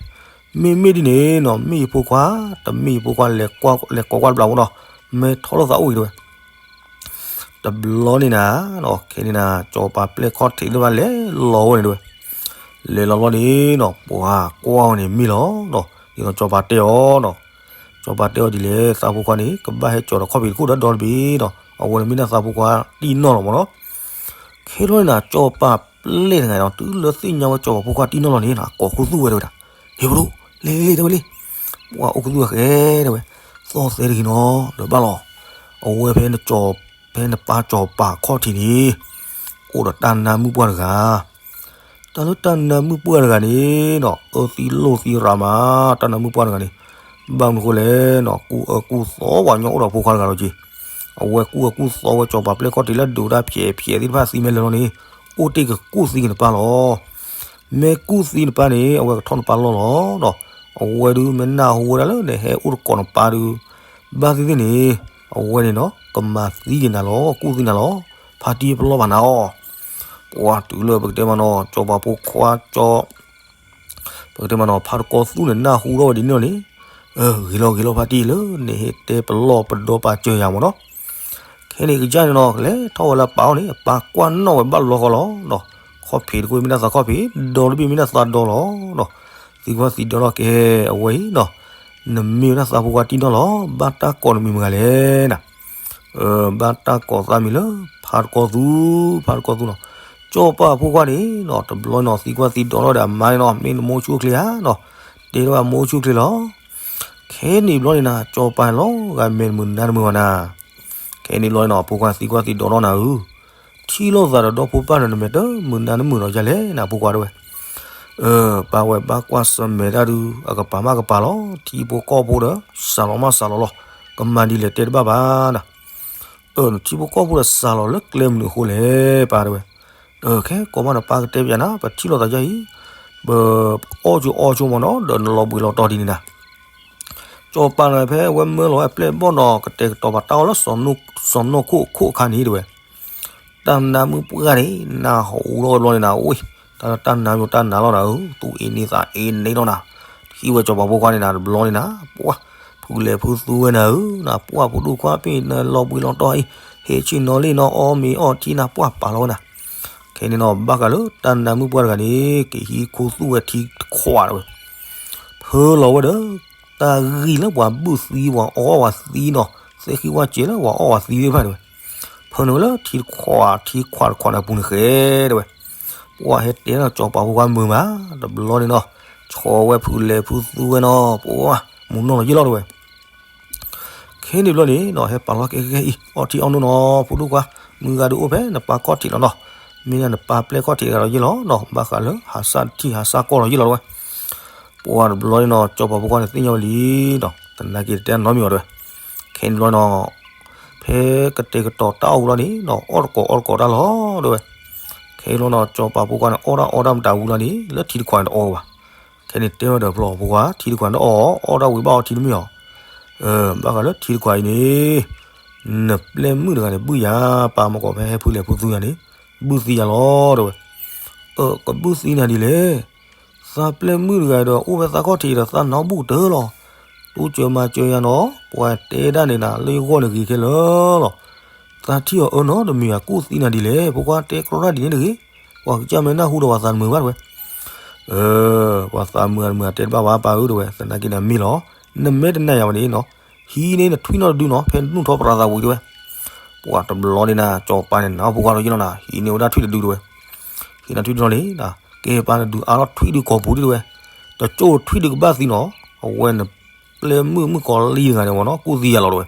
မ့မ့ၢ်ဒ်န့ၣ်နီၤ မ့ၢ်ယဖိခွါ တမ့ၢ်ယဖိခွါ လဲၤကိးကွၢ်တဘျီဖိနီၤ မ့ၢ်ထီၣ်လိာ်သးအိၣ်အံၤတဝဲ တဘျီန့ၣ်နၤ ခဲန့ၣ်နၤ စီၤပၤပျဲၢ်ခီၣ်ထံးလၢဘၣ်လဲၤလီၤဝဲန့ၣ်တဝဲ လဲၤလီၤလီၤန့ၣ်နီၤ ပှၤကွၢ်ဝဲန့ၣ်မ့ၢ်လီၤနီၤ ဒ်သိးစီၤပၤတဲအီၤနီၤ စီၤပၤတဲအီၤဒ်လဲၣ် သးဖိခွါန့ၣ် ကဘၣ်ဟဲကၠီၤဒီးခီၣ်ဖံးတခိၣ်ဒီးဒီတဘ့ၣ်နီၤ အဝဲန့ၣ်မ့ၢ်ဒၣ်သးဖိခွါတံၢ်နီၢ်လီၤမ့ၢ်နီၤ ခဲထီၣ်န့ၣ်နၤ စီၤပၤပျဲၢ်တဂၤနီၤ တုၤလၢသ့ၣ်ညါဝဲစီၤပၤဖိခွါတံၢ်နီၢ်လီၤန့ၣ် ကိးခူသူၣ်ဝဲတဲဝဲဒၣ် ဟ့ၣ်ပဒိၣ် လဲၤလဲၤလဲၤတဲဝဲလံ ပှၤအိၣ်ခူသူၣ်ဝဲဃဲတဲဝဲ သီၣ်သဲတဂ့ၤနီၤ ဒီးဘၣ်လီၤ အဝဲဖဲနစီၤ ဖဲနပၢ်စီၤပၤခီၣ်ထံးန့ၣ် အိၣ်ဒီးတၢ်နါမုၣ်ပှၢ်တဂၤ တၢ်လၢတၢ်နါမုၣ်ပှၢ်တဂၤန့ၣ်နီၤ အၢသံလိာ်သံရၤမး တၢ်နါမုၣ်ပှၢ်တဂၤန့ၣ် ဘၣ်မနုၤဃိလဲၣ်နီၤ ကူၣ်အၢကူၣ်သီပှၤကညီအိၣ်ဒီးဖိခွါတဂၤလီၤက့ၤ အဝဲကူၣ်အၢကူၣ်သီဝဲစီၤပၤပျဲၢ်ခီၣ်ထံးလၢဒုးတၢ်ဖျဲးဖျဲးသ့ၣ်တဖၣ်သံမဲလဲၤလီၤန့ၣ် အိၣ်တ့ၢ်ကကူၣ်သံက့ၤနပၢ်လီၤ မ့ၢ်ကူၣ်သံနပၢ်န့ၣ် အဝဲကထီၣ်နပၢ်လီၢ်လီၤနီၤ အဝဲဒုးမ့ၢ်နၢ်ဟူဝဲဒၣ်လၢနဟဲအိၣ်တကိးနပၢ်ဒုး ဘၣ်သ့ၣ်သ့ၣ်န့ၣ် အဝဲန့ၣ်နီၤ ကမၤသံက့ၤနၤလီၤ ကူၣ်သံနၤလီၤ ဖါတံၢ်ပလီၢ်ဘၣ်နၤအီၤ ပှၤတုၤလၢပကတဲမးနီၤ စီၤပၤဖိခွါကၠီ ပကတဲမးနီၤ ဖါတကီသူန့ၣ် နၢ်ဟူထီၣ်ဝဲဒ်န့ၣ်လီၤန့ၣ် ဂ့ၤလီၤဂ့ၤလီၤဖါတံၢ်လၢနဟဲတဲပလီၢ်ပဒီပာ်စၢၤယၤမးနီၤ ခဲန့ၣ်ကစၢ်န့ၣ်နီၤ လဲၤထီၣ်ဝဲလၢအပၢ်အအိၣ်န့ၣ် အပၢ်ကွၢ်နီၣ်ဝဲဘၣ်လီဃီလီၤနီၤ ခီၣ်ဖံးတခိၣ်မ့ၢ်ဒၣ်သးခီၣ်ဖံး ဒီတဘ့ၣ်မ့ၢ်ဒၣ်သးဒီလီၤနီၤ သံကွၢ်သံဒီးထီၣ်ကဲအဝဲအံၤနီၤ နမ့ၢ်ဝဲဒၣ်သးဖိခွါတံၢ်နီၢ်လီၤ ဘၣ်တၢ်ကိးနမံၤမတၤလဲၣ်နၤ ဘၣ်တၢ်ကိးသးမံၤလၢ ဖါတကီသူ ဖါတကီသူနီၤ စီၤပၤဖိခွါန့ၣ်နီၤ တဘျီနီၤ သံကွၢ်သံဒီးထီၣ်ဒီးအမါန့ၣ်နီၤ မ့ၢ်နမိၢ်ဆူၣ်ချ့ဧါနီၤ တဲထီၣ်ဝဲအမိၢ်ဆူၣ်ချ့လီၤ ခဲန့ၣ်ဘျီန့ၣ်နၤ စီၤပၤလီၤဂာ်မဲာ်တမုာ်နါတမုာ်ဘၣ်နၤ ခဲန့ၣ်ဘျီန့ၣ်နီၤ ဖိခွါသံကွၢ်သံဒီးထီၣ်နၤဧၢ ထံၣ်လိာ်သးဒီးဒီဖိပၢ်န့ၣ် နမဲာ်တမုာ်နါတမုာ်ဒီးယၤလဲၣ်နၤ ဖိခွါတဲဝဲ ပၢ်ဝဲဘၣ်ကွၢ်ဆၢၣ်မဲာ်တၢ်ဒုး အကပၤမးကပၤလီၤ ထံဖိကီၢ်ဖိဒီး စှၤလီၤမးစှၤလီၤလီၤ ကမၤဒ်လဲၣ်တဲတဘၣ်ဘၣ်နၤ ထံဖိကီၢ်ဖိဒီးစှၤလီၤလၢကျဲမနုၤအဃိလဲၣ် ပၢ်တဲဝဲ ခဲကိးမးနပၢ်ကတဲပျးနၤ ပထံၣ်လိာ်သးယါအံၤ ပအီၣ်ကၠိအီကၠိမးနီၤ ဒီးနလီၤဘှံးလီၤတီၤဒ်န့ၣ်နၤ စီၤပၤန့ၣ်ဖဲအဝဲမၢလီၤဝဲအပျဲၢ်ဘီၣ်နီၤ ကတဲာ်ကတီၤပာ်တၢ်အီၣ်လၢ စီၤနိၣ်ခိၣ်အခိၣ်အခါန့ၣ်တဲဝဲ တၢ်နါမုၣ်ပှၢ်န့ၣ် နၢ်ဟူထီၣ်ဝဲဘျီန့ၣ်နၤ အိၣ် တၢ်တၢ်နါယိၤတၢ်နါလီၤနၤဧၢ သူၣ်အ့န့သးအ့န့လီၤနၤ ထံၣ်ဝဲစီၤပၤဖိခွါန့ၣ်နၤတဘျီန့ၣ်နၤ ပှၢ် ဖုလဲၤဖုသူဝဲနၤဧၢ နပှၢ်ဖိဒိၣ်ခွါပ့ၢ်နလီၤဘှံးလီၤတီၤအံၤ ဟဲဆ့ၣ်နီၤလံနီၤ အီၣ်မ့ၤအီၣ်ထံနၤပှၢ်ပာ်လီၤဝဲနၤ ခဲန့ၣ်နီၤ ဘၣ်ဃးလၢတၢ်နါမုၣ်ပှၢ်တဂၤန့ၣ် ကဟံးခူသူၣ်ဝဲထံတခွးတဲဝဲ ဖၢလီၤဝဲဒီး တၢ်ဂံၢ်လၢပှၤဘုၣ်သံပှၤအီၣ်ဝဲသံနီၤ သ့ၣ်ဃံဝၣ်စဲးလၢပှၤအီၣ်ဝဲသံသ့ၣ်တဖၣ်တဲဝဲ ဖ ဖၢနုာ်ဝဲလၢထံတခွး ထံခွးတခွးန့ၣ်အပူၤန့ၣ်ဃဲ တဲဝဲ. ပှၤဟဲတဲနီၤ စီၤပၤဖိခွါမုာ်မး တဘျီန့ၣ်နီၤ, ဆီဝဲဖုလဲၤဖုသူဝဲနီၤ ပှၤမူနီၢ်လီၤယ့ၢ်လီၤ တဲဝဲ. ခဲန့ၣ်ဘျီန့ၣ်နီၤ ဟဲပာ်လီၤကဲကဲအံၤ အီထံအီနိနီၤ ဖိဒိၣ်ခွါ, မုၢ်ဂၤဒုးအိၣ်ဖဲနပၢ်ခီၣ်ထံးလီၤနီၤ, မ့ၢ်ဒၣ်နပၢ်ပျဲၢ်ခီၣ်ထံးတဂၤဒီးယ့ၢ်လီၤနီၤ, ဘၣ်ဃးလၢဟးစၢ်ထံၣ်ဟးစၢ်ကီၢ်လီၤယ့ၢ်လီၤ တဲဝဲ. ပှၤတဘျီန့ၣ်နီၤ စီၤပၤဖိခွါန့ၣ်သ့ၣ်ညါဝဲလံနီၤ, သနာ်က့တတဲနီတမံၤအီၤ တဲဝဲ. ခဲန့ၣ်ဘျီနီၤ ဖဲကတဲာ်ကတီၤတၢ်အီၣ်ဝံၤလီၤန့ၣ်နီၤ အီၣ်တကိးအီတကိးတၢ်လီၤ တဲဝဲ. ခဲန့ၣ်ဘျီနီၤ စီၤပၤဖိခွါန့ၣ် အီၣ်တၢ်အီတၢ်မတၤဝံၤလီၤန့ၣ် လၢထံတခွးန့ၣ်တအီဘၣ်. ခဲန့ၣ်တဲဝဲဒီးပျီဖိခွါ ထံတခွးန့ၣ်တအီ, အီၣ်တၢ်ဝံၤဘၣ်အီထံတမ့ၢ်အီၤ, ဘၣ်ဃးလၢထံတခွးအံၤန့ၣ် နပျဲၢ်မုၣ်တဂၤန့ၣ် ဘုၣ်ယၤ ပၢ်မကီးဖဲဟဲဖုလဲၤဖုသူယၤန့ၣ် ဘုၣ်သံယၤလီၤ တဲဝဲ. ကဘုၣ်သံနၤဒ်လဲၣ် သးပျဲၢ်မုၣ်တဂၤဒီး အိၣ်ဖဲသးခီၣ်ထံးဒီး သးနၢ်ဟူဘူၣ်ကတၢၢ်လီၤ. တိစၢၤမၤစၢၤယၤနီၤ, ပှၤတဲဒၣ်န့ၣ်နၤ လၢယဂီၢ်န့ၣ်ဂ့ၤခဲလၢာ်လီၤ. သးထံၣ်အီၤအၢနီတမံၤ အကူၣ်သံနၤဒ်လဲၣ်, ဖိခွါတဲကြီတၢ်ဒ်န့ၣ်တဂ့ၤ, ပှၤကစၢ်မ့ၢ်နၢ်ဟူဒီး ပှၤသးတမုာ်ဘၣ်တဲဝဲ. ပှၤသးမုာ်တမုာ်တဲတဘၣ်ဘၣ် ပၢ်ဧၢ တဲဝဲ, သနာ်က့န့ၣ်မ့ၢ်လီၤ. နမ့ၢ်တနာ်ယၤဘၣ်န့ၣ်နီၤ, ဟံးန့ၢ်နထွံၣ်နီၣ်တဒုနီၤ ဖဲနူၢ်ထီၣ်ပြးသးဝံၤတဲဝဲ. ပှၤတဘျီန့ၣ်နၤ စီၤပၤန့ၣ် နၢ်ဟူဖိခွါဒီးယ့ၢ်လီၤနၤ, ဟံးန့ၢ်ဝဲဒၣ်ထွံၣ်တဒုတဲဝဲ. ဟံးန့ၢ်ထွံၣ်တဒုလီၤန့ၣ်, ကဲပၢ်နဒုးအါထီၣ်ထွံၣ်ဒုကိာ်ပူၤဒုတဲဝဲ, တကၠိၣ်ထွံၣ်ဒုကဘၣ်သံနီၤ, အဝဲန့ၣ် ပျဲၢ်မုၣ်မုၣ်ကီၤလံတဂၤန့ၣ်မ့ၢ်နီၤ ကူၣ်သံယၤလီၤတဲဝဲ.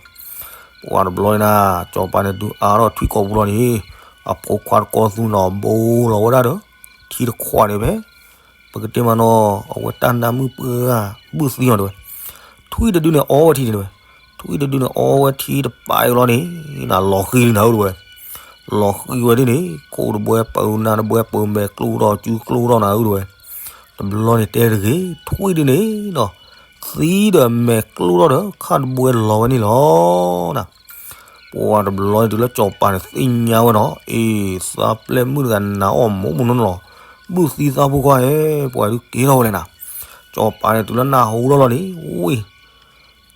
ပှၤတဘျီန့ၣ်နၤ စီၤပၤန့ၣ်ဒုးအါထီၣ်ထွံၣ်ကိာ်ပူၤလီၤန့ၣ်, အဖိခွါတကိးသူနီၤ ဘိလီၤဝဲဒၣ်ဒီး ထံတခွးန့ၣ်ဖဲ ပကတဲမးနီၤ အဝဲတၢ်နၢ်မုၣ်ပှၢ်ဂၤ ဘုၣ်သံအီၤတဲဝဲ. ထွံၣ်တဒုန့ၣ်အီဝဲထံန့ၣ်တဲဝဲ, ထွံၣ်တဒုန့ၣ်အီဝဲထံတပာ်အံၤလီၤန့ၣ်, နၤလီၤဃံၤလံနၤဧၢတဲဝဲ. လီၤဃံၤဝဲဒ်န့ၣ် ခိၣ်တဘှဲပၢနၢ်တဘှဲပၢမဲာ်ကျိဒီး စုကျိဒီးနၤဧၢတဲဝဲ. တဘျီန့ၣ်တဲတဂ့ၤ, ထွံၣ်ဒုန့ၣ်နီၤ သံဒီးမဲာ်ကျိဒီးဒီး ခါတဘှဲလီၤဝဲန့ၣ်လီၤနၤ. ပှၤတဘျီန့ၣ် တုၤလၢစီၤပၤန့ၣ်သ့ၣ်ညါဝဲနီၤ, အ့ သးပျဲၢ်မုၣ်တဂၤနၤအီၣ်မူးမူးနီၢ်နီၢ်လီၤ, ဘုၣ်သံသးဖိခွါဧၢ, ပှၤဒုးက့ၤထီၣ်ဝဲလဲၣ်နၤ. စီၤပၤန့ၣ်တုၤလၢနၢ်ဟူလီၤလီၤန့ၣ်, ဝ့ၢ်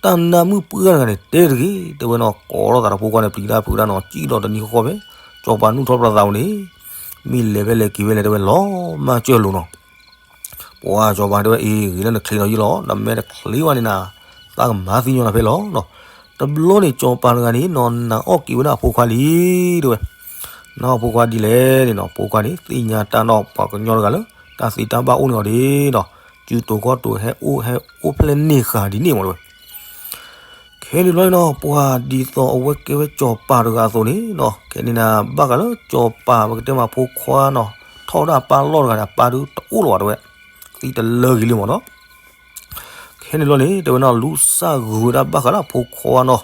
တၢ်နၢ်မုၣ်ပှၢ်တဂၤန့ၣ် တဲတဂ့ၤ တဲဝဲနီၤ, ကိးထီၣ်သးဒီးဖိခွါန့ၣ် ပျံၤတၢ်ဖုးတၢ်နီၤ စံၣ်ဒီးတနံၤဃီဃီဖဲ စီၤပၤနုၢ်ထီၣ်ပြးသးဝံၤန့ၣ်, မ့ၢ်လဲၤဖဲလဲၣ်က့ၤဖဲလဲၣ်တဲဝဲ လီၤမၢ်စၢၤလိာ်နီၤ. ပှၤစီၤပၤတဲဝဲ အ့ ဂ့ၤလၢနချ့လီၤယ့ၢ်လီၤ, နမ့ၢ်တချ့ဘၣ်န့ၣ်နၤ သးကမၤသံညီနၤဖဲလီၤနီၤ. တဘျီန့ၣ် စီၤပၤတဂၤန့ၣ်နီၤ နၤအီၣ်က့ၤဝဲဒၣ်အဖိခွါလံ တဲဝဲ. နၤအီၣ်ဖိခွါဒ်လဲၣ်န့ၣ်နီၤ, ဖိခွါန့ၣ် သ့ၣ်ညါတၢ်နီၣ်ပှၤကညီတဂၤလၢ တၢ်သ့တၢ်ဘၣ်အိၣ်န့ၢ်အီၤဒ်နီၤ, စုတိာ်ခီၣ်တိာ်ဟဲအိၣ် ဟဲအိၣ်ဖျဲၣ်န့ၢ်ဃာ်ဒ်န့ၣ်မးတဲဝဲ. ခဲန့ၣ်ဘျီန့ၣ်နီၤ ပှၤဒ်သိးအဝဲကဲဝဲစီၤပၤတဂၤအသိးန့ၣ်နီၤ, ခဲန့ၣ်နၤ ဘၣ်ဃးလၢစီၤပၤ ပကတဲမးဖိခွါနီၤ, ထီၣ်ဝဲဒၣ်အပၢ်လီၢ်တဂၤန့ၣ် အပၢ်ဒုးတအိၣ်လၢၤဘၣ်တဲဝဲ, သံတလၢဂ့ၤလံမးနီၤ. ခဲန့ၣ်ဘျီန့ၣ် တဲဝဲနီၤ လူၤစၢ်ဂုာ်ဝဲဒၣ်ဘၣ်ဃးလၢအဖိခွါနီၤ,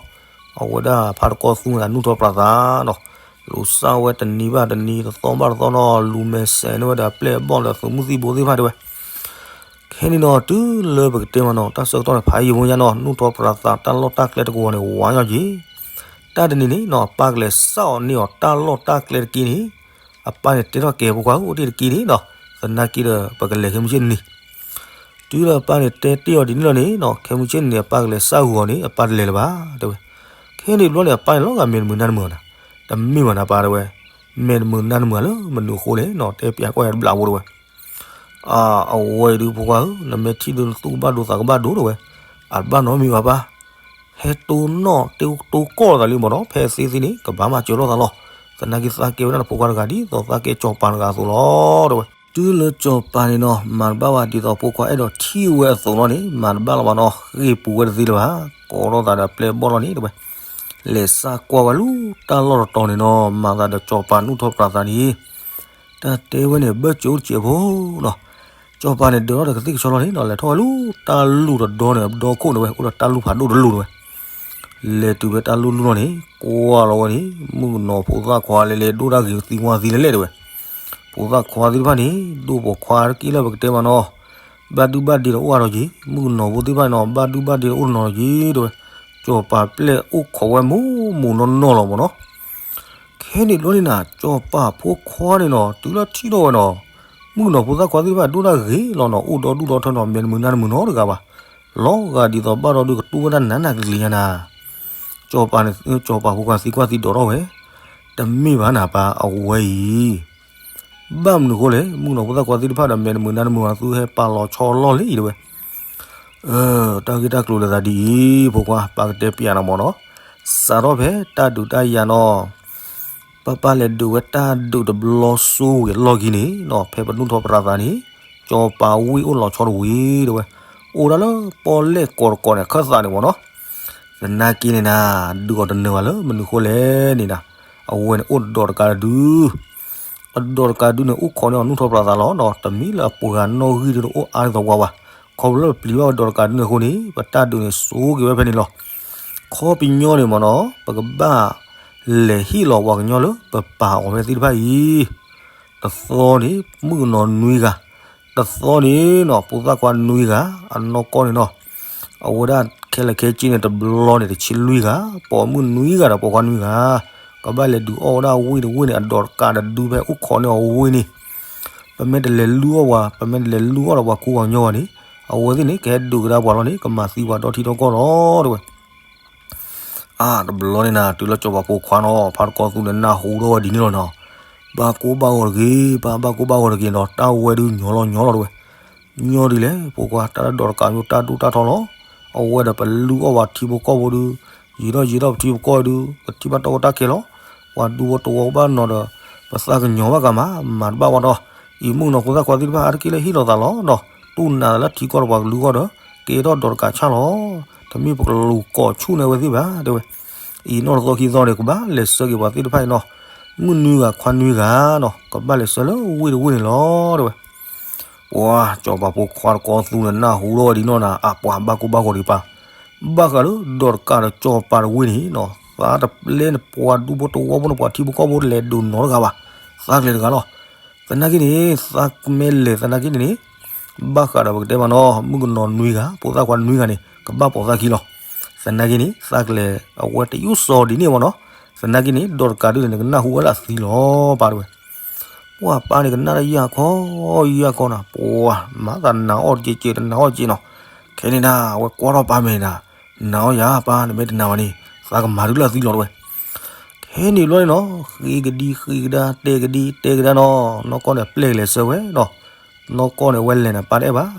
အဝဲဒၣ်ဖးတကီၢ်သူဝဲဒၣ်နုၢ်ထီၣ်ပြးသးနီၤ, လူၤစၢ်ဝဲတနံၤဘၣ်တနံၤ တသီဘၣ်တသီနီၤ, လူၤမဲာ်ဆဲးန့ၢ်ဝဲဒီးအပျဲၢ်အဘီၣ်ဒီးသုးမုၢ်သံၣ်ဘိသ့ၣ်တဖၣ်တဲဝဲ. ခဲန့ၣ်နီၤ တုၤလၢပကတဲမးနီၤ တၢ်ဆၢကတီၢ်န့ၣ် ဖးယံာ်ဖိညါနီၤ နုၢ်ထီၣ်ပြးသးတၢ်လီၢ်တၢ်ကျဲတကဝီၤန့ၣ် ဝါညီက့ၤ တၢ်တနံၤန့ၣ်နီၤ အပၢ်ကလဲၤစၢ်အီၤန့ၢ်အီၤတၢ်လီၢ်တၢ်ကျဲတက့ၢ်န့ၣ်, အပၢ်န့ၣ်တဲထီၣ်ကဲဖိခွါဧၢ အိၣ်တ့ၢ်တက့ၢ်န့ၣ်နီၤ, သနာ်က့ဒီး ပကလဲၤခဲမုၢ်ဆ့ၣ်န့ၣ် တုၤလၢအပၢ်န့ၣ်တဲတ့ၢ်အီၤဒ်န့ၣ်လီၤန့ၣ်နီၤ ခဲမုၢ်ဆ့ၣ်န့ၣ် အပၢ်ကလဲၤစၢ်ဂုာ်အီၤန့ၣ် အပၢ်တလဲၤလၢၤဘၣ်တဲဝဲ. ခဲန့ၣ်ဘျီန့ၣ် အပၢ်န့ၣ်လီၤဂာ်မဲာ်တမုာ်နါတမုာ်အီၤနၤ, တမ့ၢ်ဘၣ်နၤပၢ်တဲဝဲ, မဲာ်တမုာ်နါတမုာ်လၢမနုၤအဃိလဲၣ်နီၤ တဲပျးကွၢ်ယၤတဘျီဖိတဲဝဲ. အဝဲအံၤဒုးဖိခွါဧၢ နမ့ၢ်ထံၣ်ဒုးနသူၣ်ကဘၣ်ဒိသးကဘၣ်ဒိတဲဝဲ, အတဘၣ်နီတမံၤဘၣ်ပၢ်, ဟဲတိၢ်နီၣ်တိၢ်ကီၢ်လိာ်သးလံမးနီၤ ဖဲသ့သ့န့ၣ် ကဘၣ်မၤစၢၤလိာ်သးလီၤ. သနာ်က့သးကဲဝဲဒၣ်နဖိခွါတဂၤဒ်သိးသးကဲစီၤပၤတဂၤအသိးလီၤတဲဝဲ. တုၤလၢစီၤပၤန့ၣ်နီၤ မၤတဘၣ်ဘၣ်ဒ်သိးဖိခွါအဲၣ်ဒိးထံၣ်ဝဲအသိးလီၤန့ၣ် မၤတဘၣ်လၢၤဘၣ်နီၤ ဃ့ၢ်ပူၤဝဲတသ့လၢၤဘၣ်, ကိးထီၣ်သးဒီးအပျဲၢ်အဘီၣ်လီၤန့ၣ်တဲဝဲ. လဲၤစၢ်ကွၢ်ဝဲလၢတၢ်လီၢ်တတီၤန့ၣ်နီၤ မၤသးဒီးစီၤပၤနုၢ်ထီၣ်ပြးသးန့ၣ် တၢ်တဲဝဲန့ၣ် ဘၢၣ်စၢၤအိၣ်တစဲးဖိနီၤ. စီၤပၤန့ၣ်ဒၢးထီၣ်ဒီးကသံၣ်ကဆီလီၤန့ၣ်နီၤ လဲၤထီၣ်ဝဲလၢတၢ်လူၢ်တဒီန့ၣ် အဒီခိၣ်န့ၣ်ဝဲ အိၣ်ဒီးတၢ်လူၢ်ဖးဒိၣ်တလူၢ်န့ၣ်ဝဲ. လဲၤတုၤဖဲတၢ်လူၢ်လူၢ်လီၤန့ၣ် ကွၢ်လီၤဝဲန့ၣ် မုၣ်ကနီၤဖိသၣ်ခွါလဲၤလဲၤဒိၣ်တၢ်ဂ့ၤသံကွၢ်သံလဲၤလဲၤတဲဝဲ. ဖိသၣ်ခွါသ့ၣ်တဖၣ်န့ၣ် ဒိၣ်ပိာ်ခွါတက့ၢ်လၢပကတဲမးနီၤ ဘၣ်ဒုဘၣ်ဒ့ဒီးအိၣ်အါထီၣ်က့ၤ, မုၣ်ကနီၤဖိသ့ၣ်တဖၣ်န့ၣ်နီၤ ဘၣ်ဒုဘၣ်ဒ့ဒီးအိၣ်တနီၤက့ၤတဲဝဲ. စီၤပၤပျဲၢ်အိၣ်ခိးဝဲမူးမူးနီၢ်နီၢ်လီၤမးနီၤ. ခဲန့ၣ်ဘျီန့ၣ်နၤ စီၤပၤဖိခွါန့ၣ်နီၤ တုၤလၢထံၣ်ထီၣ်ဝဲနီၤ မုၣ်ကနီၤဖိသၣ်ခွါသ့ၣ်တဖၣ်ဒိၣ်တၢ်ဂ့ၤလီၤနီၤ အိၣ်ဒီဒူၣ်ဒီထၢနီၤ မဲာ်တမုာ်နါတမုာ်နီတဂၤဘၣ်. လီၤဂာ်ဒ်သိးဘၣ်ဒီဒုကတူၢ်ဝဲဒၣ်နးနးကလံၤညါနၤ. စီၤပၤန့ၣ် စီၤပၤဖိခွါသံကွၢ်သံဒိးထီၣ်ဝဲ, တမ့ၢ်ဘၣ်နၤပၢ် အဝဲအံၤ ဘၣ်မနုၤအဃိလဲၣ် မုၣ်ကနီၤဖိသၣ်ခွါသ့ၣ်တဖၣ်ဒီး မဲာ်တမုာ်နါတမုာ်အီၤ သုဟဲပာ်လီၤဆီလီၢ်လံတဲဝဲ. တၢ်ဂ့ၢ်တၢ်ကျိၤလိာ်သးဒ်အံၤ ဖိခွါ ပၢ်ကတဲပျးနၤမးနီၤ. စးထီၣ်ဖဲတၢ်ဒုးတၢ်ယၤနီၤ ပၢ်ပၢ်လဲၤဒုးဝဲတၢ်ဒုးတဘျီစိဝံၤအလီၢ်ခံန့ၣ်နီၤ ဖဲပနုာ်ထီၣ်ပရၢသးန့ၣ် ကၠီၤပၤဝ့ၢ်အိၣ်လီၤဆီတဝံၤတဲဝဲ, အိၣ်ဒၣ်လၢပီၣ်လဲၣ်ကိးတကိးန့ၣ် အခၢၣ်သးန့ၣ်မ့ၢ်နီၤ, သနာ်က့န့ၣ်နၤ ဒုးအီၤတနၢၤဘၣ်လၢမနုၤဃိလဲၣ်န့ၣ်နၤ, အဝဲန့ၣ်အိၣ်ဒီးတကးတဒု အဒီးတကးဒုန့ၣ် အိၣ်ခိးန့ၢ်အီၤနုာ်ထီၣ်ပရၢသးလီၤနီၤ, တမ့ၢ်လၢအပှၤဂၤနီၣ်ဂံၢ်ဒုတအိၣ်အါဒ်သိးပှၤဘၣ်, ခီဖျိလၢပပျံၤဘၣ်ဝဲဒီးတကးဒုန့ၣ်အဃိန့ၣ် ပတၢ်ဒုးန့ၣ်စိာ်က့ၤဝဲဖဲန့ၣ်လီၤ. ခီပညီန့ၣ်မ့ၢ်နီၤ ပကဘၣ်လဲၤဟ့ၣ်လီၤပှၤကညီလၢပပာ်အီၤဖဲသ့ၣ်တဖၣ်အံၤ တသီန့ၣ် မုၣ်ကနီၤနွံဂၤ, တသီန့ၣ်နီၤ ဖိသၣ်ခွါနွံဂၤ, အနီၢ်ကီၢ်န့ၣ်နီၤ အဝဲဒၣ်ခဲလၢာ်ခဲဆ့န့ၣ် တဘျီန့ၣ် တဆံလွံၢ်ဂၤ, ပိာ်မုၣ်နွံဂၤဒီးပိာ်ခွါနွံဂၤ, ကဘၣ်လဲၤဒုးအီၣ်ဝဲဒၣ်ဝ့ၢ်တဝ့ၢ်န့ၣ် အဒီးတကးတဒုဖဲအိၣ်ခိးန့ၢ်အီၤဝ့ၢ်န့ၣ်, ပမ့ၢ်တလဲၤလုၢ်အီၣ်ပှၤ, ပမ့ၢ်တလဲၤလုၢ်အီၣ်ဒီးပှၤကူပှၤကညီဘၣ်န့ၣ် အဝဲသ့ၣ်န့ၣ် ကဟဲဒုးကဒါပှၤလီၤန့ၣ် ကမၤသံပှၤဒီထံဒီကီၢ်လီၤတဲဝဲ. အါ တဘျီန့ၣ်နၤ တုၤလၢကၠီၤပၤဖိခွါနီၤ ဖါတကီသူန့ၣ် နၢ်ဟူထီၣ်ဝဲဒ်န့ၣ်လီၤနီၤ, ဘၣ်ကိၢ်ဘၣ်ဂီၤတဂ့ၤ, ဘၣ်ဘၣ်ကိၢ်ဘၣ်ဂီၤတဂ့ၤနီၤ, တၢ်ဝဲဒုးညီလီၤညီလီၤတဲဝဲ. ညီဒ်လဲၣ် ဖိခွါ တၢ်ဒီးတကးမ့ၢ်တၢ်ဒိၣ်တၢ်ထီလီၤ, အဝဲဒီးပလုၢ်အီၣ်ပှၤထံဖိကီၢ်ဖိဒုး, ယံာ်ထီၣ်ယံာ်ထီၣ်ပထံပကီၢ်ဒုး ပထံၣ်ဘၣ်တၢ်အိၣ်တၢ်ခဲလီၤ, ပှၤဒူဖိတဝီဘၣ်နီၤဒီး ပသးကညီၤဘၣ်ကမၤ, မၤတဘၣ်ဝဲဒီး, အံၤမုၣ်ကနီၤဖိသၣ်ခွါသ့ၣ်တဖၣ် အါတက့ၢ်လၢဟ့ၣ်လီၤသးလီၤနီၤ, တူၢ်နးလၢထံကီၢ်ဒီးပှၤကလုာ်ဂီၢ်ဒီး ကဲထီၣ်ဒီးတကးဆၣ်လီၤ, တမ့ၢ်ပကလူၤကိးဆူၣ်န့ၢ်ဝဲသ့ၣ်ဘၣ်တဲဝဲ. အံၤနီၢ်တသီခံသီန့ၣ် ကဘၣ်လဲၤဆှၢက့ၤပှၤသ့ၣ်တဖၣ်အံၤနီၤ, မုၣ်နွံဂၤခွါနွံဂၤနီၤ ကဘၣ်လဲၤဆှၢလၢဝ့ၢ်တဝ့ၢ်န့ၣ်လီၤတဲဝဲ. ပှၤကၠီၤပၤဖိခွါတကီသူန့ၣ် နၢ်ဟူထီၣ်ဝဲဒ်န့ၣ်နၤ အပှၤဘၣ်ကိၢ်ဘၣ်ဂီၤဒံးပၢ်, ဘၣ်ဃးလၢဒီးတကးဒီးကၠီၤပၤတဝ့ၢ်န့ၣ်နီၤ သးတပျဲန့ၣ် ပှၤဒူဖိတဝီဖိန့ၣ် ပှၤထံဖိကီၢ်ဖိလဲၤဒုးနီတဂၤဘၣ်, သးကျဲၤတဂၤလီၤ. သနာ်က့န့ၣ် သးမ့ၢ်လဲၤသနာ်က့န့ၣ်န့ၣ် ဘၣ်ဃးဒီးပကတဲမးနီၤ မုၣ်ကနီၤနွံဂၤ ဖိသၣ်ခွါနွံဂၤန့ၣ် ကဘၣ်ပိာ်သးခံလီၤ. သနာ်က့န့ၣ် သးကျဲၤအဝဲတယုၢ်စီၤဒ်န့ၣ်မးနီၤ, သနာ်က့န့ၣ် ဒီးတကးဒုန့ၣ် နကနၢ်ဟူဝဲလၢအသံလီၤပၢ်တဲဝဲ. ပှၤပၢ်န့ၣ်ကနၣ်တၢ်ယၢ်ခီယၢ်ခီနၤ, ပှၤမၤသးနာ်အီၤတက့ၢ်က့ၢ် တနာ်အီၤက့ၢ်နီၤ, ခဲန့ၣ်နၤ အဝဲကွၢ်ထီၣ်ပၢ်မဲာ်နၤ, နာ်အီၤယၤပၢ် နမ့ၢ်တနာ်ဘၣ်န့ၣ် သးကမၤဒုလၢအသံလီၤတဲဝဲ. ခဲန့ၣ်ဘျီန့ၣ်နီၤ ဃ့ကဒံဃ့ကဒါ တဲကဒံတဲကဒါနီၤ, နီၢ်ကီၢ်န့ၣ်ပျဲၢ်ကလဲၤဆှၢဝဲနီၤ, နီၢ်ကီၢ်န့ၣ် အဝဲလဲၤနၤပၢ်တအဲၣ်ဘၣ်,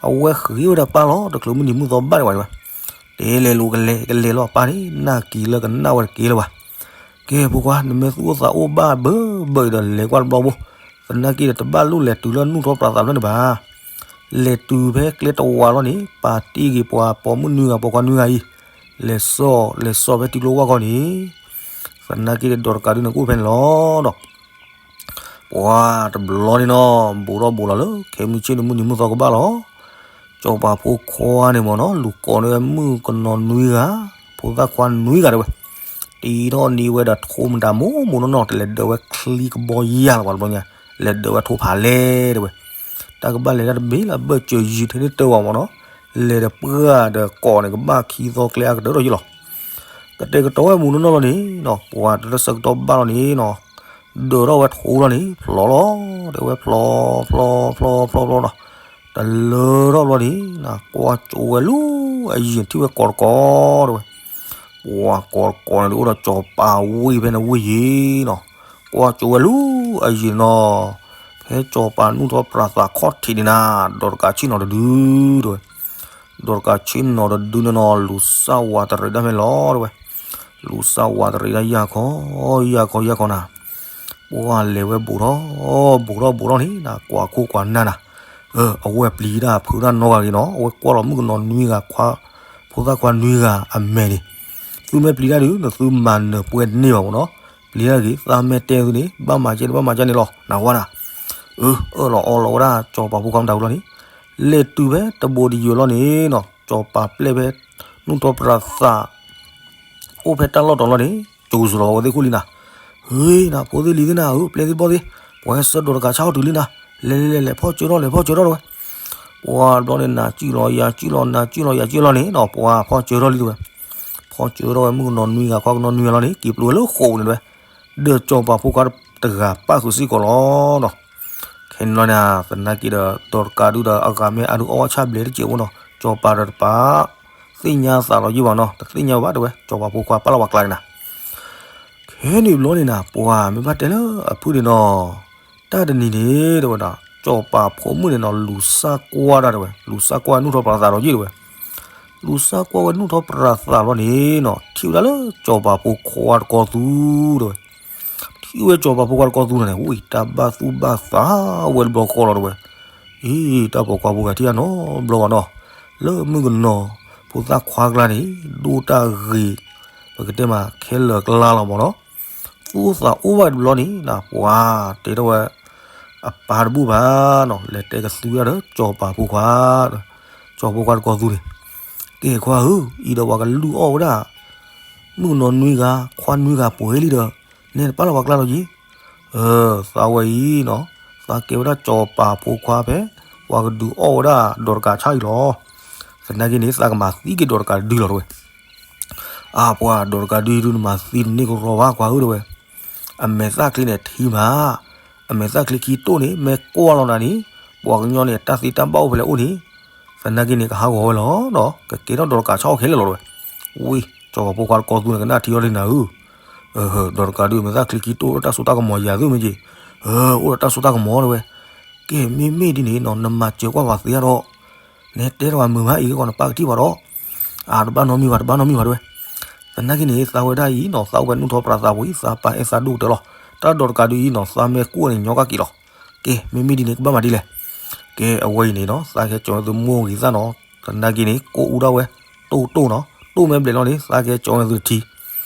အဝဲဃ့ဝဲဒၣ်ပၢ်လီၤ တချုးမုၢ်နံၤမုၢ်သီဘၣ်ဒံးဘၣ်တဲဝဲ. တဲလဲၤလိၤကလဲၤကလဲၤလီၤပၢ်န့ၣ် နၢ်က့ၤလၢကနၣ်ဝဲတက့ၢ်လၢၤဘၣ်. ကဲဖိခွါ နမ့ၢ်သူၣ်အိၣ်သးအိၣ်ဘၣ်ဘၣ်ဘၣ်အံၤဒီး လဲၤကွၢ်တဘျီဘိ, သနာ်က့ဒီးတဘၣ်လိၣ်လဲၤတုၤလၢနုာ်ထီၣ်ပြးသးဖျၢၣ်န့ၣ်ဘၣ်. လဲၤတုၤဖဲကျဲတဝးလီၤန့ၣ် ပာ်တ့ၢ်က့ၤပှၤပိာ်မုၣ်နွံဂၤ ပိာ်ခွါနွံဂၤအံၤ, လဲၤစိာ် လဲၤစိာ်ဖဲထံကျိဝၢ်ခီန့ၣ်, သနာ်က့ဒီးဒီးတကးဒုန့ၣ်ကအိၣ်ဖဲန့ၣ်လီၤဒီး ပှၤတဘျီန့ၣ်နီၤ ဘူးထီၣ်ဘူးလီၤလၢ ခဲမုၢ်ဆ့ၣ်န့ၣ် မုၢ်နံၤမုၢ်သီကဘၣ်လီၤ. ကၠီၤပၤဖိခွါန့ၣ်မ့ၢ်နီၤ လူၤကိးန့ၢ်ဝဲမုၣ်ကနီၤနွံဂၤ, ဖိသၣ်ခွါနွံဂၤတဲဝဲ, တံထီၣ်န့ၢ်ဝဲဒီးထိမတၤမိၢ်မိၢ်နီၢ်နီၢ် တလဲၤဒၢးဝဲချံကဘီယၢ်လီၤပှၤတဘျီညါ, လဲၤဒၢးဝဲထိဖးလဲၣ်တဲဝဲ. တၢ်ကဘၣ်လဲၤတၢ်တဘ့ၣ်လၢအဘၢၣ်စၢၤယံၤထဲန့ၣ်တၢ်ဝဲမ့ၢ်နီၤ, လဲၤဒီးပှၢ်ဒီးကိးန့ၣ် ကဘၣ်ခံသီကျဲအကတၢၢ်ထီၣ်ယံၤလီၤ. ကတဲာ်ကတီၤဝဲမုၢ်နီၢ်နီၢ်လီၤန့ၣ်နီၤ ပှၤတလၢဆၢကတီၢ်ဘၣ်လီၤန့ၣ်နီၤ ဒၢးထီၣ်ဝဲထိလီၤန့ၣ် ဖျိးလီၤ, တဲဝဲဖျိးဖျိးဖျိးဖျိးနီၤ, တလၢထီၣ်ဘျီန့ၣ် ကွၢ်ကၠိဝဲလူၤ အယံၤထံၣ်ဝဲကိးတကိးတဲဝဲ, ပှၤကိးတကိးန့ၣ် အိၣ်ဒီးကၠီၤပၤဝ့ၢ်ဖဲန့ၣ်ဝ့ၢ်ယံၤနီၤ, ကွၢ်ကၠိဝဲလူၤအယံၤနီၤ, ဖဲကၠီၤပၤနုာ်ထီၣ်ပြးသးခီၣ်ထံးန့ၣ်နၤ ဒီးတကးဆ့ၣ်နီၤတဒုတဲဝဲ ဒီးတကးဆ့ၣ်နီၤတဒုန့ၣ်နီၤ လူၤစၢ်ဝးတရံးဒၣ်ဖဲလီၤတဲဝဲ, လူၤစၢ်ဝးတရံးဒၣ်ယၢ်ခီ, ယၢ်ခီယၢ်ခီနၤ, ပှၤလဲၤဝဲဘူးထီၣ်, ဘူးထီၣ်ဘူးထီၣ်န့ၣ်နၤ ကွၢ်ခိၣ်ကွၢ်နၢ်နၤ, အဝဲပျံၤတၢ်ဖုးတၢ်နီတဂၤဂ့ၤနီၤ အဝဲကွၢ်လီၤမုၣ်ကနီၤနွံဂၤခွါ, ဖိသၣ်ခွါနွံဂၤအမဲာ်န့ၣ်, သုမ့ၢ်ပျံၤတၢ်ဒုး နသုမၤနၢၤပှဲၤတန့ၢ်ဘၣ်မ့ၢ်နီၤ, ပျံၤတၢ်ဂ့ၤ သးမ့ၢ်တဲသုန့ၣ် ဘၣ်မၤကဲန့ၣ် ဘၣ်မၤကဲန့ၣ်လီၤ နၢ်ဟူဧါနၤ, အၢၣ်လီၤအီလီၤဝဲဒၣ်ကၠီၤပၤဖိခွါမတၤဝံၤလီၤန့ၣ်, လဲၤတုၤဖဲတဘိးတယိာ်လီၤန့ၣ်နီၤ ကၠီၤပၤပျဲၢ်ဖဲ နုာ်ထီၣ်ပြးသး အိၣ်ဖဲတၢ်လီၢ်တီၤလီၤန့ၣ် ကၠိစရီၤဝဲသ့ၣ်ခိၣ်လံနၤ, ဟ့နၤ ဖိသ့ၣ်လံၤသ့ၣ်နၤဧၢ ပျဲၢ်သ့ၣ်ဘီၣ်သ့ၣ်, ပှၤဟဲဆှၢဒီးတကးဆါအီၣ်တုၤလံနၤ, လဲၤလဲၤလဲၤလဲၤ ဖီၣ်ကၠိထီၣ် လဲၤဖီၣ်ကၠိထီၣ်တဲဝဲ, ပှၤတဘျီန့ၣ် နၤကၠံၣ်လီၤယၤကၠံၣ်လီၤ နၤကၠံၣ်လီၤယၤကၠံၣ်လီၤန့ၣ်နီၤ ပှၤဖီၣ်ကၠိထီၣ်လံတဲဝဲ, ဖီၣ်ကၠိထီၣ်ဝဲမုၣ်ကနီၤနွံဂၤခွါကနီၤနွံဂၤလီၤန့ၣ် က့ၤပျိဝဲလၢဃိာ်ပူၤန့ၣ်တဲဝဲ, ဒီးကၠီၤပၤဖိခွါတဂၤပၣ်ဃုာ်စ့ၢ်ကီးလီၤနီၤ, ခဲန့ၣ်လီၤန့ၣ် သနာ်က့ဒီး ဒီးတကးဒုဒီး အဂၤမ့ၢ်အါဒုးအီၣ်ဝဲဆၣ်ဘျဲးတစဲးဖိနီၤ ကၠီၤပၤဒီးတပၤ သ့ၣ်ညါသးလီၤယံၢ်ဘၣ်နီၤ တသ့ၣ်ညါဘၣ်တဲဝဲ ကၠီၤပၤဖိခွါပာ်လီၤပှၤကျါန့ၣ်နၤ, ခဲန့ၣ်ဘျီန့ၣ်နၤ ပှၤမ့ၢ်ဘၣ်တဲလၢအဖုၣ်န့ၣ်နီၤ, တၢ်တနံၤန့ၣ်တဲဝဲဒၣ် ကၠီၤပၤဖိမုၣ်န့ၣ်နီၤ လူၤစၢ်ကွၢ်ဒၣ်တဲဝဲ လူၤစၢ်ကွၢ်နုာ်ထီၣ်ပြးသးလီၤယံၢ်တဲဝဲ, လူၤစၢ်ကွၢ်ဝဲနုာ်ထီၣ်ပြးသးလီၤန့ၣ်နီၤ ထံၣ်ဝဲဒၣ်လၢကၠီၤပၤဖိခွါတကီသူတဲဝဲ, ထ ထံၣ်ဝဲစီၤပၤဖိခွါတကီၢ်သူန့ၣ် ဝံၤတၢ်ဘၣ်သူၣ်ဘၣ်သးဝဲတဘျီဃီလီၤတဲဝဲ. အံၤ တၢ်ပိာ်ခွါဖိဂၤထံၣ်အနီတဘျီဘၣ်နီၤ, လၢမုၣ်ကနီၤဖိသၣ်ခွါကျါန့ၣ် ဒိၣ်တၢ်ဂ့ၤ ပကတဲမးခဲလၢာ်ကျါလီၤမၢ်နီၤ. သူၣ်အိၣ်သးအိၣ်ဘၣ်တဘျီန့ၣ် ပှၤတဲထီၣ်ဝဲ အပၢ်တဘူၣ်ဘၣ်နီၤ, လဲၤတဲကသူဝဲဒၣ်ဒီးစီၤပၤဖိခွါ, စီၤပၤဖိခွါတကီၢ်သူန့ၣ်, ကဲခွါဧၢ, အံၤဒီးပှၤကလုၢ်အီၣ်ဝဲဒၣ် မုၣ်ကနီၤနွံဂၤ ခွါနွံဂၤပှဲၤလံဒီး နဲတပာ်လီၤပှၤကျါလီၤက့ၤ. သးဝဲအံၤနီၤ, သးကဲဝဲဒၣ်စီၤပၤဖိခွါဖဲ ပှၤကဒုးအီၣ်ဝဲဒၣ်ဒီးတကးဆၣ်အံၤလီၤ. သနာ်က့န့ၣ် သးကမၤသံက့ၤဒီးတကးဒုလီၤတဲဝဲ. အါ ပှၤဒီးတကးဒုဒုနမၤသံတန့ၢ်ကရီဘၣ်ခွါဧၢတဲဝဲ. အမဲာ်သၣ်ချံန့ၣ်ထံမး, အမဲာ်သၣ်ချံခံတိၢ်န့ၣ် မ့ၢ်ကွၢ်လီၤနၤန့ၣ် ပှၤကညီန့ၣ် တၢ်သ့တၢ်ဘၣ်အိၣ်ဖဲလဲၣ်အိၣ်န့ၣ် သနာ်က့န့ၣ် ကဟးဂီၤဝဲလီၤဒီး ကကဲထီၣ်ဒီးတကးဆၣ်အီၤခဲလၢာ်လီၤတဲဝဲ. ဝံၤ စီၤပၤဖိခွါတကီၢ်သူန့ၣ် ကနၣ်ထံအီၤလံနၤဧၢ, ဒီးတကးဒုမဲာ်သၣ်ချံခံတိၢ် အိၣ်တၢ်စိတၢ်ကမီၤယၤသုမ့ၢ်က့ၤ, အိၣ်ဒီးတၢ်စိတၢ်ကမီၤတဲဝဲ. ကဲ မ့မ့ၢ်ဒ်န့ၣ်နီၤ နမၤစၢၤကွၢ်ပှၤသ့အါဒီး နဲတဲထီၣ်ပှၤမုာ်မးအံၤကီး နပၢ်ကထံၣ်ဘၣ်ဒီး, အါ တဘၣ်နီတမံၤဘၣ် တဘၣ်နီတမံၤဘၣ်တဲဝဲ. သနာ်က့န့ၣ် သးဝဲဒၣ်အံၤနီၤ သးအိၣ်ဖဲနူၢ်ထီၣ်ပြးသးပူၤအံၤ သးပၢ်အဲၣ်သးဒိၣ်ကတၢၢ်လီၤ. တၢ်ဒီးတကးဒုအံၤနီၤ သးမ့ၢ်ကူၣ်န့ၣ် ညီကၣ်က့ၤလီၤ. ကဲ မ့မ့ၢ်ဒ်န့ၣ် ကဘၣ်မၤဒ်လဲၣ်. ကဲ အဝဲအံၤန့ၣ်နီၤ သးကဟဲကၠီၤသုမိၢ်ဂ့ၤသၣ်နီၤ, သနာ်က့န့ၣ် ကိၣ်အူဒၣ်ဝဲ တိၢ်တိၢ်နီၤ, တိၢ်မ့ၢ်ဘျဲးလီၤန့ၣ် သးကဟဲကၠီၤသုတထံ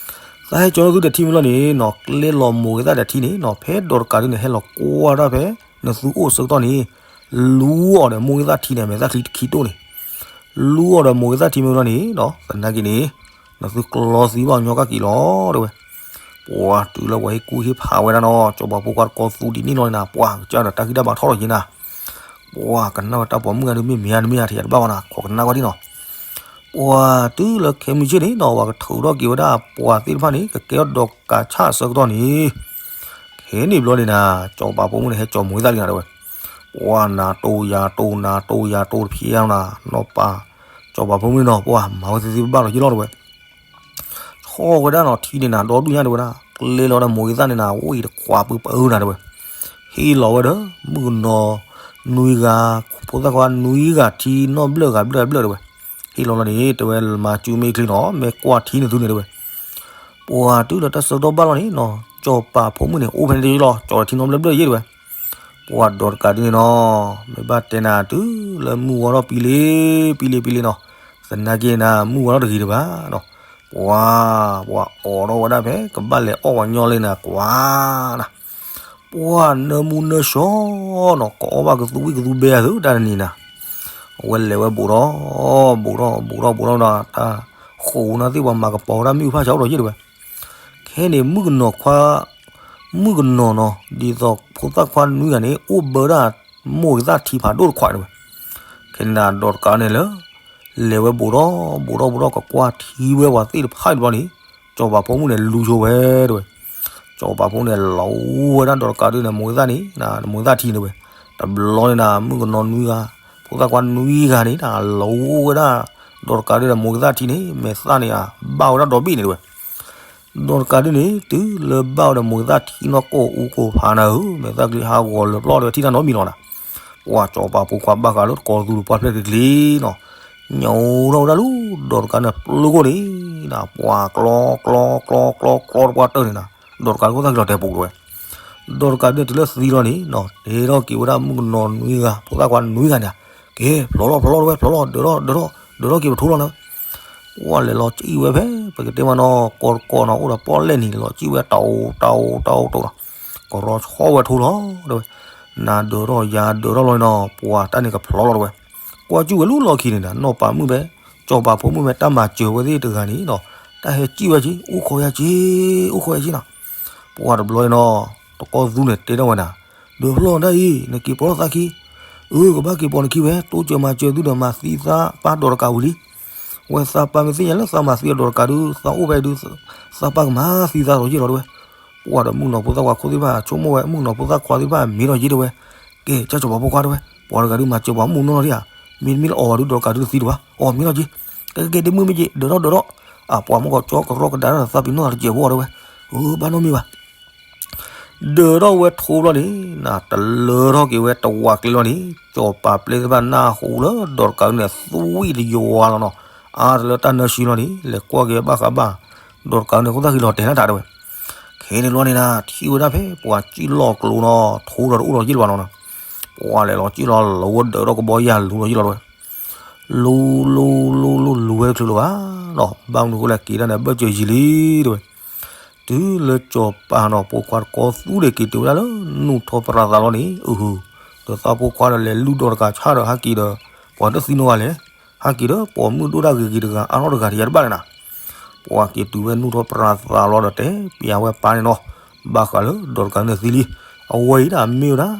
သးဟဲကၠီၤသုတထံမ့ၢ်လီၤန့ၣ်နီၤ ကျဲလီၤမိၢ်ဂ့ၤသၣ်ဒီးထံန့ၣ်နီၤ ဖဲဒီးတကးဒုန့ၣ် ဟဲလီၤကွၢ်ဒၣ်ဖဲ နသူအိၣ်ဆၢကတီၢ်န့ၣ် လူအီၤဒီးမိၢ်ဂ့ၤသၣ်ထံန့ၣ် အမဲာ်သၣ်ချံခံတိၢ်န့ၣ် လူအီၤဒီးမိၢ်ဂ့ၤသၣ်ထံမ့ၢ်လီၤန့ၣ်နီၤ သနာ်က့န့ၣ် နသုကျီသံဘၣ်ညီကၣ်က့ၤလီၤတဲဝဲ. ပှၤတုၤလၢပှၤဟ့ၣ်ကူၣ်ဟ့ၣ်ဖးဝဲဒၣ်နီၤ စီၤပၤဖိခွါတကီၢ်သူဒ်န့ၣ်လီၤန့ၣ်နၤ ပှၤကစၢ်ဒီးတၢ်ဂံၢ်တၢ်ဘါထီၣ်လီၤက့ၤနၤ ပှၤကနၣ်ဝဲတၢ်ပိာ်မုၣ်ဂၤဒုးမ့ၢ်မ့ၢ်ဧါတမ့ၢ်ဧါ ထံၣ်တဘၣ်ဝဲနၤ ခိးကနၣ်ဝဲဒၣ်နီၤ. ပှၤတုၤလၢခဲမုၢ်ဆ့ၣ်န့ၣ်နီၤ ပှၤကထုးထီၣ်က့ၤဝဲဒၣ်ပှၤသ့ၣ်တဖၣ်န့ၣ် ကကဲထီၣ်ဒီးကးဆၣ်အဆၢကတီၢ်န့ၣ် ခဲန့ၣ်ဘျီန့ၣ်နၤ စီၤပၤဖိမုၣ်န့ၣ် ဟဲကၠီၤမိၢ်ဂ့ၤသၣ်လံနၤတဲဝဲ. ပှၤနၤတိၢ်ယၤတိၢ်နၤတိၢ်ယၤတိၢ်တဖျဲနီၤ နီၢ်ပၤ စီၤပၤဖိမုၣ်န့ၣ်နီၤ ပှၤမၤဝဲသ့သ့ဘၣ်ဘၣ်လီၤယ့ၣ်လီၤတဲဝဲ. ဆီၣ်ဝဲဒၣ်နီၤထံန့ၣ်နၤ ဒီဒူၣ်ညါတဲဝဲဒၣ် ကျဲလီၤဒီးမိၢ်ဂ့ၤသၣ်န့ၣ်နၤ ဝံၤတခွးပၢပၢနၤတဲဝဲ. ဟ့ၣ်လီၤဝဲဒီး မုၣ်ကနီၤနွံဂၤ ဖိသၣ်ခွါနွံဂၤထံနီၣ်ဘျၢၣ်ဂၤဘျၢၣ်ဘျၢၣ်တဲဝဲ. ဟ့ၣ်လီၤလီၤန့ၣ် တဲဝဲမၤစူၤမ့ၢ်ချ့နီၤ မ့ၢ်ကွၢ်ထံနသုန့ၣ်တဲဝဲ. ပှၤတုၤလၢတၢ်ဆၢကတီၢ်ဘၣ်လီၤန့ၣ်နီၤ စီၤပၤဖိမုၣ်န့ၣ် အိၣ်ဖဲန့ၣ်တယ့ၣ်လီၤ ကၠီၤထံနီၣ်ဘျၢၣ်ဘျၢၣ်ယ့ၣ်တဲဝဲ. ပှၤဒီးတကးဒုန့ၣ်နီၤ မ့ၢ်ဘၣ်တဲနၤတုၤလၢမုၢ်ဝါထီၣ်ပံလ့ပံလ့ပံလ့နီၤ သနာ်က့နၤ မုၢ်ဝါထီၣ်တဂ့ၤတဘၣ်နီၤ ပှၤ ပှၤအိးထီၣ်ဝဲဒၣ်ဖဲ ကဘၣ်လဲၤအီၣ်ဝဲညီလၢနၤကွၢ်နၤ ပှၤနၢမူနၢဆှီနီၤ ကအီၣ်ဘၣ်ကသူဝံၣ်ကသူဘဲအသုတၢ်တနံၤနၤ အဝဲလဲၤဝဲဘူးထီၣ် ဘူးထီၣ် ဘူးထီၣ် ဘူးထီၣ်ဒီး တၢ်ဃိးနၢ်သ့ၣ်ပှၤမၤကပီၤဝဲဒၣ်မ့ၣ်အူဖၣ်ဆၢအိၣ်ဒီးယ့ၣ်တဲဝဲ. ခဲန့ၣ် မုၣ်ကနီၤခွါ မုၣ်ကနီၤနီၤ ဒ်သိးဖိသၣ်ခွါနွံဂၤန့ၣ် အိၣ်ဘၢဒၣ်မိၢ်ဂ့ၤသၣ်ထံဖးဒိၣ်တခွးတဲဝဲ. ခဲန့ၣ်ဒီးတကးန့ၣ်လၢ လဲၤဝဲဘူးထီၣ် ဘူးထီၣ် ဘူးထီၣ် ကကွၢ်ထံဝဲပှၤသ့ၣ်တဖၣ်တဘျီန့ၣ် စီၤပၤဖိမုၣ်န့ၣ်လူၤဆိဝဲတဲဝဲ. စီၤပၤဖိန့ၣ် လီၤဝဲဒၣ်ဒီးတကးဒုန့ၣ် မိၢ်ဂ့ၤသၣ်န့ၣ် မိၢ်ဂ့ၤသၣ်ထံန့ၣ်တဲဝဲ. တဘျီန့ၣ်နၤ မုၣ်ကနီၤနွံဂၤ ဖိသၣ်ခွါနွံဂၤန့ၣ် လီၤဝဲဒၣ်ဒီးတကးဒုန့ၣ် မိၢ်ဂ့ၤသၣ်ထံန့ၣ် မဲာ်သၣ်န့ၣ် ဘၣ်ဝဲဒၣ်ဒီဘ့ၣ်န့ၣ်တဲဝဲ. ဒီးတကးဒုန့ၣ် တုၤလၢဘၣ်ဝဲဒီးမိၢ်ဂ့ၤသၣ်ထံနီၢ်ကိၢ်အူကိၢ်ဖးနၤဧၢ မဲာ်သၣ်ချံဟးဂီၤလၢပျီၢ်ဒီးထံၣ်တၢ်နီတမံၤလီၤနၤ. ပှၤစီၤပၤဖိခွါဘၣ်ဃးလၢတကီၢ်သူတပှၢ်ဖျဲၣ်ချ့ချ့နီၤ ညိးထီၣ်ဝဲဒၣ်လၢ ဒီးတကးန့ၣ်ပျိၢ်ကိၢ်န့ၣ်နၤ ပှၤကျီ ကျီ ကျီ ကျီ ကျီတပှၢ်တၢၢ်န့ၣ်နၤ ဒီးတကးဒုခိၣ်သၣ်ကလီၤတဲာ်ပူၤတဲဝဲ. ဒီးတကးဒုန့ၣ်တုၤလၢသံလီၤန့ၣ်နီၤ တဲထီၣ်က့ၤဝဲဒၣ်မုၣ်ကနီၤနွံဂၤ ဖိသၣ်ခွါနွံဂၤန့ၣ် ကဲ ဖျိးလီၤ ဖျိးလီၤတဲဝဲ ဖျိးလီၤ ဒၢးထီၣ် ဒၢးထီၣ် ဒၢးထီၣ်က့ၤပထိလီၤနၤ. ပှၤလဲၤလီၤစံၣ်ဝဲဖဲ ပကတဲမးနီၤ ကီၢ်တကီၢ်နီၤ အိၣ်ဒီးပီၣ်လဲၣ်နံၤ လဲၤလီၤစံၣ်ဝဲ တၢ်အိၣ် တၢ်အိၣ် တၢ်အိၣ်တိၢ်လီၤ ကရီဆီဝဲထိလီၤတဲဝဲ. နၤဒၢးထီၣ်ယၤဒၢးထီၣ်လီၤန့ၣ်နီၤ ပှၤတၢ်န့ၣ်ကဖျိးလီၤတဲဝဲ. ကွၢ်စူၣ်ဝဲလၢလီၢ်ခံန့ၣ်နၤ နီၢ်ပၤမုၣ်ဖဲ စီၤပၤဖိမုၣ်ဖဲ တၢ်မၤစၢၤဝဲသ့ၣ်တဂၤန့ၣ်နီၤ တၢ်ဟဲစံၣ်ဝဲက့ၤ အိၣ်ခိးယၤက့ၤ အိၣ်ခိးယၤက့ၤနီၤ. ပှၤတဘျီန့ၣ်နီၤ တကီၢ်သူန့ၣ်တဲထီၣ်ဝဲနၤ ဒၢးဖျီၣ်တၢ်အံၤ နက့ၤပိာ်ထီၣ်သးခံ အၢ ကဘၣ်က့ၤပိာ်နခံဝဲ တိစၢၤမၤစၢၤသုဒီးမၤသံသးပၢ်ဒီးတကးဝံၤလံ. ဝဲသးပၢ်မ့ၢ်သ့ၣ်ညါလၢသးမၤသံအီၤဒီးတကးဒု သးအိၣ်ဖဲဒု သးပၢ်ကမၤသံသးလီၤယ့ၣ်လီၤတဲဝဲ. ပှၤဒီးမုၣ်ကနီၤဖိသၣ်ခွါခိၣ်သ့ၣ်တဖၣ် ဆိကမိၣ်ဝဲ မုၣ်ကနီၤဖိသၣ်ခွါသ့ၣ်တဖၣ်မ့ၢ်လီၤယ့ၣ်တဲဝဲ. ကဲ ကၢ်စီၤပၤဖိခွါတဲဝဲ ပှၤတဂၤဒုမၤစၢၤပှၤမုၣ်နီၢ်နီၢ်ဒံးဧါ. မ့တမ့ၢ်လၢအီၤဘၣ်ဒု ဒီးတကးဒုတသံတဘၣ်. အီၤမ့ၢ်လီၤက့ၤ ကဲကဲကဲ ဒ့မုၣ်မ့ၢ်က့ၤ ဒၢးထီၣ်ဒၢးထီၣ်. အပှၤမုၣ်ကီၤကၠီကရီကဒါဒီးသးပ့ၤနီၣ်သးတစဲးဖိအီၤတဲဝဲ. အၢ ဘၣ်နီတမံၤဘၣ် ဒၢးထီၣ်ဝဲထိဘျီန့ၣ် နတလၢထီၣ်က့ၤဝဲတဝးကျဲလီၤန့ၣ် စီၤပၤပျဲၢ်သ့ၣ်တဖၣ်နၢ်ဟူလၢဒီးတကးဒုန့ၣ် သူဝံၣ်တယွၤလီၤနီၤ. အါတလၢတၢ်နၢဆံလီၤန့ၣ် လဲၤကွၢ်က့ၤဘၣ်ဃးဘၣ် ဒီးတကးဒုန့ၣ် ခိၣ်သၣ်ဃံလီၤတဲာ်နၤတၢ်တဲဝဲ. ခဲ ခဲန့ၣ်ဘျီန့ၣ်ဒၣ် ထံၣ်ဝဲဒၣ်ဖဲပှၤစံၣ်လီၤကျိနီၤ ထိဒီးတအိၣ်လီၤယ့ၢ်လၢၤဘၣ်နီၤနီၤ, ပှၤလဲၤလီၤစံၣ်လီၤလီၤဝဲဒၢးဒီးကဘီယၢ်လူၤလီၤယ့ၢ်လီၤတဲဝဲ, လူၤ လူၤ လူၤ လူၤ လူၤဝဲတချုးလၢၤဘၣ်နီၤ, ဘၣ်မနုၤဃိလဲၣ်က့ၤဒၣ်န့ၣ် ဘၢၣ်စၢၤယံာ်လံတဲဝဲ, တုၤလၢစီၤပၤနီၤ ဖိခွါတကီသူဒၣ်က့ၤတုၤဝဲဒၣ်လၢ နူၢ်ထီၣ်ပြးသးလီၤန့ၣ် အုဟူ, ဒီးသးဖိခွါဒီးလဲၤလုၢ်ဒီးတကးဆၣ်ဒီးဟဲက့ၤဒီး ပှၤတသံနီတဂၤလဲၣ်, ဟဲက့ၤဒီးပိာ်မုၣ်ဒိၣ်တၢ်ဂ့ၤဂ့ၤတဂၤ အါထီၣ်တဂၤတယၤတဘၣ်လဲၣ်နၤ, ပှၤက့ၤတုၤဝဲနူၢ်ထီၣ်ပြးသးလီၤဒီး တဲပျးဝဲပၢ်န့ၣ်နီၤ, ဘၣ်ဃးလၢဒီးတကးန့ၣ်သံလံ, အဝဲအံၤဒၣ်မ့ၢ်ဝဲဒၣ်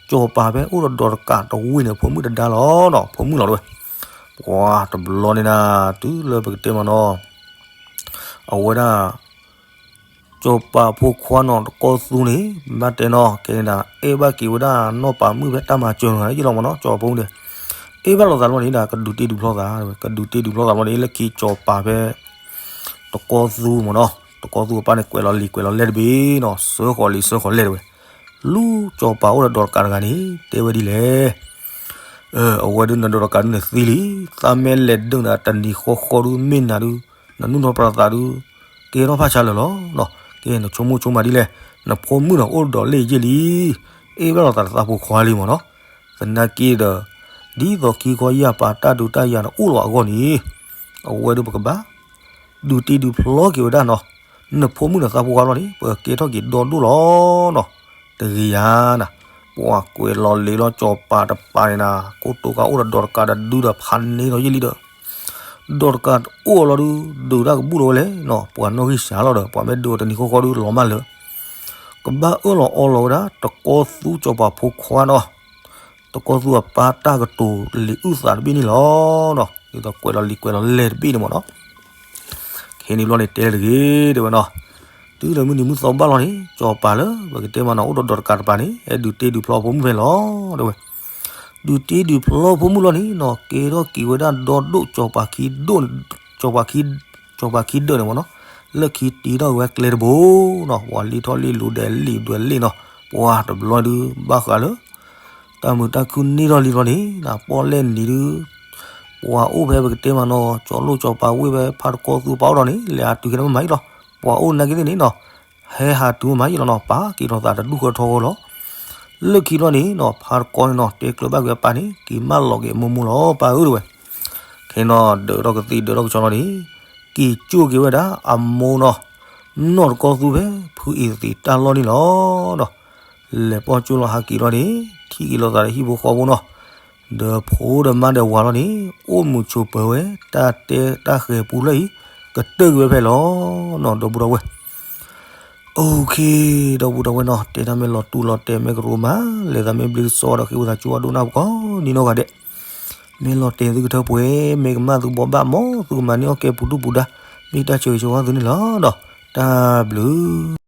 စီၤပၤဖဲအိၣ်ဒီးဒီးတကးတဝ့ၢ်န့ၣ် ဖိမုၣ်တဒါလီၤနီၤ ဖိမုၣ်လီၤတဲဝဲ, ပှၤတဘျီန့ၣ်ဒၣ် တုၤလၢပကတဲမ့ၢ်နီၤ အဝဲဒၣ် စီၤပၤဖိခွါနီၤ တကီသူန့ၣ် ဘၣ်တဲနီၤ ကဲန့ၣ်ဒၣ် အဲၣ်ဘၣ်က့ၤဝဲဒၣ်နီၢ်ပၤမုၣ်ဖဲတၢ်မၤစၢၤတဂၤယ့ၢ်လီၤမ့ၢ်နီၤ စီၤပၤဖိန့ၣ်, အဲၣ်ဘၣ်လိာ်သးလီၤန့ၣ်ဒၣ် ကဒုးတ့ဒုးဖျီသး, ကဒုးတ့ဒုးဖျီသးလီၤန့ၣ် လၢခံစီၤပၤဖဲ တကီသူမ့ၢ်နီၤ တကီသူအပၢ်န့ၣ် ကွဲးလီၤလံာ်ကွဲးလီၤလဲၢ်တဘ့ၣ်နီၤ စၢဃီၤလံာ်စၢဃီၤလဲၢ်တဲဝဲ, လူၤစီၤပၤအိၣ်ဒီးဒီးတကးတဂၤန့ၣ် တဲဝဲဒ်လဲၣ် အဝဲဒၣ်နဒီးတကးဒုန့ၣ်သံလံ, သးမ့ၢ်လဲၤဒုးနၤတနံၤဃီဃီဒု မ့ၢ်နၤဒု, နနူၢ်ထီၣ်ပြးသးဒု, ကဲထီၣ်ဖးဆါလၢာ်လီၤ. ကဲနဆိကမိၣ်ဆိကမးဒ်လဲၣ်, နဖိမုၣ်ဒီးအိၣ်ဒီးလ့ၣ်ယ့ၢ်လံ, အ့ၣ်ဘၣ်လိာ်သးဒီးသးဖိခွါလံမ့ၢ်နီၤ, သနာ်က့ဒီး, ဒ်သိးခံခီယၢ်ပၤတၢ်ဒုးတၢ်ယၤဒီးအိၣ်လီၤအဂီၢ်န့ၣ်, အဝဲဒၣ်ပကဘၣ် ဒုးတ့ဒုးဖျီက့ၤဝဲဒၣ်နီၤ, နဖိမုၣ်ဒီးသးဖိခွါလီၤန့ၣ် ပကဲထီၣ်က့ၤဒီဒိၣ်လီၤနီၤ, တဂ့ၤယၤနၤ, ပှၤကွဲးလီၤလံာ်လီၤစီၤပၤတပၤန့ၣ်နၤ, ကိတိာ်ကါအိၣ်ဒီးဒီးတကးဒီးဒုဒီးဖးန့ၢ်လီၤယ့ၢ်လံဒီး, ဒီးတကးအိၣ်အလီၤဒု, ဒုးတၢ်ကဘူၣ်လီၤဝဲလဲၣ်နီၤ, ပှၤနီၣ်ဂံၢ်စှၤလီၤဒီး ပှၤမ့ၢ်ဒုးအီၤတနံၤဃီဃီဒုလီၤမၢ်လၢာ်, ကဘၣ်အၢၣ်လီၤအီလီၤဝဲဒၣ် တကီသူစီၤပၤဖိခွါနီၤ, တကီသူအပၢ်တၢ်ကတိၤလံာ်အုၣ်သးတဘ့ၣ်န့ၣ်လီၤနီၤ, ဒ်သိးကွဲးလီၤလံာ်ကွဲးလီၤလဲၢ်တဘ့ၣ်န့ၣ်မ့ၢ်နီၤ ခဲန့ၣ်ဘျီန့ၣ်တဲတဂ့ၤတဲဝဲနီၤ, တုၤလၢမုၢ်နံၤမုၢ်သီဘၣ်လီၤန့ၣ် စီၤပၤလၢပကတဲမ့ၢ်နီၤ အိၣ်ဒီးဒီးတကးတပၤန့ၣ် ဟဲဒုးတ့ဒုးဖျီဖိမုၣ်ဖဲလီၤတဲဝဲ, ဒုးတ့ဒုးဖျီဖိမုၣ်လီၤန့ၣ်နီၤ ကဲထီၣ်က့ၤဝဲဒၣ်ဒီဒိၣ် စီၤပၤခံဒိၣ်န့ၣ်, စီၤပၤခံဒၢးန့ၣ်မ့ၢ်နီၤ, လၢခံတ့ထီၣ်ဝဲကျဲတဘိနီၤ, ပှၤလံထီၣ်လံလိၤဒဲးလံဒွဲးလံနီၤ, ပှၤတဘျီဒုး ဘၣ်ဃးလၢ တၢ်မုာ်တၢ်ခုၣ်န့ၢ်ထီၣ်လံလီၤန့ၣ် ပီၣ်လဲၣ်နံၤဒုး, ပှၤအိၣ်ဖဲပကတဲမ့ၢ်နီၤ ကၠီလိၣ်ကၠီပၤဝ့ၢ်ဖဲဖါတကီသူပာ်အိၣ်ဒီးန့ၣ် လဲၤအတုၤခဲန့ၣ်မ့ၢ်မၤအံၤလီၤ, ပှၤအိၣ်နာ်က့သ့ၣ်န့ၣ်နီၤ, ဟဲဟးတုၤမ့ၢ်မၤအံၤလီၤနီၤ ပာ်က့ၤထီၣ်သးတဒူၣ်ဃၢထီဃီလီၤ, လၢခံလီၤန့ၣ်နီၤ ဖါတကီန့ၣ်နီၤ တဲကျၢၤဘၣ်က့ၤအပၢ်န့ၣ် က့ၤမၢလီၤက့ၤမိၢ်မိၢ်လီၤ ပၢ်ဧၢတဲဝဲ, ခဲနီၤ ဒၢးထီၣ်ကသံၣ်ဒၢးထီၣ်ကဆီလီၤန့ၣ်, က့ၤကၠိၣ်က့ၤဝဲဒၣ်အမိၢ်နီၤ, နီၢ်တကီသူဖဲ ဖုအ့ၤသံးတၢ်လီၢ်န့ၣ်လီၤနီၤ, လဲၤပီၢ်ကၠိၣ်လီၤဟးက့ၤလီၤန့ၣ် ထံၣ်က့ၤလိာ်သးဒီးဟံၣ်ဖိဃီဖိနီၤ, ဒီးဖိဒီးမါဒီးဝၤလီၤန့ၣ် အိၣ်မုာ်ဆိးပၢၤဝဲ တၢ်တဲတၢ်ဃဲၤပူလၢအံၤ ကတၢၢ်က့ၤဝဲဖဲလီၤနီၤ ဒီပုၢ်ဒီဝဲၢ် OK ဒီပုၢ်ဒီဝဲၢ်နီၤ တဲတၢ်မ့ၢ်လီၤတူၢ်လီၤတဲာ်မ့ၢ်ကရူၢ်မး လဲၤသးမ့ၢ်ဘျ့ကစီဒီးဃ့ဝံသးစူၤအဒိၣ်နၢ်ပကီၢ်ဒ်နီၢ်ဂၤဒဲး, မ့ၢ်လီၤတဲာ်သုကထၢပှဲၤ မ့ၢ်ကမၣ်သုဘိးဘၣ်မ့ၢ်သုကမၤန့ၢ်အီၣ်ကဲပူၤဒူၣ်ပူၤဒါ မ့ၢ်တၢ်ဆၢဂ့ၤဆၢဝါသုန့ၣ်လီၤဒီး တၢ်ဘျုး